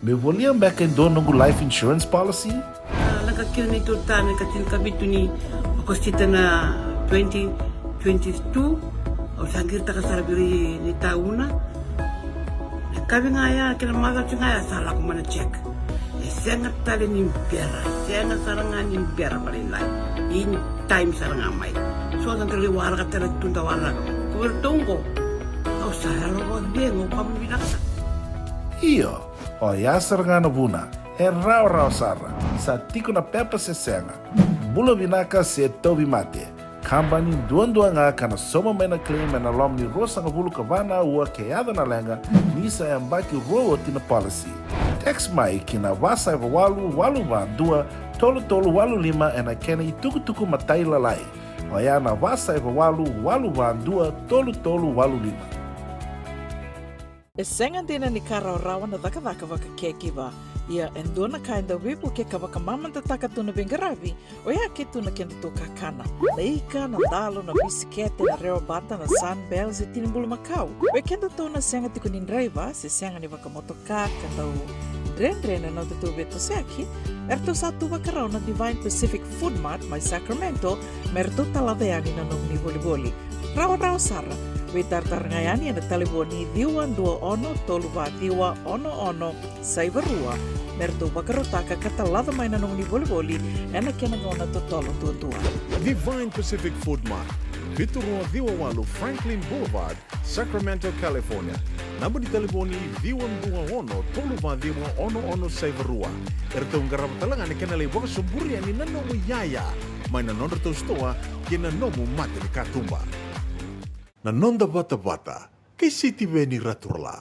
Meu volia beka e dua noqu life insurance policy? A, lako kina neitou tane ka tinikavitu ni Okosita na twenty twenty-two. Au sa qiritaka sara vei ira na itauna. Na yakavi ga ya kei na macawa ga ya sa lako mai na check. E sega tale ni bera, e sega sara ga ni bera vakalailai. In time sara ga mai. So da dau lai waraka tale tu, da waraka. Ko vei iratou oqo, au sa yalo vakacegu, au vakavinavinaka. Io, oya sara ga na vuna. E rawarawa sara. Sa tiko na pepa se sega. Bula vinaka se tauvimate. Kabani duadua ga ka na sauma mai na claim ena loma ni ruasagavulu ka va na aua ke yaco na leqa, ni sa yabaki rua oti na policy. Text mai ki na va saiva walu walu va dua tolu tolu walu lima ena kena itukutuku matailalai. Oya na va saiva walu walu va dua tolu tolu walu lima. E sega dina ni ka rawarawa na cakacaka vaka caregiver. Ia e dua na ka e dau veivuke ka vakamamadataka tu na veiqaravi, oya ke tu na kedatou kakana. Na ika, na dalo, na bisikete, na rewa bata, na Sunbell se tini bulumakau. Vei kedatou na sega tiko ni draiva se sega ni vakamotoka ka dau dredre na nodatou veitosoyaki, eratou sa tu vakarau na Divine Pacific Food Mart mai Sacramento me ratou talaca yani na nomuni volivoli. Rawarawa sara. Veitaratara ga yani ena talevoni ciwa dua ono tolu va ciwa ono ono saiva rua me ratou vakarautaka ka talaca mai na nomuni volivoli ena kena gauna totolo duadua. Divine Pacific Food Mart, vitu rua ciwa walu Franklin Boulevard, Sacramento, California. Naba ni talevoni ciwa dua ono tolu va ciwa ono ono saiva rua. Eratou qarava tale ga na kena lai vakasoburi yani na nomu iyaya mai na nodratou sitoa kei na nomu mata ni katuba. Na noda vatavata kei Sitiveni Raturala.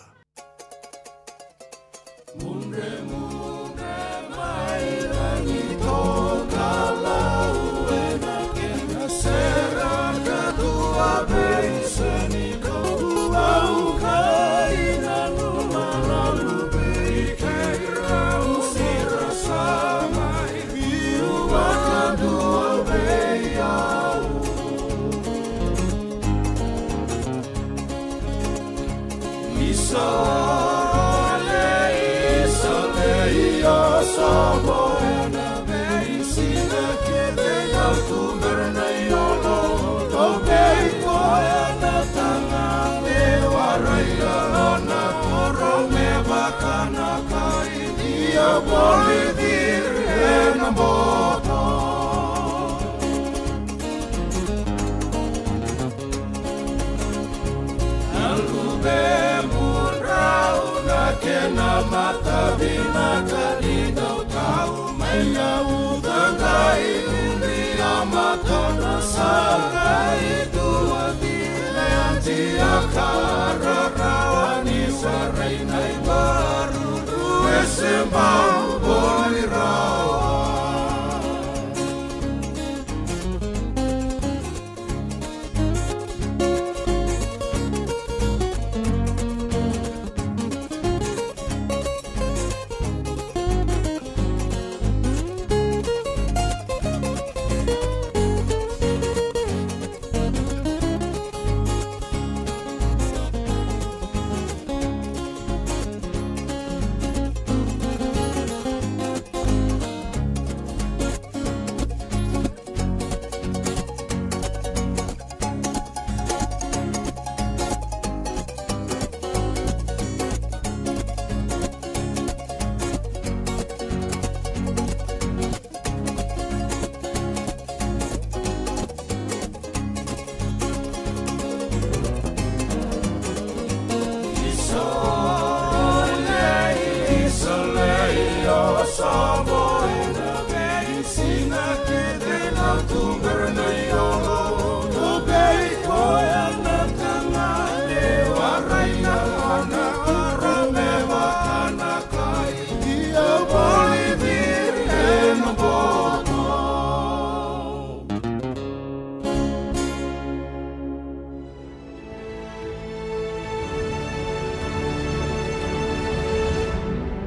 Na luvemu drau na kena mata vinaka ni dau tau mai na uca qai unia mata na saqa i dua tile anti a ka rarawa ni sarai na i varu rue se bau voli rawa.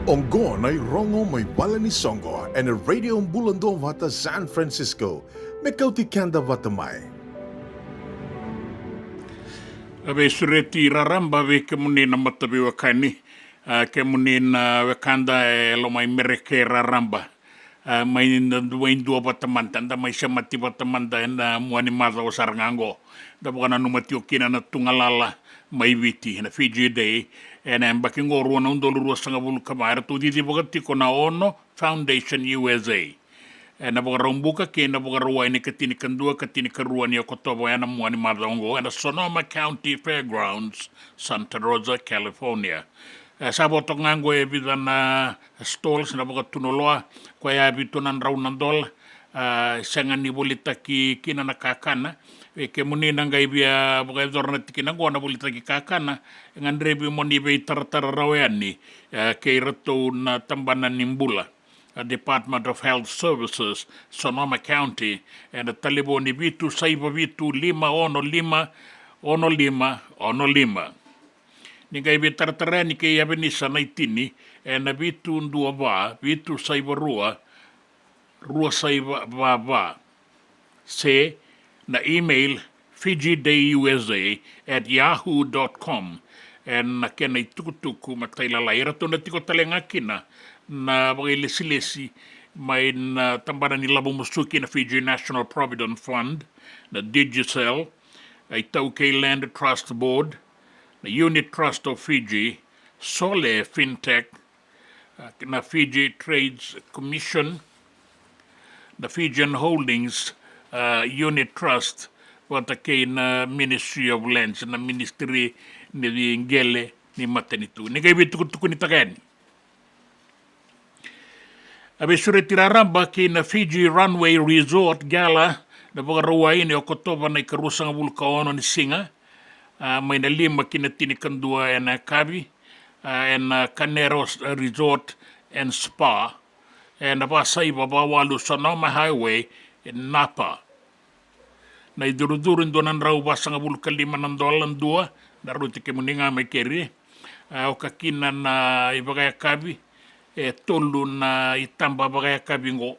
Oqo na irogo mai vale ni soqo ena Radio Bula Duavata San Francisco, me kauti keda vata mai. A veisureti raraba vei kemuni na mataveiwekani, a, kemuni na wekada e loma i Merika e raraba. A, mai da, mai dua vata mada, da mai semati vata mada ena mua ni macawa sara ga oqo. Da vakananuma tiko kina na tugalala mai Viti, na Fiji Day, ena yabaki oqo rua na udolu ruasagavulu ka va, eratou cicivaka tiko na Ono Foundation U S A. Ena Vakaraubuka kei na Vakarauwai ni ka tinikadua ka tinikarua ni Okotova ena mua ni macawa oqo, ena Sonoma County Fairgrounds, Santa Rosa, California. E, sa vo toka ga oqo e vica na stalls na vakatunuloa, koya e vitu na drau na dola, a, sega ni volitaki kina na kakana. E, kemuni na qai via vakayacora na tikina oqo na volitaki kakana, e gadrevi mo ni veitaratara rawa yani, e, kei iratou na tabana ni bula, a, Department of Health Services, Sonoma County, ena talevoni vitu saiva vitu lima ono lima, ono lima, ono lima. Ni qai veitaratara yani kei Avenisa Naitini, ena vitu dua va, vitu saiva rua, rua saiva va va. Se na email fiji day U S A at yahoo dot com. Ena kena itukutuku matailalai, eratou na tiko tale ga kina na vakailesilesi mai na tabana ni lavo musuki na Fiji National Provident Fund, na Digicel, a iTaukei Land Trust Board, na Unit Trust of Fiji, Sole Fintech, a, na Fiji Trades Commission, na Fijian Holdings, a, Unit Trust, vata kei na Ministry of Lands, na ministry ni qele ni matanitu. Ni qai veitukutukunitaka yani. A veisureti raraba kei na Fiji Runway Resort Gala, na Vakarauwai ni Okotova na ikaruasagavulu ka ono ni siga, a, mai na lima ki na tinikadua ena yakavi, a, ena Kanero Resort and Spa, ena vasaiva vawalu Sonoma Highway, e Napa. Na icurucuru e dua na drau vasagavulu ka lima na dola dua, na rauti kemuni ga mai keri. A, oka kina na ivakayakavi, e tolu na itaba vakayakavi oqo.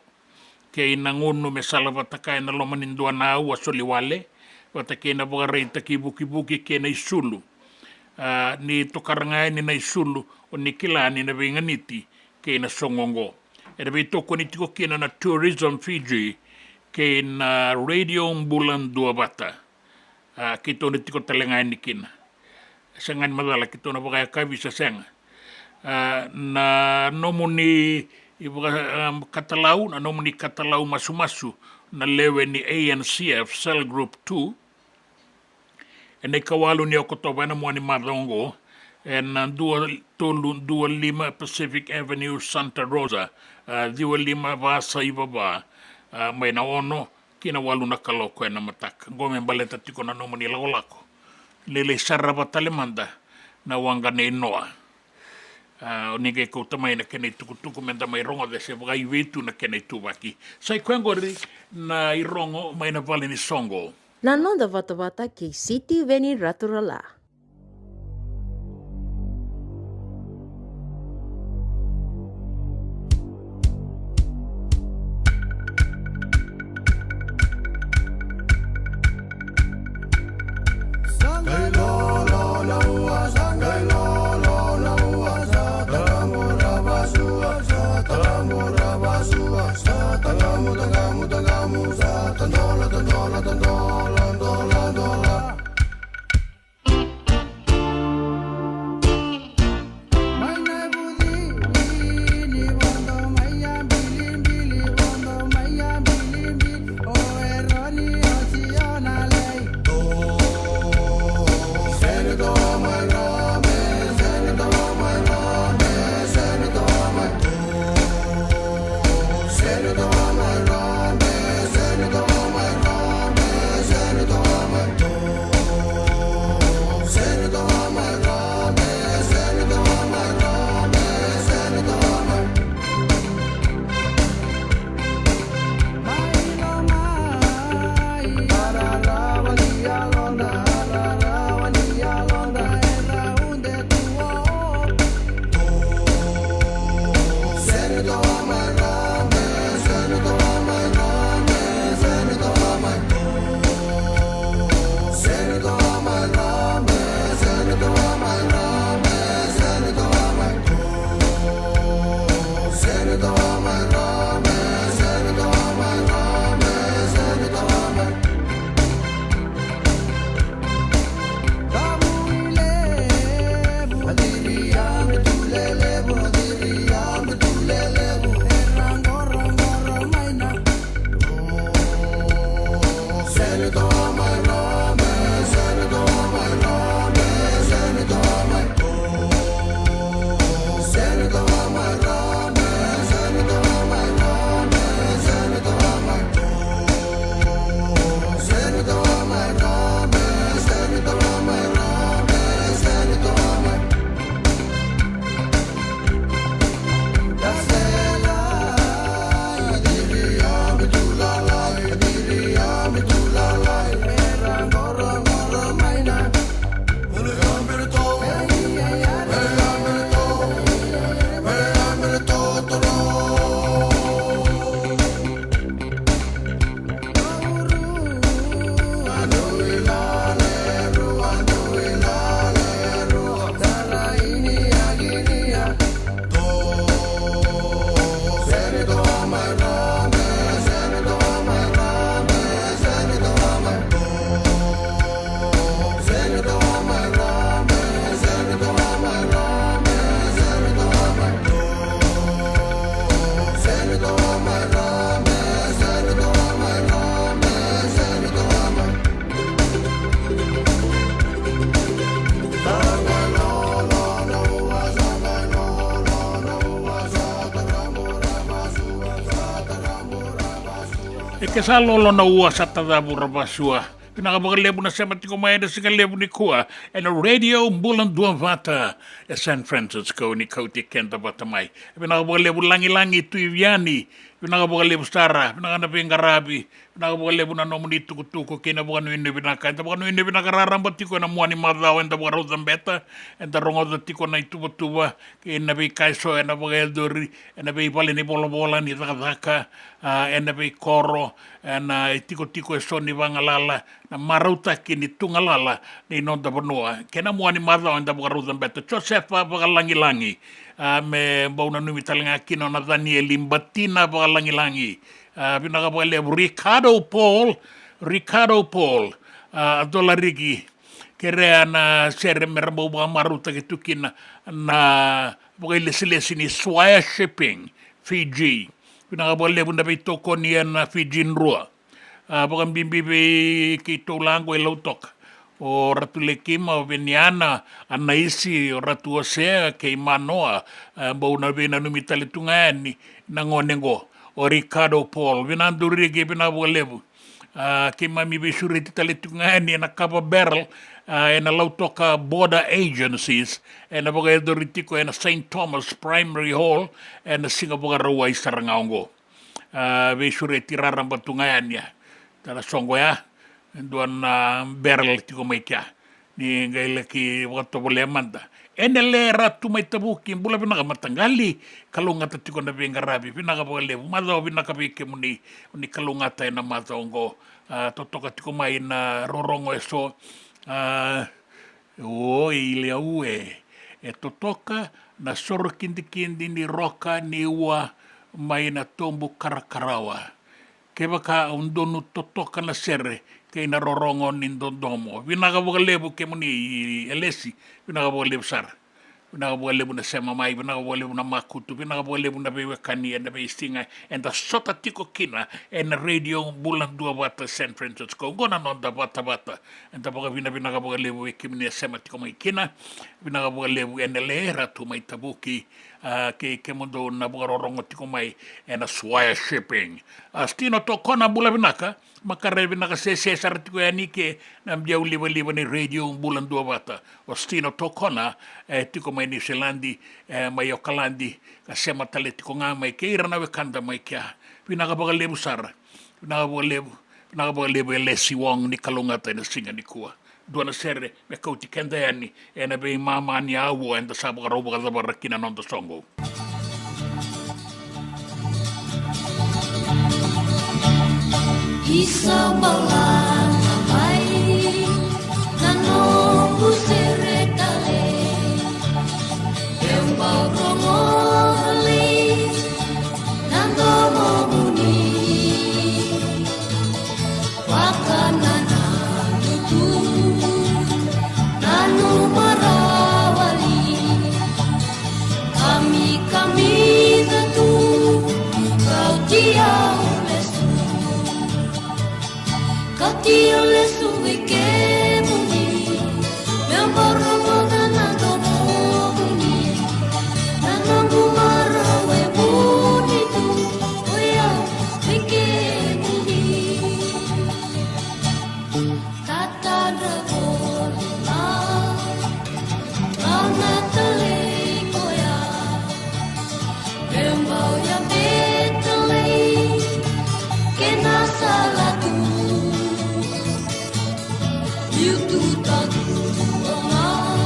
Kei na gunu me sala vata kaya na loma ni dua na aua soli wale, vata kei na vakaraitaki vukivuki kei na isulu. A, ni tokara ga yani na isulu, o ni kila ni na veiganiti kei na sogo oqo. Ena veitokoni tiko kina na Tourism Fiji kei na Radio Bula Duavata. A, keitou na tiko tale ga yani kina. Sega ni macala keitou na vakayakavi se sega. A, na nomuni ivaka, a, katalau, na nomuni katalau masumasu, na lewe ni A N C F Cell Group two, ena ikawalu ni Okotova ena mua ni macawa oqo, ena dua tolu dua lima Pacific Avenue, Santa Rosa, a, ciwa lima va saiva va, a, mai na ono ki na walu na kaloko ena mataka. Oqo me baleta tiko na nomuni lakolako. Lailai sara va tale mada na waqa nei Noa. A, o ni qai kauta mai na kena itukutuku me da mai rogoca se vakaivei tu na kena ituvaki. Sa i koya oqori na irogo mai na vale ni soqo. Na noda vatavata kei Sitiveni Raturala. E sa lolo na ua, sa tacavura vasua. Vinaka vakalevu na sema tiko mai ena siga levu nikua ena Radio Bula Duavata e San Francisco, ni kauti keda vata mai. Vinaka vakalevu Lagilagi Tui Viani. Vinaka vakalevu sara, vinaka na veiqaravi. Vinaka vakalevu na nomuni tukutuku kei na vakanuinui vinaka. Eda vakanuinui vinaka raraba tiko ena mua ni macawa eda vakarau cabeta, eda rogoca tiko na ituvatuva kei na veika eso ena vakayacori ena veivale ni volavola ni cakacaka, a, ena veikoro, ena itikotiko eso ni vagalala, na marautaki ni tugalala ni noda vanua. Kei na mua ni macawa eda vakarau cabeta. Josefa Vakalagilagi, a, me bau nanumi tale ga kina o Nathanieli Batina Vakalagilagi. A, vinaka vakalevu Ricardo Paul, Ricardo Paul, a, Dolariki, kerea na sere me ra bau vakamarautaki tu kina na vakailesilesi ni Swire Shipping, Fiji. Vinaka vakalevu na veitokoni ena Fiji Drua. A, vakabibi vei keitou laqo e Lautoka. O Ratu Lekima, o Veniana, Anaisi, o Ratu Osea, kei Manoa, a, bau na veinanumi tale tu ga yani na gone qo. O Ricardo Paul, vinaka Dolariki, vinaka vakalevu. A, keimami veisureti tale tu ga yani ena Kava Barrel, a, ena Lautoka Border Agencies, ena vakayacori tiko ena Saint Thomas Primary Hall, ena siga Vakarauwai sara ga oqo. A, veisureti raraba tu ga yani ya. Tara soqo ya, e dua na barrel tiko mai kea. Ni qai laki vakatovolea mada. Enele Ratu mai Tavuki, bula vinaka mataqali, kalougata tiko na veiqaravi, vinaka vakalevu, macawa vinaka vei kemuni, ni kalougata ena macawa oqo. A, totoka tiko mai na rorogo eso. A, oi Leau e, e totoka na soro kidikidi ni roka ni ua mai na tobu karakarawa. Kevaka au donu totoka na sere kei na rorogo ni dodomo. Vinaka vakalevu kemuni Elesi, vinaka vakalevu sara. Vinaka vakalevu na sema mai, vinaka vakalevu na makutu, vinaka vakalevu na veiwekani ena veisiga eda sota tiko kina ena Radio Bula Duavata San Francisco. Oqo na noda vatavata. Eda vakavinavinaka vakalevu vei kemuni na sema tiko mai kina. Vinaka vakalevu Enele Ratu mai Tavuki, a, kei kemudou na vakarorogo tiko mai ena Swire Shipping. A, Stino Tokona, bula vinaka, makare vinaka sese sara tiko yani ke na biau livaliva ni Radio Bula Duavata. O Stino Tokona, e tiko mai Niusiladi, e mai Okaladi, ka sema tale tiko ga mai kei ira na wekada mai kea. Vinaka vakalevu sara. Vinaka vakalevu, vinaka vakalevu Elesi Wong, ni kalougata ena siga nikua. Dua na sere me kauti keda yani ena veimama ni aua eda sa vakarau vakacavara kina na noda soqo. Isa bala na mai na noqu sere tale. Eu bau rogo tale na domomuni. Vakanananu tu na nomu rawali. Kamikamica tu, kauti au lesu. Kauti au lesu vei kemuni. Meu bau rogoca na domomuni. Na noqu marau e vuni tu, o yau vei kemuni. Tatadra voli mai, au na talei koya. Meu bau yabe talei kena sala tu. Liu tu tadu o mai.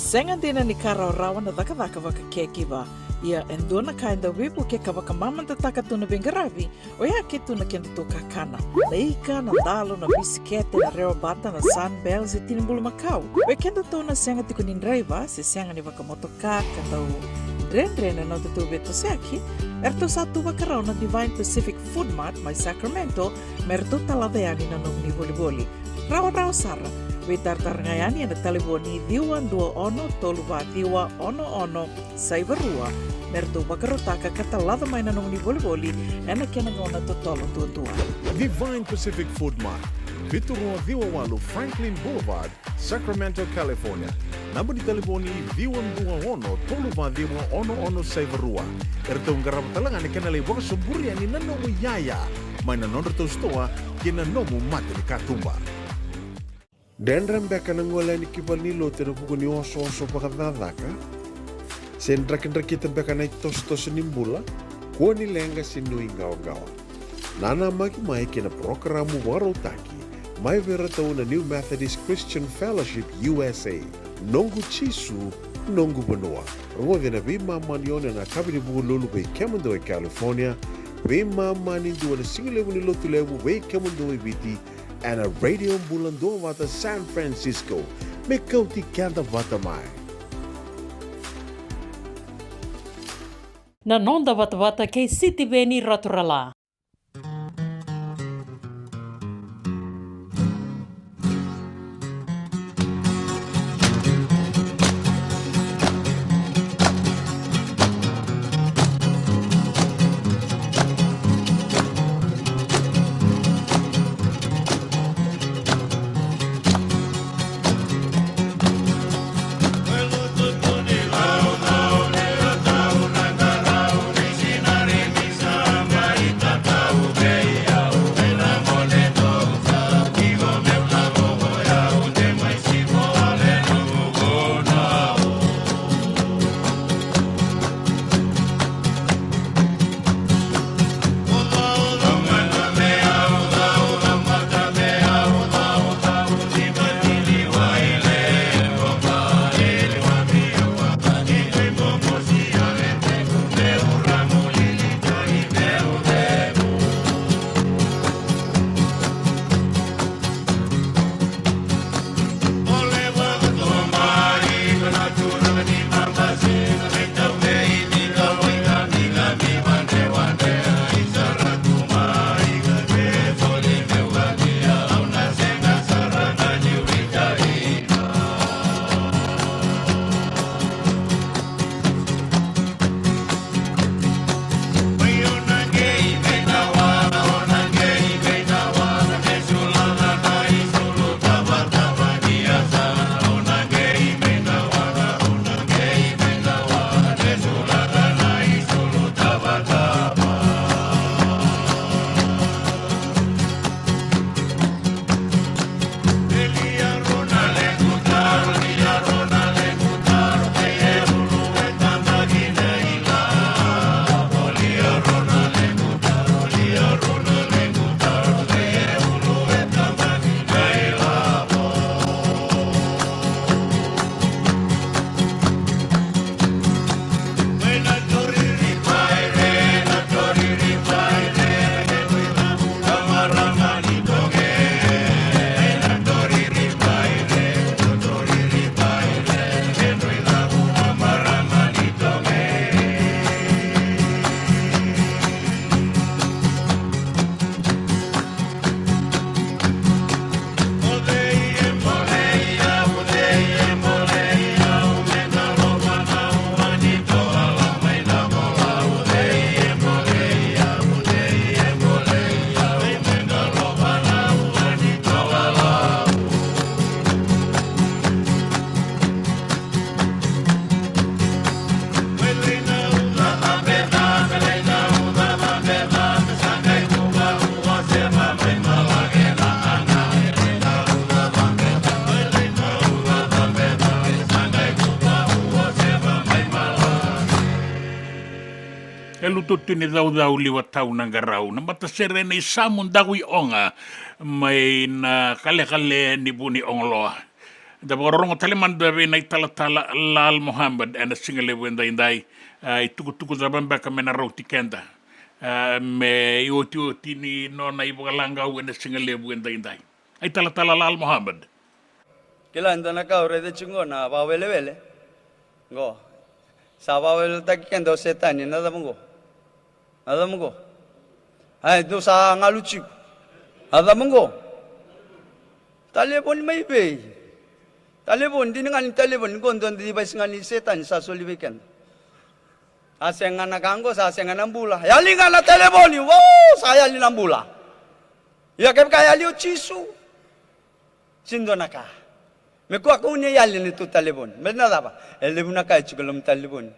Sega dina ni ka rawarawa na cakacaka vaka caregiver. Ia e dua na ka e dau veivukei ka vakamamadataka tu na veiqaravi, oya ke tu na kedatou kakana. Na ika, na dalo, na bisikete, na rewa bata, na Sunbell se tini bulumakau. Vei kedatou na sega tiko ni draiva se sega ni vakamotoka ka dau dredre na nodatou veitosoyaki, eratou sa tu vakarau na Divine Pacific Food Mart mai Sacramento me ratou talaca yani na nomuni volivoli. Rawarawa sara. Veitaratara ga yani ena talevoni ciwa dua ono tolu va ciwa ono ono saiva rua me ratou vakarautaka ka talaca mai na nomuni volivoli ena kena gauna totolo duadua. Divine Pacific Food Mart, vitu rua ciwa walu Franklin Boulevard, Sacramento, California. Naba ni talevoni ciwa dua ono tolu va ciwa ono ono saiva rua. Eratou qarava tale ga na kena lai vakasoburi yani na nomu iyaya mai na nodratou sitoa kei na nomu matanikatuba. Dredre beka na gole yani ki valenilotu ena vuku ni osooso vakacakacaka? Se drakidrakita beka na itosotoso ni bula? Kua ni leqa se nuiqawaqawa. Nanamaki mai kei na parokaramu vakarautaki mai vei iratou na New Methodist Christian Fellowship U S A. Noqu Jisu, noqu vanua. Rogoci ena veimama ni ono ena yakavi ni Vukelulu vei kemudou e California, veimama ni dua ena sigalevu ni Lotulevu vei kemudou e Viti, ena Radio Bula Duavata San Francisco. Me kauti keda vata mai. Na noda vatavata kei Sitiveni Raturala. E lututu ni caucau liwa tau na qarau, na matasere ni Samu Dakuioga mai na kalekale ni Vuniogoloa. Da vakarorogo tale mada vei na italatala Lal Mohammed ena siga levu edaidai. A, itukutuku cava beka me na rauti keda, a, me iotioti ni nona ivakalagau ena siga levu edaidai? A, italatala Lal Mohammed. Kila e dua na ka au raica tiko qo na vakawelewele. Qo. Sa vakaweleweletaki keda o Setani, na cava qo? Na cava qo? Ai, dou sa galu tiko. Na cava qo? Talevoni mai vei? Talevoni, dina ga ni talevoni, qo dua na device ga ni Setani sa soli vei keda. A sega na ka qo, sa sega na bula. Yali ga na talevoni, wow, sa yali na bula. Ia kevaka yali o Jisu, sega ni dua na ka. Me kua kau ni yali na tou talevoni. Baleta na cava? E levu na ka e tiko e loma ni talevoni.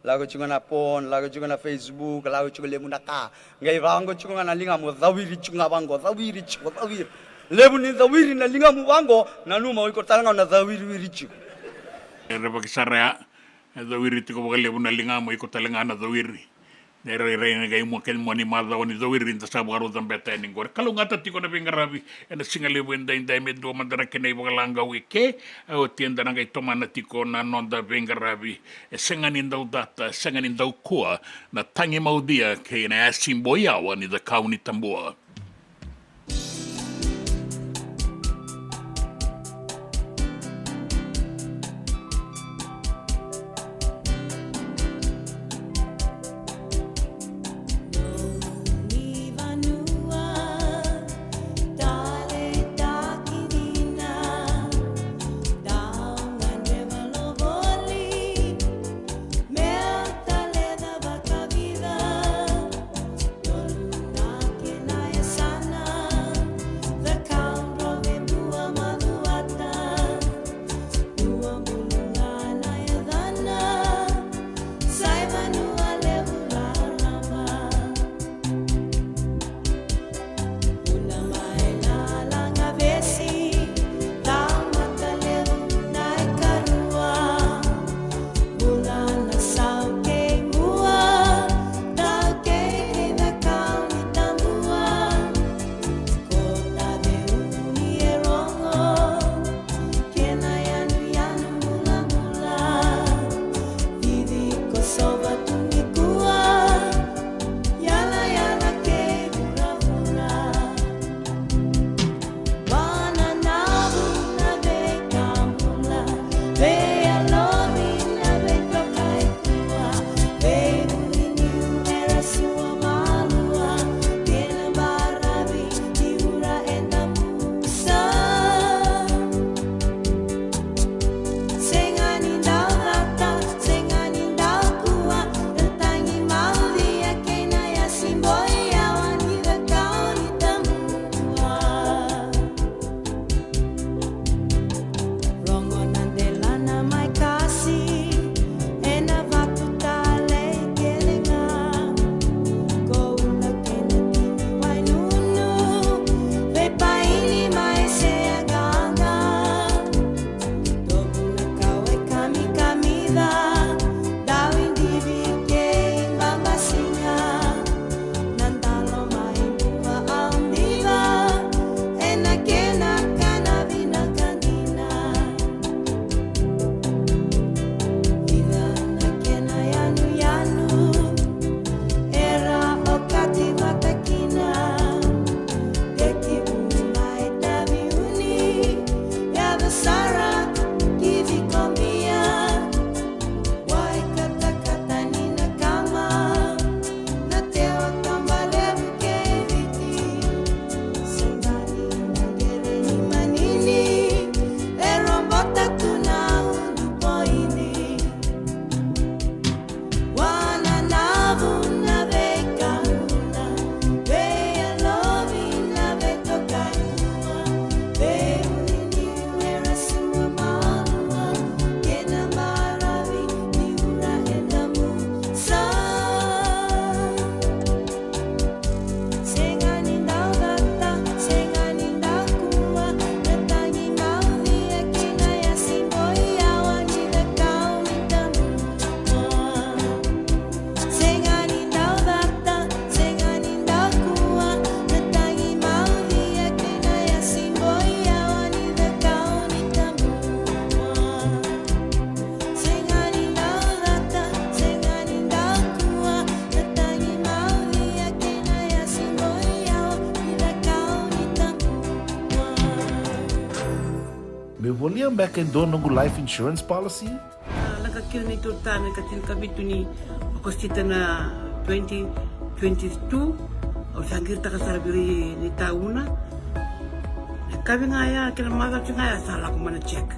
Lako tiko na phone, lako tiko na Facebook, lako tiko levu na ka. Qai vaqo tiko ga na ligamu, cawiri tiko ga vaqo, cawiri tiko, cawiri. Levu ni cawiri na ligamu vaqo, nanuma o iko tale ga o na cawiriwiri tiko. E revaki sara ya, e cawiri tiko vakalevu na ligamu, iko tale ga na cawiri. Na irairai ni qai mua kece mua ni macawa ni cawiri da sa vakarau cabeta yani qori. Kalougata tiko na veiqaravi ena siga levu edaidai, me dua mada na kena ivakalagau eke. A oti eda na qai tomana tiko na noda veiqaravi. E sega ni dau cata, e sega ni dau kua, na tagi maudia kei na yasi boyawa ni cakau ni tabua. Me volia beka e dua noqu life insurance policy? A, lako kina na neitou tane ka tinikavitu ni Okosita na twenty twenty-two. Au sa qiritaka sara vei ira na itauna. Na kavi ga ya kei na macawa ga ya sa lako mai na check.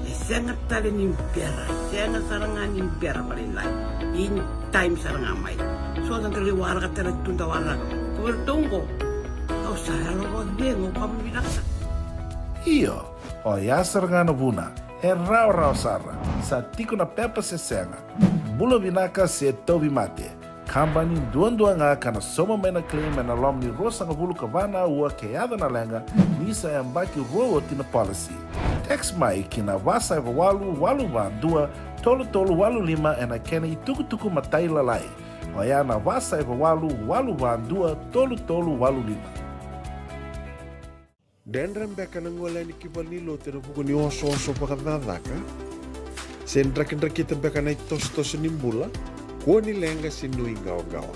E sega tale ni bera, e sega sara ga ni bera vakalailai. In time sara ga mai. So da dau lai waraka tale tu da waraka. Ko vei ratou oqo. Au sa yalo vakacegu, au vakavinavinaka. Io, oya sara ga na vuna. E rawarawa sara. Sa tiko na pepa se sega. Bula vinaka se tauvimate. Kabani duadua ga ka na sauma mai na claim ena loma ni ruasagavulu ka va na aua ke yaco na leqa ni sa yabaki rua oti na policy. Text mai ki na va saiva walu walu va dua tolu tolu walu lima ena kena itukutuku matailalai. Oya na va saiva walu walu va dua tolu tolu walu lima. Dredre beka na gole yani ki valenilotu ena vuku ni osooso vakacakacaka? Se drakidrakita beka na itosotoso ni bula? Kua ni leqa se nuiqawaqawa.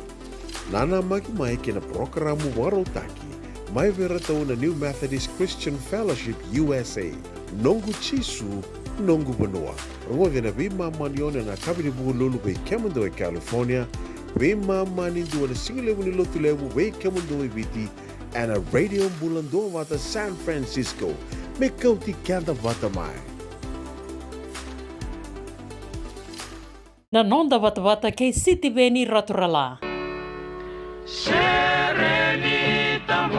Nanamaki mai ki na parokaramu vakarautaki mai vei iratou na New Methodist Christian Fellowship U S A, Noqu Jisu, Noqu Vanua. Rogoci ena veimama ni ono ena yakavi ni Vukelulu vei kemudou e California, veimama ni dua na sigalevu ni Lotulevu vei kemudou e Viti, ena Radio Bula Duavata San Francisco. Me kauti keda vata mai. Na noda vatavata kei Sitiveni Raturala. Sere ni tabu,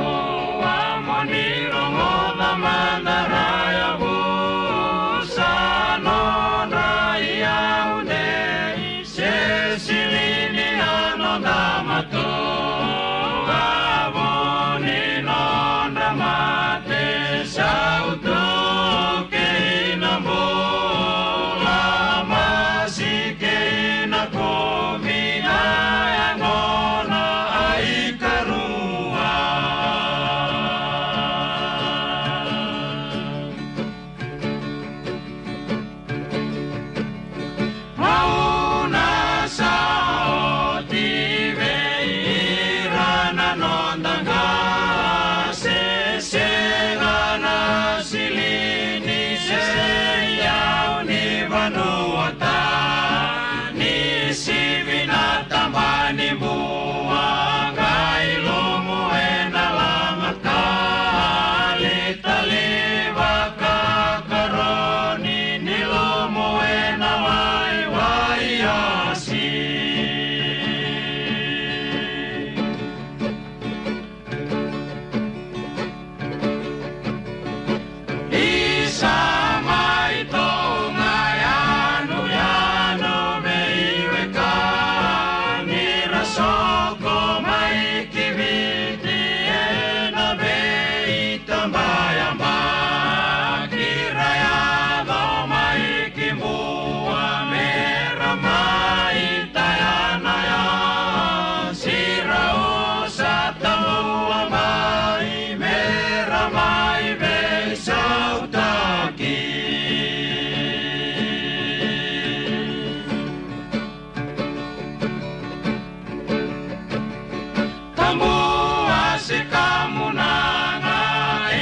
a mo ni rogoca mada na yavu, sa nodra i au nei. Se silini na noda matua, a vu ni nodra mate, sautu kei na bula, masi kei na kumi, na yagona a ikarua. Au na sa oti vei ira na noda qase, sega na silini se iyau ni vanua tani, sivi na taba ni bua, qai lumu ena lama tali, tali vaka karoni, ni lumu ena waiwai asi. Isa mai tou ga yanuyanu veiwekani, ra soko mai ki Viti ena veitabayabaki, ra yaco mai ki Bua me ra mai tayana ya, si ra usa tabua mai me ra mai veisautaki. Tabua se kamunaga e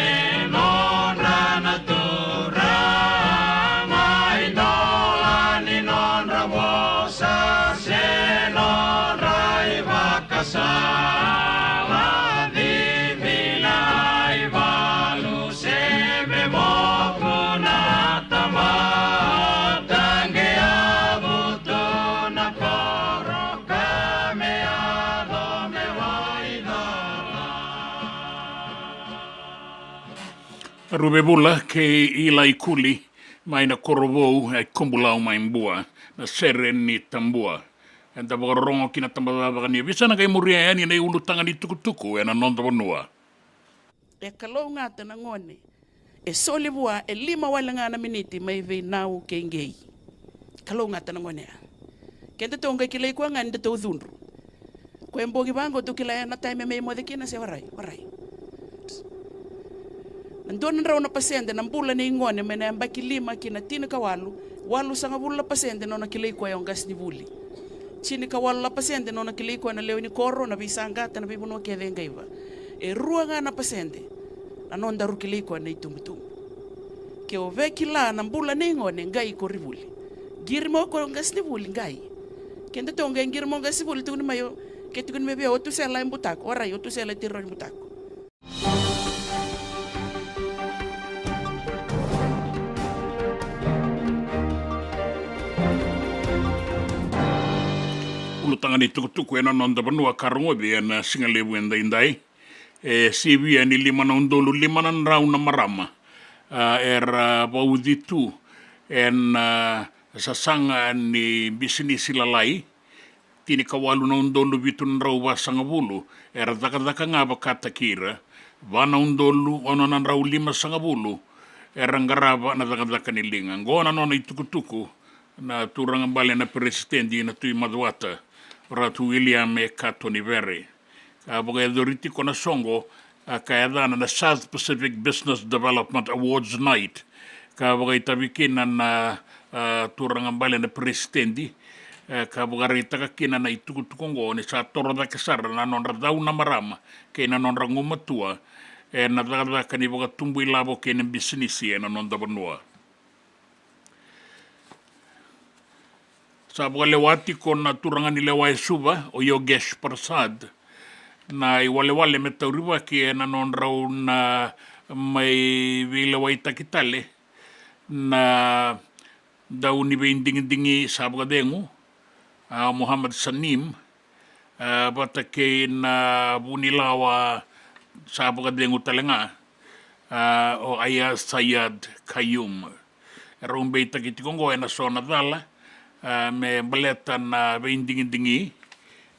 nodra na turaga, idola ni nodra vosa se nodra ivakasala, cici na ivalu se me moku na tamata, qai yavu tu na koro ka me yaco me waicala. Ruvevula kei Ilai Kuli mai na Korovou e Kubulau mai Bua, na Sere ni Tabua. Eda vakarorogo ki na tabacakacaka ni ovisa, na qai muria yani na iulutaga ni tukutuku ena noda vanua. E kalougata na gone e soli vua e lima wale ga na miniti mai vei Nau kei Qei. Kalougata na gone ya. Kedatou qai kilai koya ga ni datou cudru. Koya e bogi vaqo tou kila ya na taimi me moce kina se warai, warai. Na dua na drau na pasede na bula nei gone mai na yabaki lima ki na tinikawalu, walusagavulu na pasede nona kilai koya o qasenivuli. Tinikawalu na pasede nona kilai koya na lewe ni koro, na veisaqata, na veivanua kece e qaiva. E rua ga na pasede na nodaru kilai koya na itubutubu. Ke o via kila na bula nei gone, qai koronivuli. Qiri mai o koya qasenivuli, qai. Keda tou qai qiri mai qasenivuli, tukuni mai o, ke tukuni mai vei au o Tusela e Butako, orait o Tusela e Tironi Butako. Ulutaga ni tukutuku ena noda vanua ka rogoci ena sigalevu edaidai. E sivia ni lima na udolu lima na drau na marama, a, era vauci tu ena, a, sasaga ni bisinisi lalai. Tinikawalu na udolu vitu na drau vasagavulu era cakacaka ga vakataki ira. Va na udolu ono na drau limasagavulu era qarava na cakacaka ni liga. Qo na nona itukutuku na turaga bale na peresitedi na Tui Macuata, Ratu William e Kato ni Vere. Ka vakayacori tiko na soqo, a, ka yacana na South Pacific Business Development Awards Night. Ka vakaitavi kina na, a, turaga bale na peresitedi, e, ka vakaraitaka kina na itukutuku oqo ni sa toro cake sara na nodra cau na marama kei na nodra gumatua ena cakacaka ni vakatubu ilavo kei na bisinisi ena noda vanua. Sa vakalewa tiko na turaga ni lewa e Suva, o Yogesh Prasad, na iwalewale me taurivaki ena nodrau na mai veilewaitaki tale na dau ni veidigidigi sa vakacegu, a, Mohammed Saneem, a, vata kei na vunilawa sa vakacegu tale ga, a, o Aiyaz Sayed-Khaiyum. E rau beitaki tiko oqo ena so na cala, a, me baleta na veidigidigi,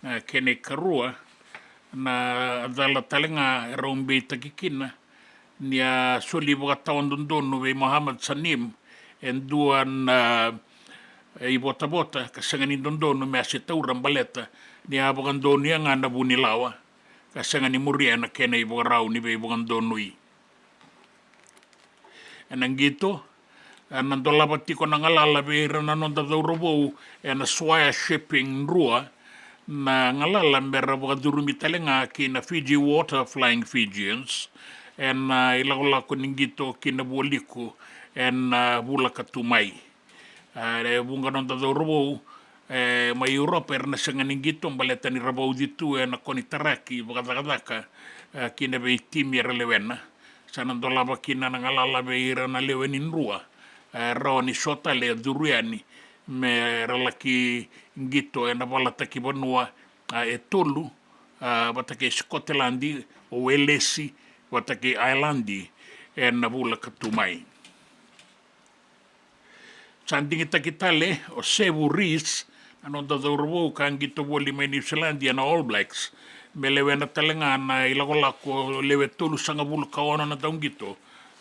a, kena ikarua, na cala tale ga e rau beitaki kina ni a soli vakatawadodonu vei Mohammed Saneem e dua na, e, ivotavota ka sega ni dodonu me a se taura baleta ni a vakadonuya ga na vunilawa ka sega ni muria na kena ivakarau ni veivakadonui. Ena qito, e, na dolava tiko na galala vei ira na noda cauravou ena Swire Shipping Drua, na galala me ra vakacurumi tale ga ki na Fiji Water Flying Fijians ena, e, ilakolako ni qito ki na Vualiku ena, e, vula ka tu mai. A, e vuqa noda cauravou, e, mai Europa era na sega ni qito baleta ni ra vauci tu ena konitaraki vakacakacaka, e, ki na veitimi era lewena. Sa na dolava kina na galala vei ira na lewe ni Drua, e, rawa ni so tale e curu yani me ra laki qito ena valataki vanua, a, e tolu, a, vata kei Sikoteladi, o Welesi vata kei Ailadi ena vula ka tu mai. Sa digitaki tale o Sevu Reece, na noda cauravou ka qito voli mai Niusiladi ena All Blacks, me lewena tale ga na ilakolako lewe tolusagavulu ka ono na dauqito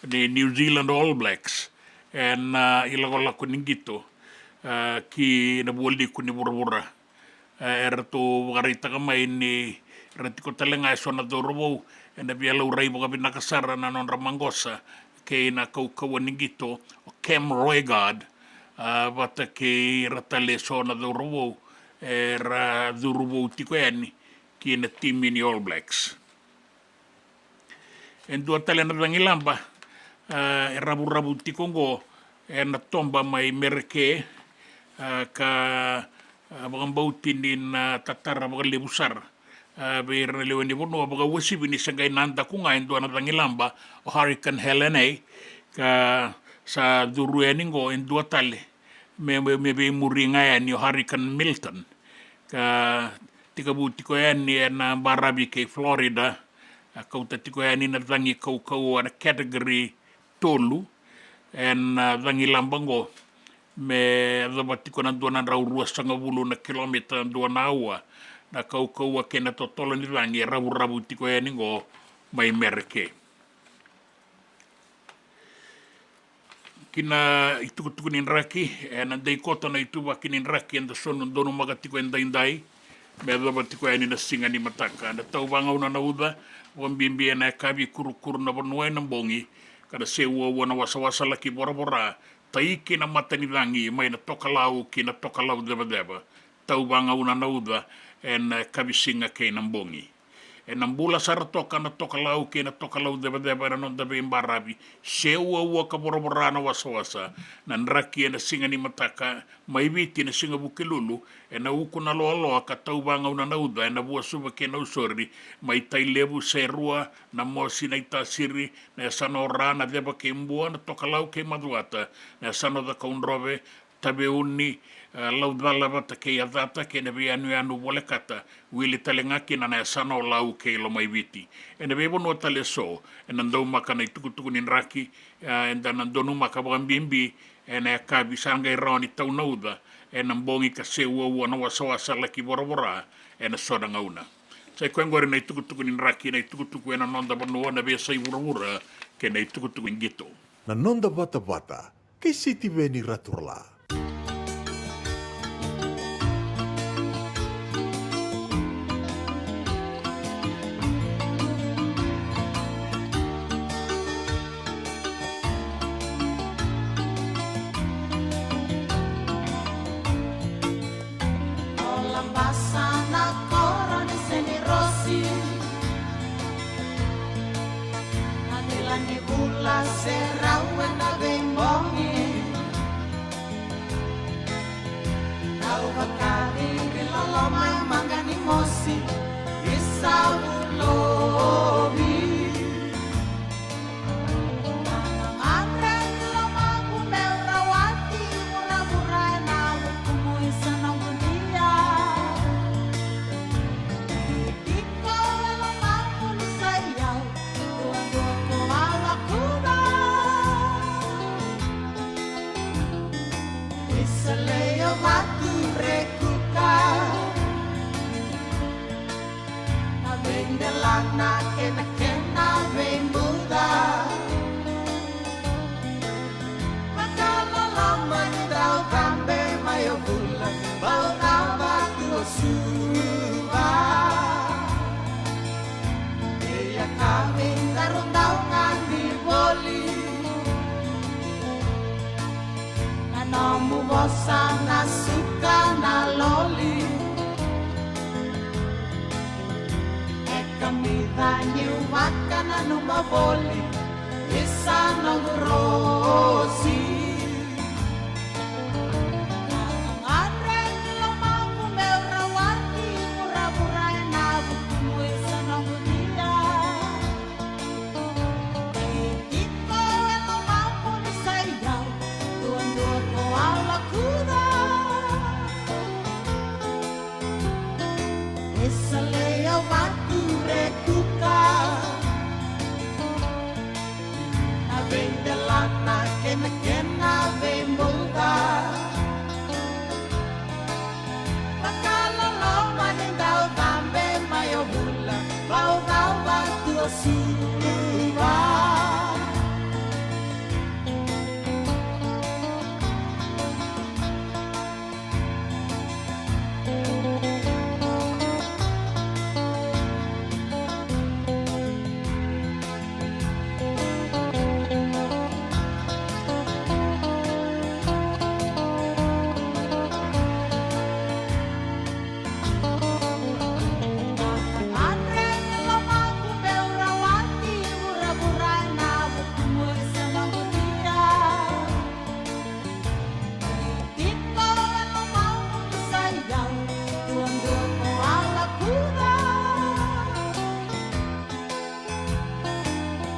ni New Zealand All Blacks ena, a, ilakolako ni qito, a, ki na Vualiku ni vuravura. E, eratou vakaraitaka mai ni ra tiko tale ga e so na cauravou ena via laurai vakavinaka sara na nodra maqosa kei na kaukauwa ni qito, o Cam Roigard, a, vata kei ira tale e so na cauravou era curu vou tiko yani ki na timi ni All Blacks. E dua tale na cagilaba, a, e ravuravu tiko oqo ena toba mai Mereke, a, ka, a, vakabauti ni na tatara vakalevu sara, a, vei ira na lewe ni vanua, vakauasivi ni se qai nadaku ga e dua na cagilaba, o Hurricane Helene, ka sa curu yani oqo e dua tale me, me, me veimuri ga yani o Hurricane Milton, ka tekivu tiko yani ena baravi kei Florida, a kauta tiko yani na cagi kaukauwa na category tolu ena, a, cagilaba oqo, me yacova tiko na dua na drau ruasagavulu na kilomita dua na aua na kaukauwa kei na totolo ni cagi e ravuravu tiko yani oqo mai Mereke. Ki na itukutuku ni draki, ena dei koto na ituvaki ni draki eda sonu donumaka tiko edaidai me yacova tiko yani na siga ni mataka. Na tauvagauna na uca, vakabibi ena yakavi, kurukuru na vanua ena bogi, ka na seuaua na wasawasa laki voravora, tai ki na matanicagi mai na tokalau ki na tokalau cevaceva. Tauvagauna na uca ena yakavi siga kei na bogi. Ena bula sara toka na tokalau kei na tokalau cevaceva ena noda veibaravi. Se uaua ka voravora na wasawasa. Na draki ena siga ni mataka mai Viti na siga Vukelulu, ena uku na loaloa ka tauvagauna na uca ena Vuasuva kei Nausori, mai Tailevu, Serua, Namosi, Naitasiri, na yasana o Ra, Naceva kei Bua, na tokalau kei Macuata, na yasana o Cakaudrove, Taveuni, e, Laucala vata kei Yacata kei na veiyanuyanu volekata, wili tale ga kina na yasana o Lau kei Lomaiviti. Ena veivanua tale eso, ena daumaka na itukutuku ni draki, e, eda na donumaka vakabibi ena yakavi sa qai rawa ni tau na uca, ena bogi ka se uaua na wasawasa laki voravora ena so na gauna. Sa i koya qori na itukutuku ni draki, na itukutuku ena noda vanua, na veiyasai vuravura kei na itukutuku ni qito. Na noda vatavata kei Sitiveni Raturala. O Labasa na koro ni Senirosi. Na vila ni vula se rau ena veibogi. Rau vakaciri loloma e maqa ni mosi, i Savulovi. Gagadre ni lomaqu meu rawati vuravura ena vukumu i sa noqu dia. Tiko e lomaqu ni sa i au, duadua ko a lakuca. Ni sa leia vatu Rekuka. Na veidelana kei na kena veibuca. Vakaloloma ni dau cabe mai o Vula, bau cava tu o Suva. Ia ka vei daru dau gadi voli. Na nomu vosa na suka na loli. E kamica niu vakananuma voli, i sa noqu Rosi. Gagadre ni lomaqu meu rawati vuravura ena vukumu i sa noqu dia. Tiko e lomaqu ni sa i au, duadua ko a lakuca. E sa leia vatu Rekuka. Na veidelana kei na kena veibuca. Vakaloloma ni dau cabe mai o Vula, bau cava tu o Suva.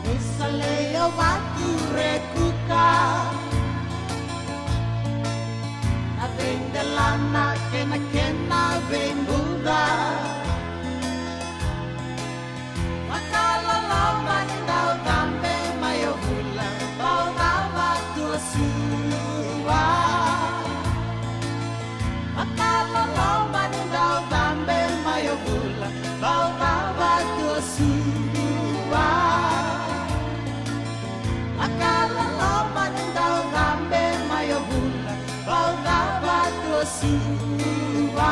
Ni sa leia vatu Rekuka. Na veidelana kei na kena veibuca. Vakaloloma ni dau cabe mai o Vula, bau cava tu o Suva. Vakaloloma ni dau cabe mai o Vula, bau cava tu o Suva. Vakaloloma ni dau cabe mai o Vula, bau cava tu o Suva.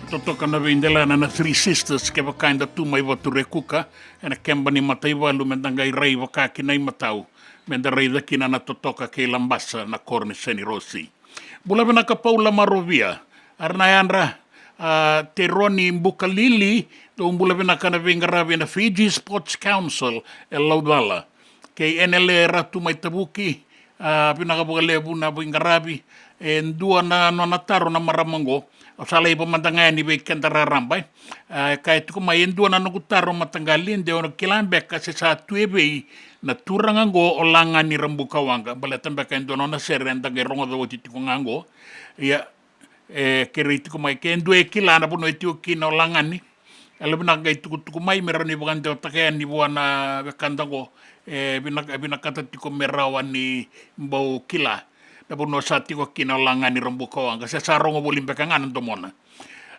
Totoka na veidelana na Three Sisters, kevaka eda tu mai Vatu Rekuka, ena keba ni mataivalu, meda qai rai vaka kina i matau, meda raica kina na totoka kei Labasa na koro ni Senirosi. Bula vinaka Paula Marovia, era na yadra, A, Teroni Bukalili, dou bula vinaka, na veiqaravi ena Fiji Sports Council e Laucala. Kei Enele Ratu mai Tavuki, a, vinaka vakalevu na veiqaravi. E dua na nona taro na marama oqo, au sa laiva mada ga yani vei keda raraba, e. A, e kaya tiko mai, e dua na noqu taro, mataqali, de o kila beka se sa tu evei na turaga oqo o Lagani Rabukawaqa, baleta beka e dua na nona sere eda qai rogoca oti tiko ga oqo. Ia, e kerei tiko mai, ke dua e kila na vanua e tiko kina o Lagani, yalovinaka qai tukutuku mai me rawa ni vakadewataka yani vua na wekada oqo. E vinaka, e vinakata tiko me rawa ni bau kila na vanua sa tiko kina o Lagani Rabukawaqa, se sa rogo voli beka ga na domona.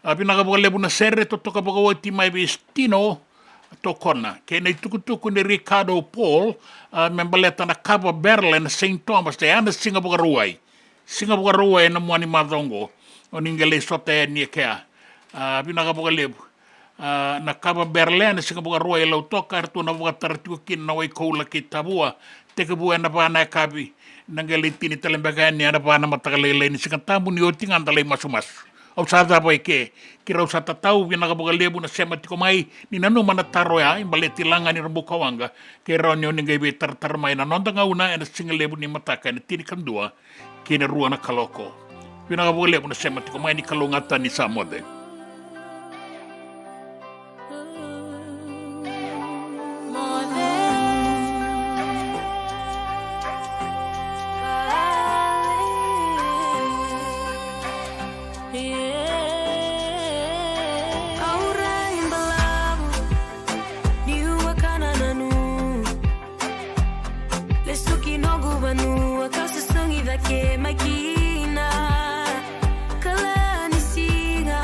A, vinaka vakalevu na sere, totoka vakaoti mai vei Stino Tokona. Kei na itukutuku nei Ricardo Paul, a, me baleta na kava barrel ena Saint Thomas, e a na Siga Vakarauwai. Siga Vakarauwai ena mua ni macawa oqo, o ni qai lai sota yani e kea. A, vinaka vakalevu. A, na kava barrel ena Siga Vakarauwai e Lautoka, eratou na vakatara tiko kina na Waikoula kei Tavua. Tekivu ena va na yakavi, na qai lai tini tale beka yani ena va na mataka lailai ni Siga Tabu, ni oti ga da lai masumasu. Au sa cava e ke, keirau sa tatau. Vinaka vakalevu na sema tiko mai, ni nanuma na taro ya, e baleti Lagani Rabukawaqa, ke rawa ni o ni qai veitaratara mai na noda gauna ena sigalevu ni mataka ena tinikadua ki na rua na kaloko. Vinaka vakalevu na sema tiko mai, ni kalougata ni sa moce. Au rai balavu niu a kana na nu. Lesu ki noqu vanua kau susugi cake mai kina. Kala ni siga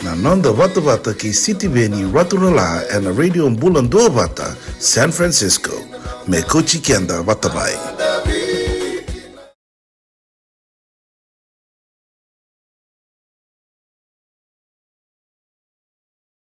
Na noda vatavata kei Sitiveni Raturala ena Radio Bula Duavata, San Francisco. Me kauti keda vata mai.